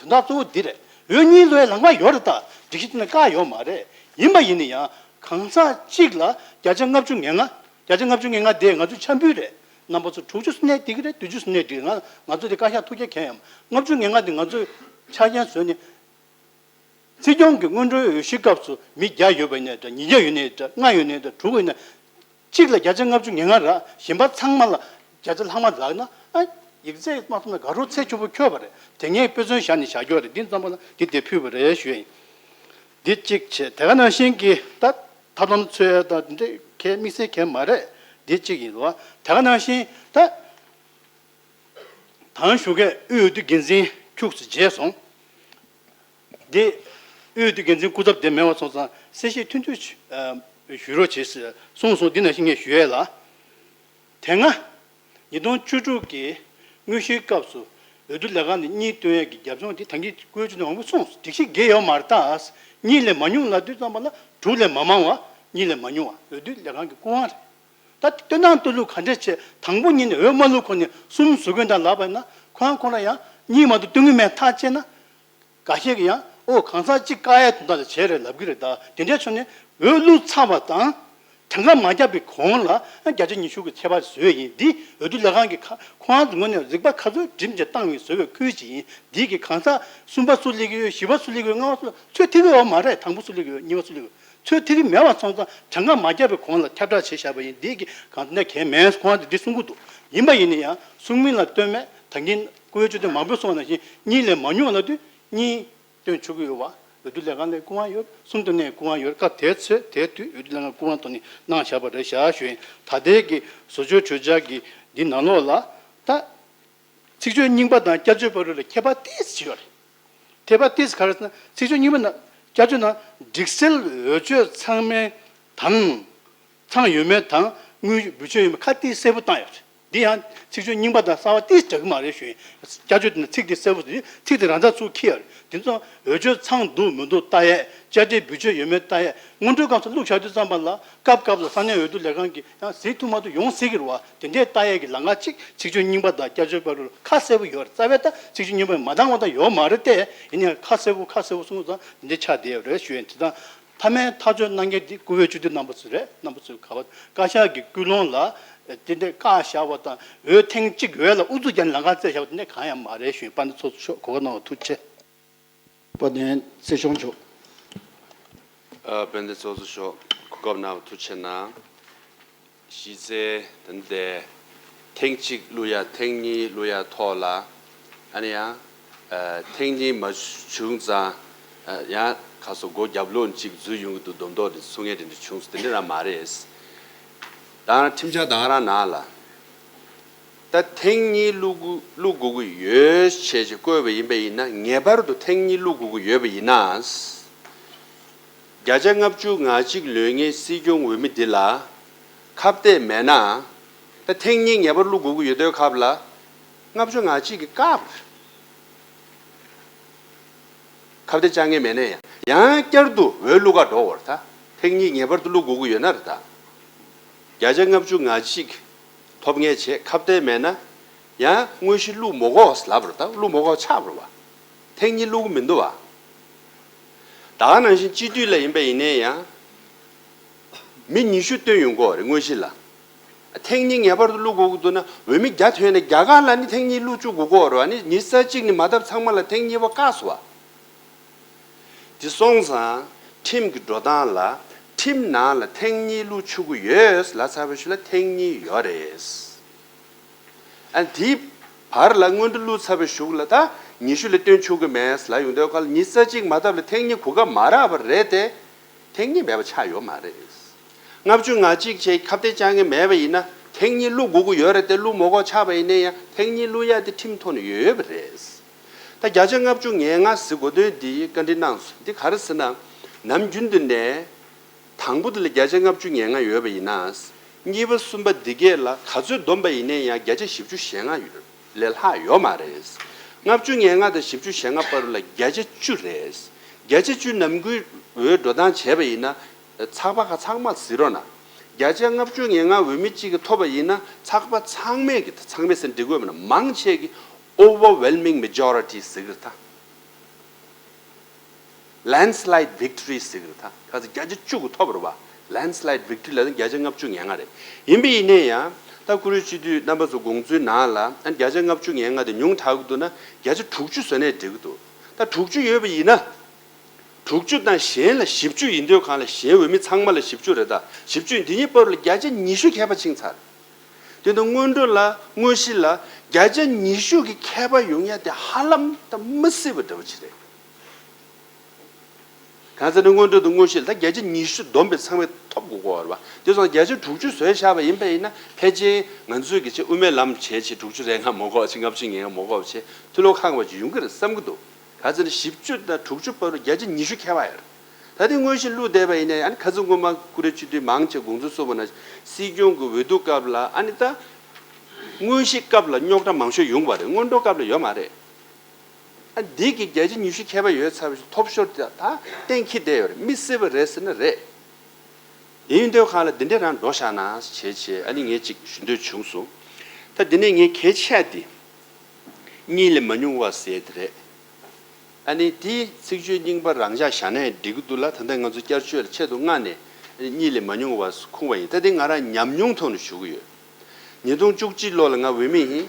དོན་དག་གཙོ་བོ་འདི་རེད། འོས་གཉིས་བླུག་ཡའི་ལམ་ཁ་ཡོད་རེད། ད་སྒྲིག་གཞི་དེ་ནས་བཀག་ཡོད་མ་རེད། ཡིན་པ་ཡིན་ན་ཡང་གང་ཟག་གཅིག་ལ་བརྒྱ་ཆ་ལྔ་བཅུ་ང་ལྔ། བརྒྱ་ཆ་ལྔ་བཅུ་ང་ལྔ་དེ་ང་ཚོའི་འཆར་འབུལ་རེད། རྣམ་པ་ཚོ་དྲུག་ཅུ་ཙམ་ནས་འགྲིག་གི་རེད། བདུན་ཅུ་ཙམ་ནས་འགྲིག་ང་ང་ཚོ་དེ་བཀའ་ཤག་ཐུགས་རྗེ་མཁྱེན་ཡང་ལྔ་བཅུ་ང་ལྔ་དེ་ང་ཚོས་ཆ་རྐྱེན་བཟོས་ནས་སྲིད་སྐྱོང་གི་སྔོན་འགྲོའི་འོས་གཞིའི་སྐབས་སུ་མི་བརྒྱ་ཡོད་པ་ཡིན་ནའི་འདྲ། ཉིས་བརྒྱ་ཡོད་ནའི་འདྲ། ལྔ་ཡོད་ནའི་འདྲ། དྲུག་ཡོད་ན། གཅིག་ལ་བརྒྱ་ཆ་ལྔ་བཅུ་ང་ལྔ་རག་གཞན་པ་ཚང་མ་ལ་བརྒྱ་ཆ་ལྷག་མ་རག་ན། ཨ། ཡིག་ཚད་མ་ཐོབ་ན་དགའ་རབ་ཚད་ཆེན་པོ་འཁྱོལ་བ་རེད། དེ་ངས་དཔེ་མཚོན་བཞག་ནས་བཞག་རྒྱུ་རེད། འདི་ཙམ་པ་ལ་འདི་དེ་ཕུལ་བ་རེད་ཞུ་ཡ་ཡིན། འདི་གཅིག་བྱས། དེ་ག་ནང་བཞིན་གྱི་ད་ཐབས་ལམ་འཚོལ་ཡ་ད་འདི་འདྲ་གལ་དམིགས་བསལ་གལ་མ་རེད། འདི་གཅིག་ཡིན་རོ། དེ་ག་ནང་བཞིན་ད། དང་ཞུ་མཁན་དབུས་འོས་བསྡུ་འགན་འཛིན་ཁྱུག་ཙམ་བརྗེད་སོང་། འདི་དབུས་འོས་བསྡུ་འགན་འཛིན་སྐུ་ཚབ་དེ་མེད་པ་སོང་ཙང་གསལ་བཤད་ཐུང་ཐུང་ཞུ་རོགས་བྱེད་ཟེར་གསུངས་སོང་། འདི་ནང་བཞིན་ངས་ཞུ་ཡས་ལ། དེ་སྔ་ཉིས་སྟོང་བཅུ་དྲུག་གི་དངོས་གཞིའི་སྐབས་སུ་འོས་བསྡུ་ལས་ཁང་ནས་གཉིས་བཏོན་ཡས་ཀྱི་རྒྱབ་ལྗོངས་དེ་ད་གིན་བཀོད་ཇུས་ནང་མང་པོ་གསུངས་སོང་། སྒྲིག་གཞི་འགལ་ཡོད་མ་རེད། ད་གཉིས་ལས་མ་ཉུང་ལབ་དུས་ཙམ་པ་ལ་དྲུག་ལས་མ་མང་བ། གཉིས་ལས་མ་ཉུང་བ་འོས་བསྡུ་ལས་ཁང་གི་སྐུ་དབང་རེད། ད་བཏོན་སྟངས་བཏོན་ལུགས་ག་འདྲས་བྱས། དང་པོ་ཉིད་ནས་འོས་མ་བླུགས་གོང་ནས་གསུམ་བཟོ་དགོས་འདྲ་ལབ་པ་ཡིན་ན། ཁོ་རང་ཁོ་རང་ཡང་གཉིས་མ་གཏོགས་བཏོན་གི་མེད་ཐག་བཅད་ན། འགའ་ཤས་ཀྱིས་ཡང་ཨོ་གང་ཟག་གཅིག་བཀག་ཡས་དོན་དག་ལ་བྱས་རེད་ལབ་ཀྱི་རེད། ད་དེ་འདྲའི་ཕྱོགས་ནས་འོས་བླུགས་ཚར་བ་དང་གྲངས་ཀ་མ་བརྒྱབ་པའི་གོང་ལ་བརྒྱ་ཆ་ཉི་ཤུ་གི་ཁྱད་པར་བཟོས་ཡིན། འདི་འོས་བསྡུ་ལས་ཁང་གི་ཁ་ཁོ་རང་གི་ངོས་ནས་རིག་པ་ག་ཚོད་བསྒྲིམས་བྱས་བཏང་བའི་བཟོ་བའི་ཁུལ་ཅིག་ཡིན། འདི་གི་གང་ཟག་གསུམ་པ་སུ་སླེབས་ཀྱི་ཡོད། བཞི་པ་སུ་སླེབས་ཀྱི་ཡོད། ལྔ་པ་སུ་ཚོད་ཐིག་གི་ཡོད་མ་རེད། དང་པོ་སུ་སླེབས་ཀྱི་ཡོད། གཉིས་པ་སུ་སླེབས་ཀྱི་ཡོད། ཚོད་ཐིག་གི་མེད་པ་སོང་ཙང་གྲངས་ཀ་མ་བརྒྱབ་པའི་གོང་ལ་ཁྱབ་བསྒྲགས་བྱས་བཞག་པ་ཡིན། འདི་གི་གང་ཟག་གལ་མེད། ཁོང་དེ་འདི་གསུང་གི་འདུག་ཡིན་པ་ཡིན་ན་ཡང་གསུང་མིན་ལ་ལྟོས་མེད། ད་གིན་སྐུ་བོད་སྤྱི་འཐུས་མང་པོས་གསུངས་པ་ནང་བཞིན་གཉིས་ལས་མ་ཉུང་བ་ལབ་དུས་གཉིས་བཏོན་ཆོག་གི་ཡོད་པ། འོས་བསྡུ་ལས་ཁང་ནས་སྐུ་དབང་ཡོད། གསུམ་བཏོན་ནས་སྐུ་དབང་ཡོད། སྐབས་དེ་ཚོད་དེ་དུས་འོས་བསྡུ་ལས་ཁང་སྐུ་དབང་ཐོག་ནས་གནང་བཞག་པ་རེད་བཞག་ཞུ་ཡིན། ད་ལྟའི་གི་བཟོ་བཅོས་གྲོས་འཆར་གྱི་འདི་ནང་ལོགས་ལ་ད། ཚིག་བརྗོད་རྙིང་པ་དང་བསྐྱར་བཅོས་བར་དུ་ལ་ཁྱད་པར་ཏོག་ཙམ་ཡོད་རེད། ཁྱད་པར་ཏོག་ཙམ་ག་རེ་ཟེར་ན། ཚིག་བརྗོད་རྙིང་པ་ནང་བསྐྱར་བཅོས་ནང་སྒྲིག་གསལ་འོས་ཆོས་ཚང་མའི་དང་། ཚང་ཡོད་མེད་དང་དངུལ་འབུལ་ཆོད་ཡོད་མེད་ཁ་ཏོག་ཙམ་གསལ་པོ་བཏང་ཡོད་རེད། འདི་ཡང་ཚིག་བརྗོད་རྙིང་པ་དང་གསར་པ་ཏོག་ཙམ་འདྲ་གི་མ་རེད་ཞུ་ཡིན། བསྐྱར་བཅོས་དེ་ནང་ཚིག་དེ་གསལ་པོ་ཟེར། ཚིག་དེ་རང་ཚག་ཚུར་འཁྱེར་ཡོད་རེད། དེ་ཚོ་འོས་ཆོས་ཚང་འདུག་མི་འདུག་ལྟ་ཡས། བསྐྱར་ཟློས་འབུལ་ཆོད་ཡོད་མེད་ལྟ་ཡས། སྔོན་འགྲོའི་སྐབས་སུ་བླུགས་བཞག་དུས་ཙམ་པ་ལ་སྐབས་སྐབས་ལ་ས་གནས་འོས་བསྡུ་ལས་ཁང་གིས་ཡང་གཟིགས་ཐུབ་མ་ཐུབ་ཡོང་སྲིད་ཀྱི་རེད་བ། དེ་འདྲས་ལྟ་ཡས་ཀྱི་ལམ་ཁ་གཅིག་ཚིག་བརྗོད་རྙིང་པ་དང་བསྐྱར་བཅོས་བར་དུ་ཁ་གསལ་པོ་ཡོད་རེད། རྩ་བའི་ད་ཚིག་བརྗོད་རྙིང་པ་མ་འདང་བ་ད་ཡོད་མ་རེད་དེ། ཡིན་ནའང་ཁ་གསལ་པོ་ཁ་གསལ་པོ་གསུངས་ཙང་དེ་འདྲས་ཆགས་བསྡད་ཡོད་རེད་ཞུ་ཡིན། དེ་དང་མཐའ་མའི་ཐག་གཅོད་གནང་མཁན་འདི་སྐུ་བོད་སྤྱི་འཐུས་རྣམ་པ་ཚོ་རེད། རྣམ་པ་ཚོས་ག་བ་བཀའ་ཤག་གི་ཀུན་སློང་ལ་དེ་འདྲས་བཀག་བཞག་པ་དང་འོས་ཐེངས་གཅིག་ཡོད་ལ་ཨུ་ཚུགས་རྒྱག་ནས་ལམ་ཁ་བཙལ་བཞག་པ་དེ་འདྲས་གང་ཡང་མ་རེད་ཞུ་ཡིན། དཔལ་ལྡན་ཚོགས་གཙོ་མཆོག་གོ་སྐབས་གནང་བར་ཐུགས་རྗེ་ཆེ། དཔལ་ལྡན་སྲིད་སྐྱོང་མཆོག་ཨ། དཔལ་ལྡན་ཚོགས་གཙོ་མཆོག་གོ་སྐབས་གནང་བ་ཐུགས་རྗེ་ཆེ་གནང་། གཞི་རྩའི་ད་ལྟའི་ཐེངས་གཅིག་བླུག་ཡ་ཐེངས་གཉིས་བླུག་ཡ་ཐོག་ལ་ཨ་ནི་ཡང་ཨ་ཐེངས་གཉིས་མ་བྱུང་ཙང་ཨ་ཡང་ཁ་སོ་སྒོ་རྒྱབ་ལོགས་གཅིག་འཛུལ་ཡོང་གི་འདུག་མདོག་མདོག་རེད་གསུང་ཡས་དེ་འདྲ་བྱུང་སོང་། དེ་འདྲ་རང་མ་རེད། ད་རང་ཁྲིམས་འཆར་ད་ག་རང་ནང་ལ། ད་ཐེངས་གཉིས་བླུག་དགོས་བླུག་དགོས་ཀྱི་ཡོད་ཅེས་ཅིག་བཀོད་པ་ཡིན་པ་ཡིན་ན། ངེས་པར་དུ་ཐེངས་གཉིས་བླུག་དགོས་ཀྱི་ཡོད་པ་ཡིན་ན། བརྒྱ་ཆ་ལྔ་བཅུ་ང་གཅིག་ལོན་མཁན་སྲིད་སྐྱོང་འོས་མི་འདི་ལ་ཁ་གཏད་མེད་ན། ད་ཐེངས་གཉིས་ངེས་པར་བླུག་དགོས་ཀྱི་ཡོད་དུས་སྐབས་ལ་ལྔ་བཅུ་ང་གཅིག་གིས་བཀག་པ་རེད། ཁ་གཏད་གཅོག་མཁན་མེད་ན་ཡང་ཡང་བསྐྱར་དུ་འོས་བླུག་ག་འགྲོ་བར་ད་ཐེངས་གཉིས་ངེས་པར་དུ་བླུག་དགོས་ཀྱི་ཡོད་ན་རེད་ད། བརྒྱ་ཆ་ལྔ་བཅུ་ང་གཅིག་ཐོབ་མཁན་བྱས་ཁ་གཏད་མེད་ན་ཡང་དངོས་གཞི་བླུག་མ་དགོས་ལབ་རེད་ད། བླུག་མ་དགོས་ཆགས་པ་རེད་བ། ཐེངས་གཉིས་བླུག་གི་མི་འདུག་བ། ད་ག་ནང་བཞིན་སྤྱི་འཐུས་ལ་ཡིན་པ་ཡིན་ནའི་ཡང་མི་ཉི་ཤུ་བཏོན་ཡོང་གི་ཡོད་རེད་དངོས་གཞི་ལ། ཐེངས་གཉིས་ངེས་པར་དུ་བླུག་དགོས་ཀྱི་འདུག་ན་འོས་མི་བརྒྱ་ཐོན་ནས་བརྒྱ་གང་ལ་ནི་ཐེངས་གཉིས་བླུག་བཅུག་དགོས་ཀྱི་ཡོད་རེད་བ། ནི་ཉི་ཤུ་རྩ་གཅིག་ནི་མ་བཏབ་ཚང་མ་ལ་ཐེངས་གཉིས་པ་བཀག་སོང་བ། དེ་སོང་ཙང་ཁྲིམས་ཀྱི་འགྲོ་སྟངས་ལ་ཁྲིམས་ནང་ལ་ཐེངས་གཉིས་བླུག་ཆོག་གི་ཡོད་ལབ་ཚར་བའི་གཞུག་ལ་ཐེངས་གཉིས་ཡོད་རེད། ཨ་དེའི་བར་ལ་སྔོན་འགྲོ་བླུག་ཚར་བའི་གཞུག་ལ་ད་ཉི་ཤུ་ལས་བཏོན་ཆོག་གི་མེད་ལབ་ཡོང་དུས་ཁ་ལ་ཉི་ཤུ་རྩ་གཅིག་མ་བཏབ་ལ་ཐེངས་གཉིས་གོ་སྐབས་མ་རག་པ་རེད་དེ། ཐེངས་གཉིས་མེད་པ་ཆགས་ཡོད་མ་རེད། ལྔ་བཅུ་ང་གཅིག་བྱས་ཁ་གཏད་གཅོག་མཁན་མེད་པ་ཡིན་ན་ཐེངས་གཉིས་བླུག་དགོས་ཀྱི་ཡོད་རེད་དེ། བླུག་མ་དགོས་ཆགས་པ་ཡིན་ན་ཡང་ཐེངས་གཉིས་བླུག་ཡ་དེ་ཁྲིམས་ཐོག་ནས་ཡོད་ཡོད་པ་རེད། ད་བརྒྱ་ཆ་ལྔ་བཅུ་ང་ལྔ་ཟེར་དགོས་དོན་འདི་བཀའ་འདྲི་གནང་སོང་། འདི་ག་རེ་ཟེར་ན། ནམ་རྒྱུན་དུ་ནས་དང་པོ་དེ་ལ་བརྒྱ་ཆ་ལྔ་བཅུ་ང་ལྔ་ཡོད་པ་ཡིན་ན། གཉིས་པ་གསུམ་པ་འདི་གས་ལ་ག་ཚོད་བསྡོམས་པ་ཡིན་ན་ཡང་བརྒྱ་ཆ་བཞི་བཅུ་ཞེ་ལྔ་ཡོད་ལས་ལྷག་ཡོད་མ་རེད། ལྔ་བཅུ་ང་ལྔ་དང་བཞི་བཅུ་ཞེ་ལྔ་བར་ལ་བརྒྱ་ཆ་བཅུ་རེད། བརྒྱ་ཆ་བཅུ་ནམ་རྒྱུན་འོས་འགྲོ་སྟངས་བྱས་པ་ཡིན་ན། ཚགས་པར་ཁག་ཚང་མ་གཟིགས་རོགས་གནང་། བརྒྱ་ཆ་ལྔ་བཅུ་ང་ལྔ་འོས་མི་གཅིག་གིས་ཐོབ་པ་ཡིན་ན་ཚགས་པར་ཚང་མས་ཀྱི། ཚང་མས་ཟེར་འགྲིག་གི་ཡོད་མ་རེད། མང་ཆེ་གིས་overwhelming majority ཟེར་གི་རེད་ད། Landslide victory ཟེར་གི་རེད་ད། ག་ཚོད་བརྒྱ་ཆ་བཅུ་གིས་ཐོབ་རེད་བ། Landslide victory ལབ་ན་བརྒྱ་ཆ་ལྔ་བཅུ་ང་ལྔ་རེད། ཡིན་པ་ཡིན་ནའི་ཡང་ད་བཀུར་འོས་སྤྱི་འཐུས་རྣམ་པ་ཚོ་དགོངས་ཚུལ་ནང་ལ་ཨ་བརྒྱ་ཆ་ལྔ་བཅུ་ང་ལྔ་དེ་ཉུང་དྲགས་ཀྱི་འདུག་ན་བརྒྱ་ཆ་དྲུག་ཅུ་བཟོས་ནའི་འགྲིག་གི་འདུག་ད་དྲུག་ཅུ་ཡོད་པ་ཡིན་ན། དྲུག་ཅུ་དང་གཞན་ལ་བཞི་བཅུ་ཡིན་དུས་གང་ལ་གཞན་འོས་མི་ཚང་མ་ལ་བཞི་བཅུ་རེད་ད། བཞི་བཅུ་ཡིན་དེ་གཉིས་བར་ལ་བརྒྱ་ཆ་ཉི་ཤུ་ཁྱད་པར་ཕྱིན་ཚར། དེ་ནི་སྔོན་འགྲོ་ལ་དངོས་གཞི་ལ་བརྒྱ་ཆ་ཉི་ཤུ་གི་ཁྱད་པར་ཡོང་ཡ་དེ་ཧ་ལམ་ད་མི་སྲིད་པ་འདྲ་བོ་ཅིག་རེད། ད་ཚ་ནི་སྔོན་འགྲོ་དང་དངོས་གཞི་ལ་ད་བརྒྱ་ཆ་ཉི་ཤུ་བསྡོམས་པའི་ཚང་མས་ཐོབ་དགོས་ཀྱི་ཡོད་རེད་པ། དེ་སོང་བརྒྱ་ཆ་དྲུག་ཅུ་བཟོས་བཞག་པ་ཡིན་པ་ཡིན་ན། ཕལ་ཆེར་ང་ཚོས་ཀྱི་ཆེ་དབུ་མའི་ལམ་བྱས་ཆེ་དྲུག་ཅུ་རེ་ལྔ་མ་དགོས་པ་ཆེ། ལྔ་བཅུ་ཉེ་མ་དགོས་པ་ཆེ་མཐུ་ལོག་ཁག་པ་ཅིག་ཡོང་གི་རེད་བསམ་གྱི་འདུག་ག་ཚོད་ནི་བཞི་བཅུ་དང་དྲུག་ཅུ་བར་དུ་བརྒྱ་ཆ་ཉི་ཤུ་ཁྱད་པར་ཡོད་རེད། ད་དེ་དངོས་གཞི་བླུགས་བསྡད་པ་ཡིན་ན་ཡང་ཁ་སང་སྔོན་མ་ཀུ་རེ་སྤྱི་འཐུས་མང་ཆེ་དགོངས་ཚུལ་གསུངས་པ་ན། སྲིད་སྐྱོང་གི་འོས་བསྡུ་སྐབས་ལ་ཨ་ནི་ད་དངོས་གཞི་སྐབས་ལ་རྙོག་དྲ་མང་ཤོས་ཡོང་བ་རེད། སྔོན་འགྲོ་སྐབས་ལ་ཡོད་མ་རེད། ཨ་འདི་གི་བརྒྱ་ཆ་ཉི་ཤུ་ཁྱད་པར་ཡོད་ཚར་བའི་ཐོབ་ཤོར་དེ་ད་གཏན་འཁེལ་བསྡད་ཡོད་རེད། མི་སྲིད་པ་རེད་ཟེར་ན་རེད། དེ་ཡིན་དུས་གང་ལ་འདི་འདྲའི་རང་འགྲོ་བཞག་ན་བྱས་བྱས་ཨ་ནི་ངས་ཅིག་ཞུ་འདོད་བྱུང་སོང་། ད་འདི་ནས་ངས་གལ་ཆེ་འདི་གཉིས་ལས་མ་ཉུང་བ་ཟེར་དེ་རེད། ཨ་ནི་དེའི་ཚིག་བརྗོད་རྙིང་པ་རང་འཇགས་བཞག་ན་ཡང་འགྲིག་གི་འདུག་ལ། ད་ལྟ་ང་ཚོ་བསྐྱར་བཅོས་ལ་ཆེད་དུ་མངགས་ནས་ཨ་ནི་གཉིས་ལས་མ་ཉུང་བ་ཁུངས་པ་ཡིན། ད་དེ་ང་རང་ཉམས་མྱོང་ཐོག་ནས་ཞུ་གི་ཡོད། ཉིས་སྟོང་བཅུ་གཅིག་ལོ་ལ་ང་འོས་མི་ཡིན།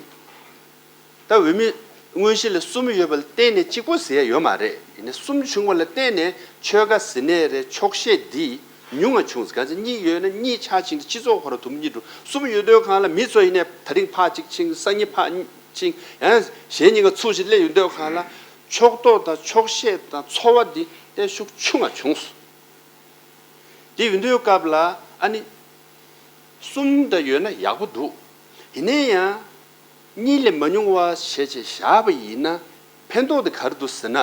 ད་འོས་མི་དངོས་གཞི་ལ་གསུམ་ཡོད་པ་ལ་བརྟེན་ནས་གཅིག་པོ་ཟེར་ཡ་ཡོད་མ་རེད། ཡིན་ནའི་གསུམ་བྱུང་བ་ལ་བརྟེན་ནས་ཆོལ་ཁ་ཟེར་ནའི་རེད། ཆོག་ཤེས་འདི་ཉུང་ང་བྱུང་ཟེར། གང་ཚེ་གཉིས་ཡོད་ན་གཉིས་ཆ་ཆིང་སྤྱི་ཚོགས་ཁོ་ར་དུམ་གཉིས་འགྲོ། གསུམ་ཡོད་དུས་གང་ལ་མི་ཚོ་ཡིན་ནའི་ད་རིང་ཕར་གཅིག་ཕྱིན། སང་ཉིན་ཕར་ཕྱིན། ཡང་གཞན་གཉིས་ཀ་ཚུར་ཞིག་སླེབས་ཡོང་དུས་གང་ལ་ཕྱོགས་གཏོགས་དང་ཆོག་ཤེས་དང་ཚོར་བ་འདི་ཏན་ཤུགས་ཆུང་ང་བྱུང་སོང་། དེ་ཡིན་དུས་སྐབས་ལ་ཨ་ནི་གསུམ་འདྲ་ཡོད་ན་ཡག་པོ་འདུག་ཡིན་ན་ཡང་གཉིས་ལས་མ་ཉུང་བ་བྱས་བྱས་བཞག་པ་ཡིན་ན་ཕན་ཐོགས་དེ་ག་རེ་འདུག་ཟེར་ན།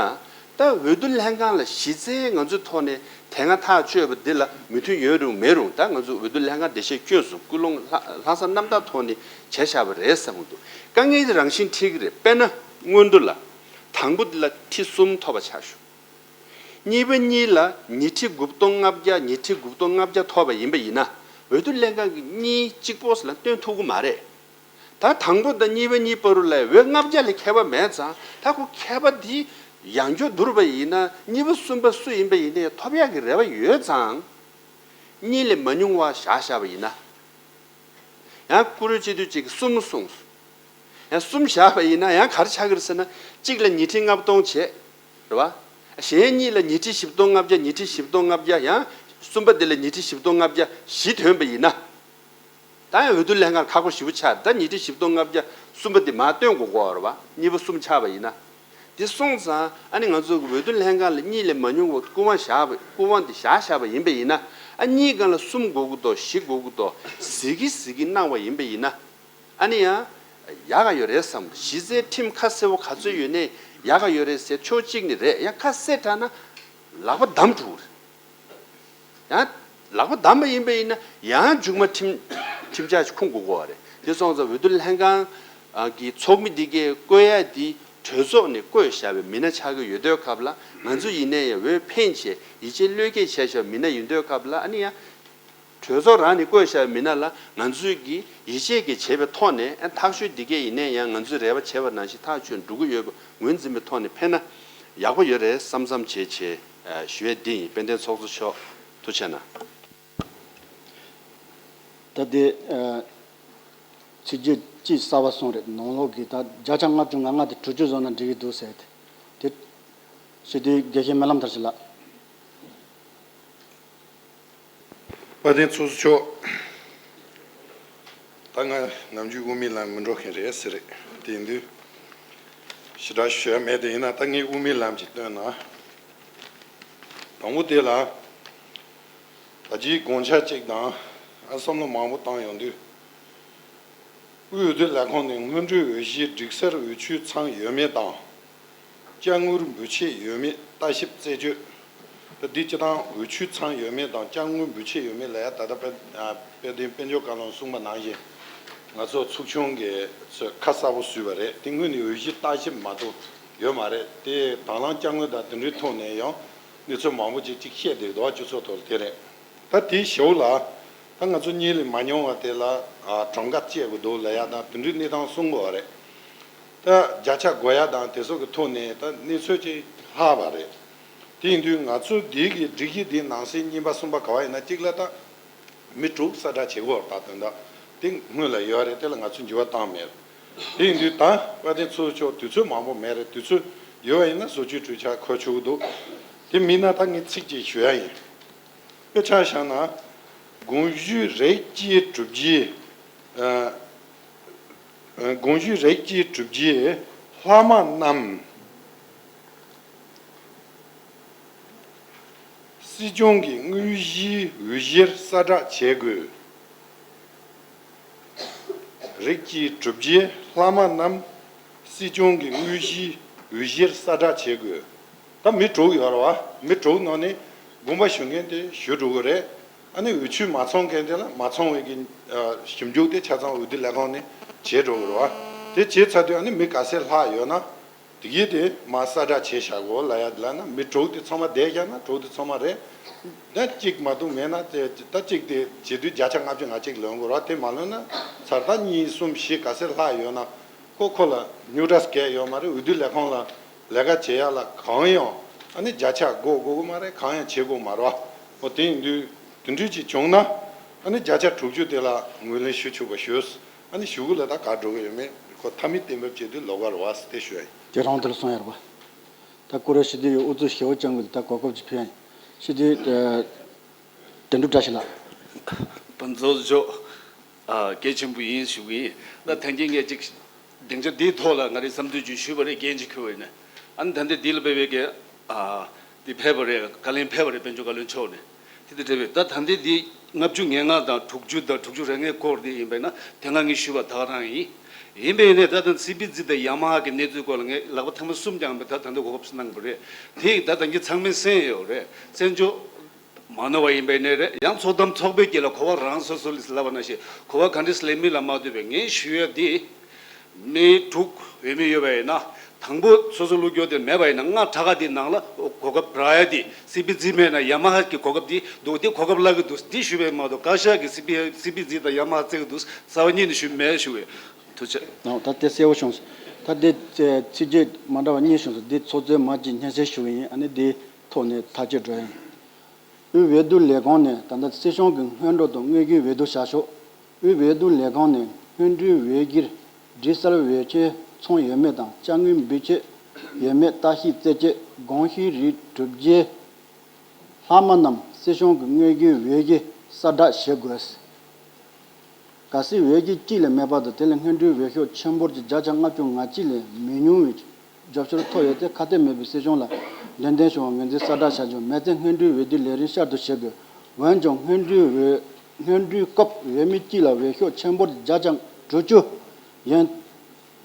ད་འོས་བསྡུ་ལྷན་ཁང་ལ་གཞི་རྩའི་ང་ཚོའི་ཐོག་ནས་དེ་སྔ་ཐག་གཅོད་པ་འདི་ལ་མོས་མཐུན་ཡོད་རུང་མེད་རུང་། ད་ང་ཚོ་འོས་བསྡུ་ལྷན་ཁང་བདེ་གཤེགས་བསྐྱོན་སོང་། ཀུན་སློང་ལྷག་ལྷག་བསམ་རྣམ་དག་ཐོག་ནས་བྱས་བཞག་པ་རེད་བསམ་གྱི་འདུག་དཀའ་ངལ་དེ་རང་བཞིན་འཕྲད་ཀྱི་རེད། དཔེར་ན་སྔོན་འགྲོ་ལ་དང་པོ་འདི་ལ་ཁྲི་གསུམ་ཐོབ་པ་ཆ་བཞག་གཉིས་པ་གཉིས་ལ་ཉི་ཁྲི་དགུ་སྟོང་ལྔ་བརྒྱ། ཉི་ཁྲི་དགུ་སྟོང་ལྔ་བརྒྱ་ཐོབ་པ་ཡིན་པ་ཡིན་ན། འོས་བསྡུ་ལྷན་ཁང་གི་གཉིས་གཅིག་པོ་ལ་བཏོན་ཐུབ་ཀྱི་མ་རེད། ད་དང་པོ་དང་གཉིས་པ་གཉིས་བར་དུ་ལ་འོས་ལྔ་བརྒྱ་ལས་ཁྱད་པར་མེད་ཙང་། ད་ཁོ་ཁྱད་པར་འདི་ཡང་བསྐྱར་བསྡུར་བ་ཡིན་ན་གཉིས་པ་གསུམ་པ་སུ་ཡིན་པ་ཡིན་ནའི་ཐོབ་ཡག་གི་རེ་བ་ཡོད་ཙང་། གཉིས་ལས་མ་ཉུང་བ་བཞག་བཞག་པ་ཡིན་ན། ཡང་ཀུ་རེ་སྤྱི་འཐུས་གཅིག་གིས་གསུམ་གསུངས་སོང་། ཡང་གསུམ་བཞག་པ་ཡིན་ན་ཡང་ག་རེ་ཆགས་ཀྱི་རེད་ཟེར་ན། གཅིག་ལ་ཉི་ཁྲི་ལྔ་སྟོང་བྱས། རེད་བ། གཞན་གཉིས་ལ་ཉི་ཁྲི་བཞི་སྟོང་ལྔ་བརྒྱ། ཉི་ཁྲི་བཞི་སྟོང་ལྔ་བརྒྱ། ཡང་གསུམ་པ་འདི་ལ་ཉི་ཁྲི་བཞི་སྟོང་ལྔ་བརྒྱ་བཞི་ཐོན་པ་ཡིན་ན། ད་ཡང་འོས་བསྡུ་ལྷན་ཁང་ཁག་པོ་ཞེ་པོ་ཆགས། ད་ཉི་ཁྲི་བཞི་སྟོང་ལྔ་བརྒྱ་གསུམ་པ་འདི་མར་བཏོན་དགོས་ཀྱི་ཡོད་རེད་བ། གཉིས་པ་གསུམ་ཆགས་པ་ཡིན་ན། དེ་སོང་ཙང་ཨ་ནི་ང་ཚོ་གི་འོས་བསྡུ་ལྷན་ཁང་ལ་གཉིས་ལས་མ་ཉུང་བ་སྐུ་དབང་བཞག་པ། སྐུ་དབང་དེ་བཞག་བཞག་པ་ཡིན་པ་ཡིན་ན། ཨ་གཉིས་སྒང་ལ་གསུམ་དགོས་ཀྱི་འདུག་བཞི་དགོས་ཀྱི་འདུག་ཟེར་གི་ཟེར་གི་གནང་བ་ཡིན་པ་ཡིན་ན། ཨ་ནི་ཡང་ཡག་ག་ཡོད་རེད་བསམ། གཞི་རྩའི་ཁྲིམས་ཁ་གསལ་པོ་ག་ཚོད་ཡོད་ནའི་ཡག་ག་ཡོད་རེད་ཟེར། ཕྱོགས་གཅིག་ནས་རེད། ཡང་ཁ་གསལ་དྲགས་ན་ལག་པ་བསྡམས་འགྲོ་གི་རེད། ཡང་ལག་པ་བསྡམས་པ་ཡིན་པ་ཡིན་ན་ཡང་མཇུག་མ་ཁྲིམས་ཁྲིམས་འཆར་ཞིག་ཁུངས་དགོས་ཀྱི་ཡོད་རེད། དེ་སོང་ཙང་འོས་བསྡུ་ལྷན་ཁང་གི་ཚོགས་མི་འདི་གས་བསྐོ་ཡ་འདི་གྲོས་ཚོགས་ནས་བསྐོས་བཞག་པའི་མི་སྣ་ཆགས་ཀྱི་ཡོད་དུས་སྐབས་ལ། ང་ཚོ་ཡིན་ནའི་ཡང་འོས་འཕེན་བྱས་ཡིད་ཆེས་བློས་འགེལ་བྱས་བཞག་པའི་མི་སྣ་ཡིན་དུས་སྐབས་ལ། ཨ་ནི་ཡང་གྲོས་ཚོགས་རང་ནས་བསྐོས་བཞག་པའི་མི་སྣ་ལ་ང་ཚོས་ཀྱིས་ཡིད་ཆེས་ཀྱིས་བྱས་པའི་ཐོག་ནས། ཨ་ཐག་གཅོད་འདི་གས་ཡིན་ནའི་ཡང་ང་ཚོས་རེ་བ་བྱས་པ་ནང་བཞིན་ཐག་ཆོད་འགྲོ་གི་ཡོད་པ་ངོས་འཛིན་པའི་ཐོག་ནས་ཕེབས་ན་ཡག་པོ་ཡོད་རེད་བསམ་བསམ་བྱས་བྱས་ཞུ་ཡས་འདི་ཡིན། དཔལ་ལྡན་ཚོགས་གཙོ་མཆོག་ཐུགས་རྗེ་གནང་། ད་དེ་ཚིག་བརྗོད་ཅིག་གསར་པ་གསུངས་རེད། ནང་ལོགས་ཀྱི་ད་བརྒྱ་ཆ་ལྔ་བཅུ་ང་ལྔ་དེ་དྲུག་ཅུ་བཟོ་ན་འགྲིག་གི་འདུག་ཟེར་ཏེ། དེ་སྤྱི་འཐུས་དགེ་བཤེས་སྨོན་ལམ་མཐར་ཕྱིན་ལགས། དཔལ་ལྡན་ཚོགས་གཙོ་མཆོག་ད་ང་ནམ་རྒྱུན་དབུ་མའི་ལམ་མི་འགྲོ་མཁན་རེད་ཟེར་རེད། དེ་ཡིན་དུས་ཞེ་དྲག་ཞུ་ཡ་མེད། དེ་ཡིན་ན་ད་ངས་དབུ་མའི་ལམ་ཅིག་སྟོན་ན། དང་པོ་དེ་ལ་ད་ཅིའི་དགོངས་འཆར་གཅིག་དང་། ཨ་བསམ་བློ་མང་པོ་བཏང་ཡོང་དུས། དབུས་འོས་བསྡུ་ལས་ཁུངས་ནས་སྔོན་འགྲོའི་འོས་གཞིའི་སྒྲིག་གསར་འོས་ཆོས་ཚང་ཡོད་མེད་དང་། དཔྱ་དངུལ་འབུལ་ཆད་ཡོད་མེད་ལྟ་ཞིབ་རྩད་གཅོད། ད་འདི་སྤྱི་བཏང་འོས་ཆོས་ཚང་ཡོད་མེད་དང་དཔྱ་དངུལ་འབུལ་ཆད་ཡོད་མེད་ལ་ཡ། ད་ལྟ་དཔལ་ཨ་དཔལ་ལྡན་དཔལ་འབྱོར་བཀའ་བློན་གསུངས་པ་ནང་བཞིན་ང་ཚོ་ཚོགས་ཆུང་གིས་ཚོས་ཁ་གསལ་པོ་བཟོས་པ་རེད། དེ་སྔོན་ནས་འོས་གཞི་ལྟ་ཞིབ་མ་གཏོགས་ཡོད་མ་རེད། དེ་དང་བླངས་དཔྱ་དངུལ་དང་དེ་འདྲའི་ཐོག་ནས་ཡང་གནས་ཚུལ་མང་པོ་ཅིག་ཅིག་བཤད་བསྡད་འདུག་སྤྱི་ཚོགས་ཐོག་ལ། དེ་རེད། ད་དེའི་ཞོར་ལ་ད་ང་ཚོ་གཉིས་ལས་མ་ཉུང་བ་དེ་ལ་ཨ་གྲངས་ཀ་བཅད་དགོས་འདུག་ལབ་ཡ་དང་དེ་འདྲའི་གནས་སྟངས་གསུང་དགོས་པ་རེད། ད་བརྒྱ་ཆ་བགོ་ཡ་དང་དེ་ཚོ་གི་ཐོག་ནས་ད་གནས་ཚུལ་ཅིག་ལྷག་པ་རེད། དེ་ཡིན་དུས་ང་ཚོ་འདི་གི་སྒྲིག་གཞི་འདིའི་ནང་གསེས་གཉིས་པ་གསུམ་པ་ག་བ་ཡིན་ན། གཅིག་ལ་ད་མི་དྲུག་གསལ་བསྒྲགས་བྱེད་དགོས་པ་རེད། ད་དོན་དག་དེ་སྔོན་ལ་ཡོད་རེད། དེ་ལ་ང་ཚོས་འགྱུར་བ་བཏང་མེད། དེ་ཡིན་དུས་ད་དཔལ་ལྡན་ཚོགས་གཙོ་མཆོག་དུས་ཚོད་མང་པོ་མེད་རེད། དུས་ཚོད་ཡོད་པ་ཡིན་ན་བཟོ་བཅོས་གྲོས་འཆར་འཁོད་ཆོག་གི་འདུག་དེ་མིན་ན་ད་ངས་ཚིག་གཅིག་ཞུ་ཡ་ཡིན། དཔེ་ཆ་བཞག་ན། དགོངས་ཞུའི་རིགས་ཀྱི་གྲུབ་རྗེས། ཨ། དགོངས་ཞུའི་རིགས་ཀྱི་གྲུབ་རྗེས་ལྷག་མ་རྣམས། སྲིད་སྐྱོང་གི་དངོས་གཞིའི་འོས་གཞིར་གསལ་བསྒྲགས་བྱེད་དགོས། རིགས་གཅིག་གྲུབ་རྗེ་ལྷག་མ་རྣམས་སྲིད་སྐྱོང་གི་དངོས་གཞིའི་འོས་གཞིར་གསལ་བསྒྲགས་བྱེད་དགོས། ད་མི་དྲུག་ཡོད་རེད་བ། མི་དྲུག་ནང་ནས་དགོངས་པ་ཞུ་མཁན་དེ་ཞུ་འགྲོ་གི་རེད། ཨ་ནི་འོས་ཆོས་མ་ཚང་མཁན་དེ་ལ་མ་ཚང་བའི་གི་ཞིབ་འཇུག་དེ་ཆ་ཚང་འོས་བསྡུ་ལས་ཁང་ནས་བྱེད་འགྲོ་གི་རེད་བ། དེ་བྱས་ཚར་དུས་ཨ་ནི་མི་ག་ཚད་ལྷག་ཡོད་ན། དེ་གིས་དེ་མ་གསལ་བསྒྲགས་བྱས་བཞག་གོ་ལ་ཡ་དེ་ལ་ན་མི་དྲུག་དེ་ཚང་མ་བསྡད་བཞག་ན་དྲུག་དེ་ཚང་མ་རེད། ད་གཅིག་མ་གཏོགས་མེད་ན་དེ་ད་གཅིག་དེ་བྱེད་དུས་བརྒྱ་ཆ་ལྔ་བཅུ་ང་གཅིག་ལོན་དགོས་ར། དེ་མ་ལོན་ན་ཚར་ད་གཉིས་གསུམ་བཞི་ག་ཚད་ལྷག་ཡོད་ན་ཁོ་ཁོ་ལ་ཉུག་དྲགས་གས་ཡོད་མ་རེད། འོས་བསྡུ་ལས་ཁང་ལ་ལས་ཀ་བྱེད་ཡ་ལ་གང་ཡང་ཨ་ནི་བརྒྱ་ཆ་དགོས་དགོས་གི་མ་རེད། གང་ཡང་བྱེད་དགོས་མ་རེད་བ། འོ་དེ་ཡིན་དུས་དེ་འདྲ་ཅིག་བྱུང་ན་ཨ་ནི་བརྒྱ་ཆ་དྲུག་ཅུ་དེ་ལ་ངོས་ལེན་ཞུ་ཆོག་པ་ཞུས། ཨ་ནི་གཞུག་གུ་ལ་ད་ག་འགྲོ་གི་ཡོད་མེད་ཁོ་མཐའ་མའི་གཏན་འབེབས་བྱེད་དུས་ལོག་ག་རེད་བ་ཟེར་དེ་ཞུ་ཡ་ཡིན། དེ་རང་དེར་སོང་ཡ་རེད་བ། ད་ཀུ་རེ་ཞི་བདེའི་ཨུ་ཚུགས་ཞེ་པོ་ཅན་གྱི་ད་གོ་སྐབས་ཅིག་ཕུལ་ཡ་ཡིན། ཞི་བདེའི་ཨ། དོན་གྲུབ་བཀྲ་ཤིས་ལགས། ཕུན་ཚོགས་མཆོག་ཨ། གལ་ཆེན་པོ་ཡིན་ཞུ་གི་ཡིན། ད་ཐེངས་གཅིག་ངས་ཅིག་སྡིངས་ཆ་འདིའི་ཐོག་ལ་ང་རའི་བསམ་ཚུལ་ཅིག་ཞུས་པ་རེད། འགན་ཅིག་འཁུར་བ་ཡིན་ན། ཨ་ནི་ད་ལྟའི་འདི་ལ་དཔེ་བའི་གི་ཨ། འདི་ཕེབས་པ་རེད། བཀའ་བློན་ཕེབས་པ་རེད། དཔལ་འབྱོར་བཀའ་བློན་མཆོག་ནས་དེ་དེ་འདྲ་བའི་ད་ད་ལྟའི་འདི་ལྔ་བཅུ་ང་ལྔ་དང་དྲུག་ཅུ་དང་དྲུག་ཅུ་རེ་ལྔའི་སྐོར་འདི་ཡིན་པས་ན་དེ་སྔ་ངས་ཞུས་པ་ད་ག་རང་ཡིན། ཡིན་པས་ནས་ད་ལྟ་སི་པི་ཛི་དང་ཡ་མ་ཧ་གི་གནས་ཚུལ་སྐོར་ལ་ངས་ལག་པ་ཐེངས་མ་གསུམ་བརྐྱངས་པའི་ད་ད་ལྟ་གོ་སྐབས་སུ་གནང་པ་རེད། དེ་ད་ད་གིན་ཚང་མས་གསན་ཡོད་རེད། བཙན་བྱོལ་མ་ནོར་བ་ཡིན་པའི་གནས་རེད། ཡང་ཚོགས་གཏམ་ཚོགས་པའི་དཀྱིལ་ལ་གོ་བ་རང་སོ་སོ་ལས་ལབ་པ་ནང་བཞིན་གོ་བ་ག་འདྲས་ལེན་མིན་ལ་མ་ལྟོས་པའི་ངས་ཞུ་ཡ་འདི། མི་དྲུག་འོས་མི་ཡོད་པ་ཡིན་ན། དང་པོ་སོ་སོ་བློ་སྐྱོར་དེ་མེད་པ་ཡིན་ན་ལྔ་ཕྲག་ཁ་དེའི་ནང་ལ་གོ་སྐབས་རག་ཡ་དེ་སི་པི་ཛི་མེད་ན་ཡ་མ་ཧ་གི་གོ་སྐབས་དེ་འདུག་དེ་གོ་སྐབས་བརླག་གི་འདུག་འདི་ཞུས་པས་མ་གཏོགས་བཀའ་ཤག་གི་སི་པི་སི་པི་ཛི་དང་ཡ་མ་ཧ་བརྩི་གི་འདུག་རྩ་བ་ཉིད་ནས་ཞུས་མེད་ཞུ་གི་ཡོད། ཐུགས་རྗེ་ཆེ། ད་དེ་གསལ་པོ་བྱུང་སོང་། ད་དེ་ཚིག་བརྗོད་མ་འདྲ་བ་གཉིས་བྱུང་སོང་། འདི་ཚོགས་གཙོས་མ་གཅིག་སྙན་སེང་ཞུ་གི་ཡིན། ཨ་ནི་འདིའི་ཐོག་ནས་ཐག་གཅོད་འགྲོ་ཡ་ཡིན། དབུས་འོས་བསྡུ་ལས་ཁང་ནས་ད་ལྟ་སྲིད་སྐྱོང་གི་སྔོན་འགྲོ་དང་དངོས་བརྒྱུད་འོས་བསྡུ་བྱ་ཕྱོགས། དབུས་འོས་བསྡུ་ལས་ཁང་ནས་སྔོན་འགྲོའི་འོས་བསྒྱུར་སྒྲིག་གསལ་འོས་ཆོས་ཚང་ཡོད་མེད་དང་། དཔྱ་དངུལ་འབུལ་ཆོད་ཡོད་མེད་བརྟག་ཞིབ་རྩད་གཅོད། དགོངས་ཞུའི་རིགས་གྲུབ་རྗེས་ལྷག་མ་རྣམས་སྲིད་སྐྱོང་གི་དངོས་བརྒྱུད་འོས་ཀྱི་གསལ་བསྒྲགས་བྱེད་དགོས། གལ་སྲིད་འོས་བརྒྱུད་གཅིག་ལས་མེད་པ་དང་དེ་ལས་སྔོན་འགྲོའི་འོས་ཤོག་ཆེན་པོ་གཅིག་བརྒྱ་ཆ་ལྔ་བཅུ་ང་གཅིག་ལས་མི་ཉུང་བའི་རྒྱབ་སྐྱོར་ཐོབ་ཡོད་ཚེ་ཁ་གཏད་མེད་པའི་སྲིད་སྐྱོང་ལ་འདོན་ཐོན་བྱུང་བ་ངོས་འཛིན་གསལ་བསྒྲགས་བྱ་རྒྱུ། མེད་ཚེ་སྔོན་འགྲོའི་འོས་བསྡུ་ལས་རིམ་བསྐྱར་དུ་བྱེད་དགོས། འོན་ཀྱང་སྔོན་འགྲོའི་འོས་སྔོན་འགྲོའི་སྐབས་འོས་མི་གཅིག་ལ་འོས་ཤོག་ཆེན་པོ་བརྒྱ་ཆ་དྲུག་ཅུ་ཡན་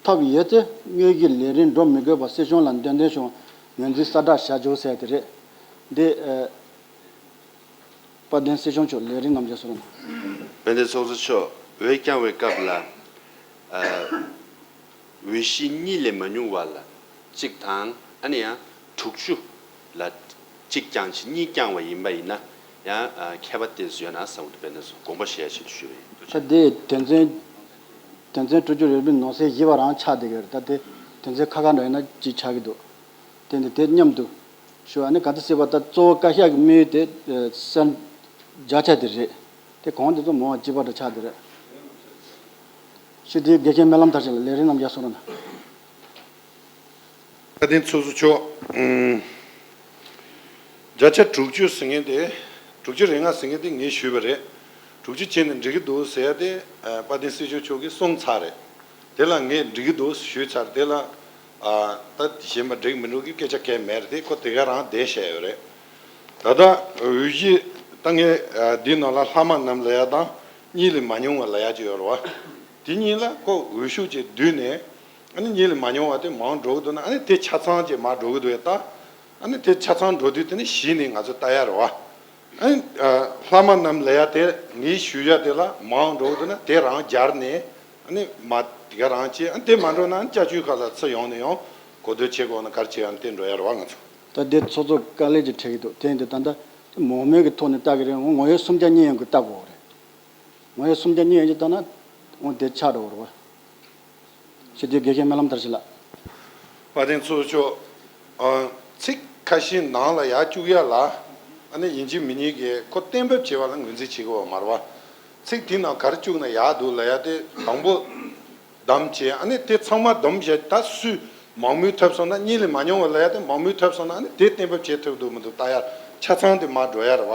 ཐོབ་ཡོད་ཚེ་དངོས་ཀྱི་ལས་རིམ་འགྲོ་མི་དགོས་པར་སྲིད་སྐྱོང་ལ་འདོན་ཐོན་བྱུང་བ་ངོས་འཛིན་གསལ་བསྒྲགས་བྱ་རྒྱུ་ཟེར་དེ་རེད། འདི། དཔལ་ལྡན་སྲིད་སྐྱོང་མཆོག་ལས་རིམ་རྣམས་ཀྱི་སོར་ན། དཔལ་ལྡན་ཚོགས་གཙོ་མཆོག་འོས་རྐྱང་བའི་སྐབས་ལ། ཨ། འོས་གཞི་གཉིས་ལས་མ་ཉུང་བ་ལ་གཅིག་དང་ཨ་ནི་ཡང་དྲུག་ཅུ་ལ་གཅིག་རྐྱང་ཅིག་གཉིས་རྐྱང་བ་ཡིན་པ་ཡིན་ན་ཡང་ཨ། ཁྱད་པར་ཏོག་ཙམ་ཡོད་ན་བསམ་གྱི་འདུག་དཔལ་ལྡན་ཚོ་དགོངས་པ་བཞེས་ཡ་ཆེད་དུ་ཞུས་པ་ཡིན། ཐུགས་རྗེ་ཆེ། ད་དེ་དོན་ཚན་དོན་ཚན་དྲུག་ཅུ་རེ་བཞི་ནང་གསེས་བཞི་པ་རང་ཆགས་བསྡད་ཀྱི་རེད། ད་དེ་དོན་ཚན་ཁ་ཁ་འདྲ་ཡིན་ན་གཅིག་ཆགས་ཀྱི་འདུག་དེ་འདི་དེ་མཉམ་དུ་ཞུ། ཨ་ནི་ག་ཚོད་སྲིད་པ་ད་གཙོ་བོ་བཀའ་ཤག་གི་དམིགས་ཡུལ་དེ་གསར་བརྒྱ་ཆ་དེ་རེད། དེ་གོང་དེ་ཚོ་མང་བ་གཅིག་པ་འདྲ་ཆགས་དེ་རེད། ཞུ་དེ་དགེ་རྒན་སྨོན་ལམ་མཐར་ཕྱིན་ལ་ལས་རིམ་རྣམས་རྒྱ་སོང་ར་ན། དཔལ་ལྡན་ཚོགས་གཙོ་མཆོག་ཨུམ། བརྒྱ་ཆ་དྲུག་ཅུ་ཟེར་མཁན་དེ། དྲུག་ཅུ་རེ་ལྔ་ཟེར་མཁན་དེ་ངས་ཞུས་པ་རེད། དྲུག་ཅུ་བྱས་ནས་འགྲིག་གི་འདུག་ཟེར་ཡ་དེ། ཨ། དཔལ་ལྡན་སྲིད་སྐྱོང་མཆོག་གིས་གསུངས་ཚར་རེད། དེ་ལ་ངས་འགྲིག་གི་འདུག་ཞུས་ཚར། དེ་ལ། ཨ། ད་གཞན་པ་འགྲིག་མི་འགྲིག་གི་སྐད་ཆ་གང་ཡང་མེད་རེད་དེ། ཁོ་དེ་ག་རང་བསྡད་བཞག་ཡོད་རེད། ད་ལྟ་འོས་གཞི་ད་ངས། ཨ། འདིའི་ནང་ལ་ལྷག་མ་རྣམས་ལབ་ཡ་དང་གཉིས་ལས་མ་ཉུང་བ་ལབ་ཡ་ཅིག་ཡོད་རེད་བ། དེ་གཉིས་ལ་ཁོ་འོས་ཤོག་ཅིག་བསྡུས་ནས། ཨ་ནི་གཉིས་ལས་མ་ཉུང་བ་དེ་མང་འགྲོ་གི་འདུག་ན། ཨ་ནི་དེ་ཆ་ཚང་ཅིག་མར་འགྲོ་གི་འདུག་ཡ་ད། ཨ་ནི་དེ་ཆ་ཚང་འགྲོ་དུས་དེ་ནི་གཞི་ནས་ང་ཚོ་ལྟ་ཡ་རེད་བ། ཨ་ནི། ཨ། ལྷག་མ་རྣམས་ལབ་ཡ་དེ་ངའི་ཞུ་ཡ་དེ་ལ་མང་འགྲོ་གི་འདུག་ན་དེ་རང་སྦྱར་ནས། ཨ་ནི་མ་དེ་ག་རང་བྱེད། ཨ་ནི་དེ་མ་འགྲོ་ན་ཨ་ནི་བཅའ་བཅོས་ཁག་ལ་ཚུར་ཡོང་ནས་ཡང་གོ་བསྡུར་བྱེད་དགོས་ན་ག་རེ་བྱེད་ཡ་ན་དེ་འགྲོ་ཡ་རེད་བ་ང་ཚོ། ད་དེ་ཚོགས་གཙོ་དཀའ་ལས་ཅིག་འཕྲད་ཀྱི་འདུག་དེ་ཡིན་དུས་ད་ལྟ་མང་མོས་ཀྱི་ཐོག་ནས་ལྟ་གི་རེད། ངོ་ངོ་ཡོད་སུམ་བརྒྱ་གཉིས་ཡན་གྱིས་ལྟ་དགོས་རེད། ངོ་ཡོད་སུམ་བརྒྱ་གཉིས་ཡན་གྱིས་ལྟ་ན་འོ་དེ་ཆགས་འགྲོ་གི་རེད་བ། ཞུ་དེ་དགེ་རྒན་སྨོན་ལམ་མཐར་ཕྱིན་ལགས། དཔལ་ལྡན་ཚོགས་གཙོ་མཆོག་ཨ། ཚིག་ཁ་ཤས་ནང་ལ་ཡར་བཅུག་ཡ་ལ། ཨ་ནི་ཡིན་གཅིག་མིན་གཉིས་ཀྱིས་ཁོ་གཏན་འབེབས་བྱེད་པ་ལ་ངོས་འཛིན་བྱེད་དགོས་པ་མ་རེད་བ། ཚིག་དེ་ནང་ག་རེ་བཅུག་ན་ཡག་འདུག་ལབ་ཡ་དེ་དང་པོ་བདམས་བྱས། ཨ་ནི་དེ་ཚང་མ་བདམས་བྱས་ད་སུས་མང་མོས་ཐོབ་སོང་ན། གཉིས་ལས་མ་ཉུང་བ་ལབ་ཡ་དེ་མང་མོས་ཐོབ་སོང་ན། ཨ་ནི་དེ་གཏན་འབེབས་བྱེད་ཐུབ་འདུག་མི་འདུག་ལྟ་ཡ་ཆ་ཚང་དེ་མར་འགྲོ་ཡ་རེད་བ།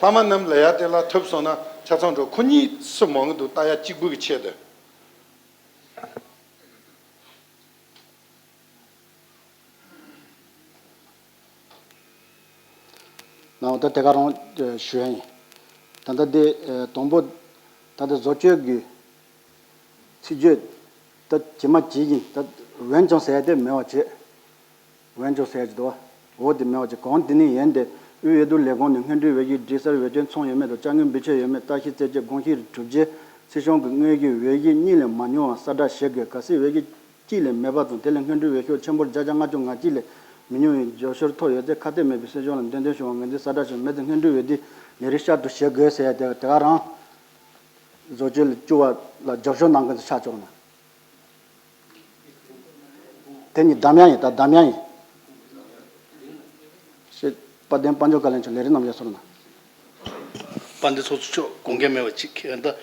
ལྷག་མ་རྣམས་ལབ་ཡ་དེ་ལ་ཐོབ་སོང་ན་ཆ་ཚང་འགྲོ། ཁོ་གཉིས་སུ་མང་གི་འདུག་ལྟ་ཡ་གཅིག་པུ་གི་ཆེད་དུ། ནའང་ད་དེ་ག་རང་ཞུ་ཡ་ཡིན། ད་ལྟ་དེ་དང་པོ་ད་ལྟ་བཟོ་བཅོས་ཀྱི་ཚིག་བརྗོད་ད་ཇི་མ་ཇི་བཞིན་ད་འོན་ཀྱང་ཟེར་ཡ་དེ་མེད་པ་བྱེད། འོན་ཀྱང་ཟེར་གྱི་འདུག་འོ་དེ་མེད་པ་ཅིག་གང་དེ་ནི་ཡིན་ཏེ། དབུས་འོས་བསྡུ་ལས་ཁུངས་ནས་སྔོན་འགྲོའི་འོས་ཀྱི་སྒྲིག་གསལ་འོས་ཆོས་ཚང་ཡོད་མེད་དང་། དཔྱ་དངུལ་འབུལ་ཆོད་ཡོད་མེད། ལྟ་ཞིབ་རྩད་གཅོད་དགོངས་གཞི་གྲུབ་རྗེས་སྲིད་གཞུང་གི་དངོས་ཀྱི་འོས་གཞི་གཉིས་ལས་མ་ཉུང་བ་གསལ་བསྒྲགས་བྱེད་དགོས། གལ་སྲིད་འོས་གཞི་གཅིག་ལས་མེད་པ་དང་། དེ་ལས་སྔོན་འགྲོའི་འོས་ཤོག་ཆེན་པོར་བརྒྱ་ཆ་ལྔ་བཅུ་ང་གཅིག་ལས་མི་ཉུང་བའི་རྒྱབ་སྐྱོར་ཐོབ་ཡོད་ཚེ། ཁ་གཏད་མེད་པའི་སྲིད་གཞུང་ལ་འདེམས་ཐོན་བྱུང་བ་ངོས་འཛིན་གསལ་བསྒྲགས་བྱེད། མེད་ཚེ་སྔོན་འགྲོའི་འོས་བསྡུའི་ལས་རིམ་བསྐྱར་དུ་བྱེད་དགོས་ཟེར་ཡ་དེ་དེ་ག་རང་བཟོ་བཅོས་ལ་བཅུག་པ་ལ་རྒྱབ་སྐྱོར་གནང་མཁན་ཚོ་ཆགས་ཆོག་ན། དེ་ནི་གདམ་ཡ་ཡིན། ད་གདམ་ཡ་ཡིན། ཞེས་དཔལ་ལྡན་དཔལ་འབྱོར་བཀའ་བློན་མཆོག་ལས་རིམ་རྣམས་ཡར་སོང་ན། དཔལ་ལྡན་ཚོགས་གཙོ་མཆོག་དགོངས་འགལ་མེད་པ་ཅིག་ད་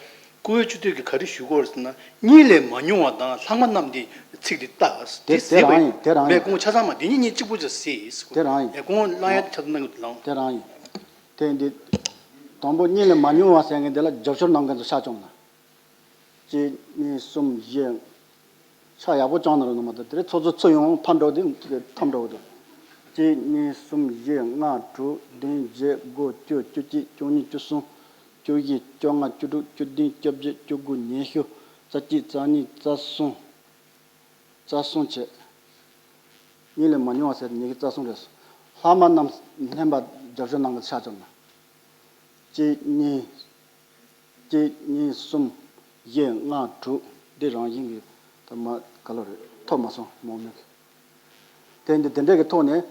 བཀུར་འོས་སྤྱི་འཐུས་ཀྱིས་ག་རེ་ཞུ་དགོས་རེད་ཟེར་ན། གཉིས་ལས་མ་ཉུང་བ་དང་ལྷག་མ་རྣམས་དེ་ཚིག་དེ་ལྟ། དེ་དེ་ཟེར་རང་བས་ཡིན། དེ་རང་མེད་ཡིན། དགོངས། ཆ་ཚང་མ་དེ་གཉིས་གཉིས་གཅིག་པུ་ཅིག་ཟེར་ཟེར་དགོས། དེ་རང་ཡིན། ཡ་དགོངས་བླང་ཡ་ཆ་ཚང་གནང་གི་འདུག་ལགས། དེ་རང་ཡིན། དེ་འདི་དང་པོ་གཉིས་ལས་མ་ཉུང་བ་ཟེར་མཁན་དེ་ལ་རྒྱབ་སྐྱོར་གནང་མཁན་ཚོ་ཆགས་བྱུང་ན། གཅིག་གཉིས་གསུམ་བཞི། ཆ་ཡག་པོ་བཅངས་ན་རུ་ནོ་མ་ད་དེ་རེད། ཚོགས་གཙོ་ཚུར་ཡོང་ཕར་འགྲོ་དེ་ཐམ་འགྲོ་གི་འདུག་གཅིག་གཉིས་གསུམ་བཞི་ལྔ་དྲུག་བདུན་བརྒྱད་དགུ་བཅུ་བཅུ་གཅིག་བཅུ་གཉིས་བཅུ་གསུམ་བཅུ་བཞི་བཅོ་ལྔ་བཅུ་དྲུག་བཅུ་བདུན་བཅོ་བརྒྱད་བཅུ་དགུ་ཉི་ཤུ་རྩ་གཅིག་རྩ་གཉིས་རྩ་གསུམ། རྩ་གསུམ་བྱས། གཉིས་ལས་མ་ཉུང་བ་ཟེར་ཉི་ཤུ་རྩ་གསུམ་རེད། ལྷག་མ་རྣམས་ལྷན་པ་རྒྱབ་སྐྱོར་གནང་གི་ཆ་བཅོམ་ན། གཅིག་གཉིས། གཅིག་གཉིས་གསུམ་བཞི་ལྔ་དྲུག་འདི་རང་བཞིན་གྱིས་ད་མ་ག་ལོ་རེད། ཐོབ་མ་སོང་མང་མོས་ཀྱི། དེ་འདི་དེ་འདྲས་ཀྱི་ཐོག་ནས།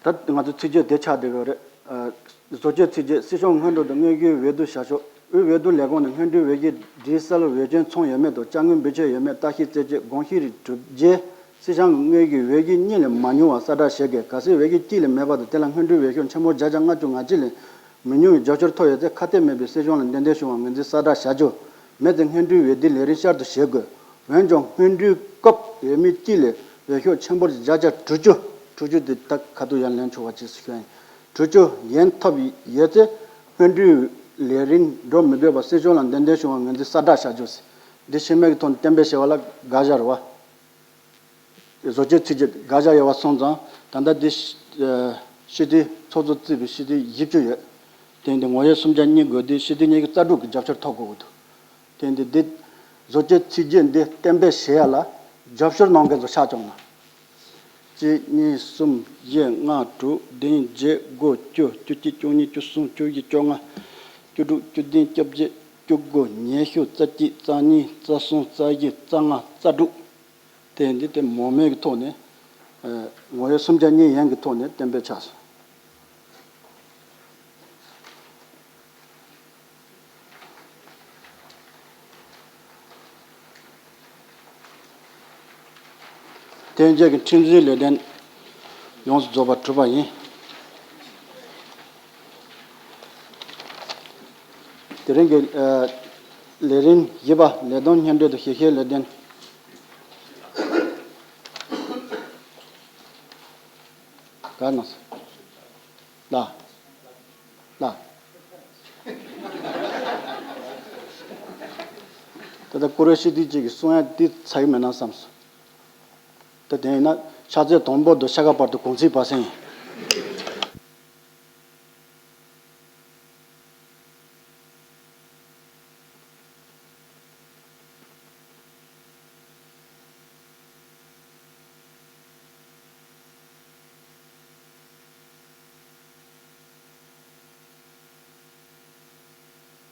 ད་ང་ཚོ་ཚིག་བརྗོད་དེ་ཆགས་བསྡད་ཡོད་རེད། ཨ། བཟོ་བཅོས་ཚིག་བརྗོད། སྲིད་སྐྱོང་སྔོན་འགྲོ་དང་དངོས་ཀྱི་འོས་བསྡུ་བྱ་ཕྱོགས། དབུས་འོས་བསྡུ་ལས་ཁུངས་ནས་སྔོན་འགྲོའི་འོས་ཀྱི་སྒྲིག་གསལ་འོས་ཆོས་ཚང་ཡོད་མེད་དང་། དཔྱ་དངུལ་འབུལ་ཆོད་ཡོད་མེད། ལྟ་ཞིབ་རྩད་གཅོད་དགོངས་གཞི་རིགས་གྲུབ་རྗེས་སྲིད་གཞུང་གི་དངོས་ཀྱི་འོས་ཀྱི་གཉིས་ལས་མ་ཉུང་བ་གསལ་བསྒྲགས་བྱེད་དགོས། གལ་སྲིད་འོས་ཀྱི་གཅིག་ལས་མེད་པ་དང་། དེ་ལ་སྔོན་འགྲོའི་འོས་ཤོག་ཆེན་པོ་བརྒྱ་ཆ་ལྔ་བཅུ་ང་གཅིག་ལས་མི་ཉུང་བའི་རྒྱབ་སྐྱོར་ཐོབ་ཡོད་ཚེ། ཁ་གཏད་མེད་པའི་སྲིད་གཞུང་ལ་འདེམས་ཐོན་བྱུང་བ་ངོས་འཛིན་གསལ་བསྒྲགས་བྱ་རྒྱུ། མེད་ཚེ་སྔོན་འགྲོའི་འོས་བསྡུའི་ལས་རིམ་བསྐྱར་དུ་བྱེད་དགོས། འོན་ཀྱང་སྔོན་འགྲོའི་སྐབས་འོས་མི་གཅིག་ལས་འོས་ཤོག་ཆེན་པོར་བརྒྱ་ཆ་དྲུག་ཅུ། དྲུག་ཅུ་དེ་ད་ཁ་ཐུག་ཡར་ལེན་ཆོག་པ་ཅིག་ཞུ་ཡ་ཡིན། དྲུག་ཅུ་ཡན་ཐོབ་ཡོད་ཚེ་སྔོན་འགྲོའི་ལས་རིམ་འགྲོ་མི་དགོས་པར་སྲིད་གཞུང་ལ་འདེམས་ཐོན་བྱུང་བ་ངོས་འཛིན་གསལ་བསྒྲགས་བྱ་རྒྱུ་ཟེར། འདི་ཕྱི་མིག་གི་ཐོག་ནས་གཏན་འབེབས་བྱས་པ་ལ་དགག་བཞག་རེད་བ། བཟོ་བཅོས་ཚིག་བརྗོད་དགག་བཞག་ཡོད་པ་སོང་ཙང་། ད་ལྟ་འདི་སྤྱི་འཐུས་ཚོགས་གཙོ་བརྩིས་པའི་སྤྱི་འཐུས་བཞི་བཅུ་ཡོད། དེ་འདི་ངོ་ཡོད་སུམ་བརྒྱ་གཉིས་དགོས་དུས་སྤྱི་འཐུས་གཉིས་ཀྱི་རྩ་དྲུག་གི་རྒྱབ་སྐྱོར་ཐོབ་དགོས་ཀྱི་འདུག་དེ་འདི་འདི་བཟོ་བཅོས་ཚིག་བརྗོད་འདི་གཏན་འབེབས་བྱེད་ཡ་ལ་རྒྱབ་སྐྱོར་གནང་མཁན་ཚོ་ཆ་བཅོམ་ན། གཅིག་གཉིས་གསུམ་བཞི་ལྔ་དྲུག་བདུན་བརྒྱད་དགུ་བཅུ་བཅུ་གཅིག་བཅུ་གཉིས་བཅུ་གསུམ་བཅུ་བཞི་བཅོ་ལྔ་བཅུ་དྲུག་བཅུ་བདུན་བཅོ་བརྒྱད་བཅུ་དགུ་ཉི་ཤུ་རྩ་གཅིག་རྩ་གཉིས་རྩ་གསུམ་རྩ་བཞི་རྩ་ལྔ་རྩ་དྲུག་དེ་འདི་དེ་མང་མོས་ཀྱི་ཐོག་ནས། ཨ། ངོ་ཡོད་སུམ་བརྒྱ་གཉིས་ཡན་གྱི་ཐོག་ནས་གཏན་འབེབས་ཆགས་སོང་། དེ་རྗེས་ཀྱི་ཁྲིམས་བཟོའི་ལས་དོན་ཡོངས་སུ་རྫོགས་པ་གྲུབ་པ་ཡིན། དེ་རིང་གི། ཨ། ལས་རིམ་བཞི་པ་ལས་དོན་སྙན་སྒྲོན་དང་ཞིབ་བཤེར་ལས་དོན། ག་ན་སོང་། ལ། ལ། ད་ལྟ་བཀུར་འོས་སྤྱི་འཐུས་གཅིག་གིས་གསུང་ཡ་འདི་ཚར་གི་མེད་ན་བསམ་སོང་། ད་དེ་ཡིན་ན་ཕྱག་ཚོད་དང་པོ་དང་ཕྱེད་ཀ་བར་དུ་གུང་ཚིགས་པ་སེང་ཡིན།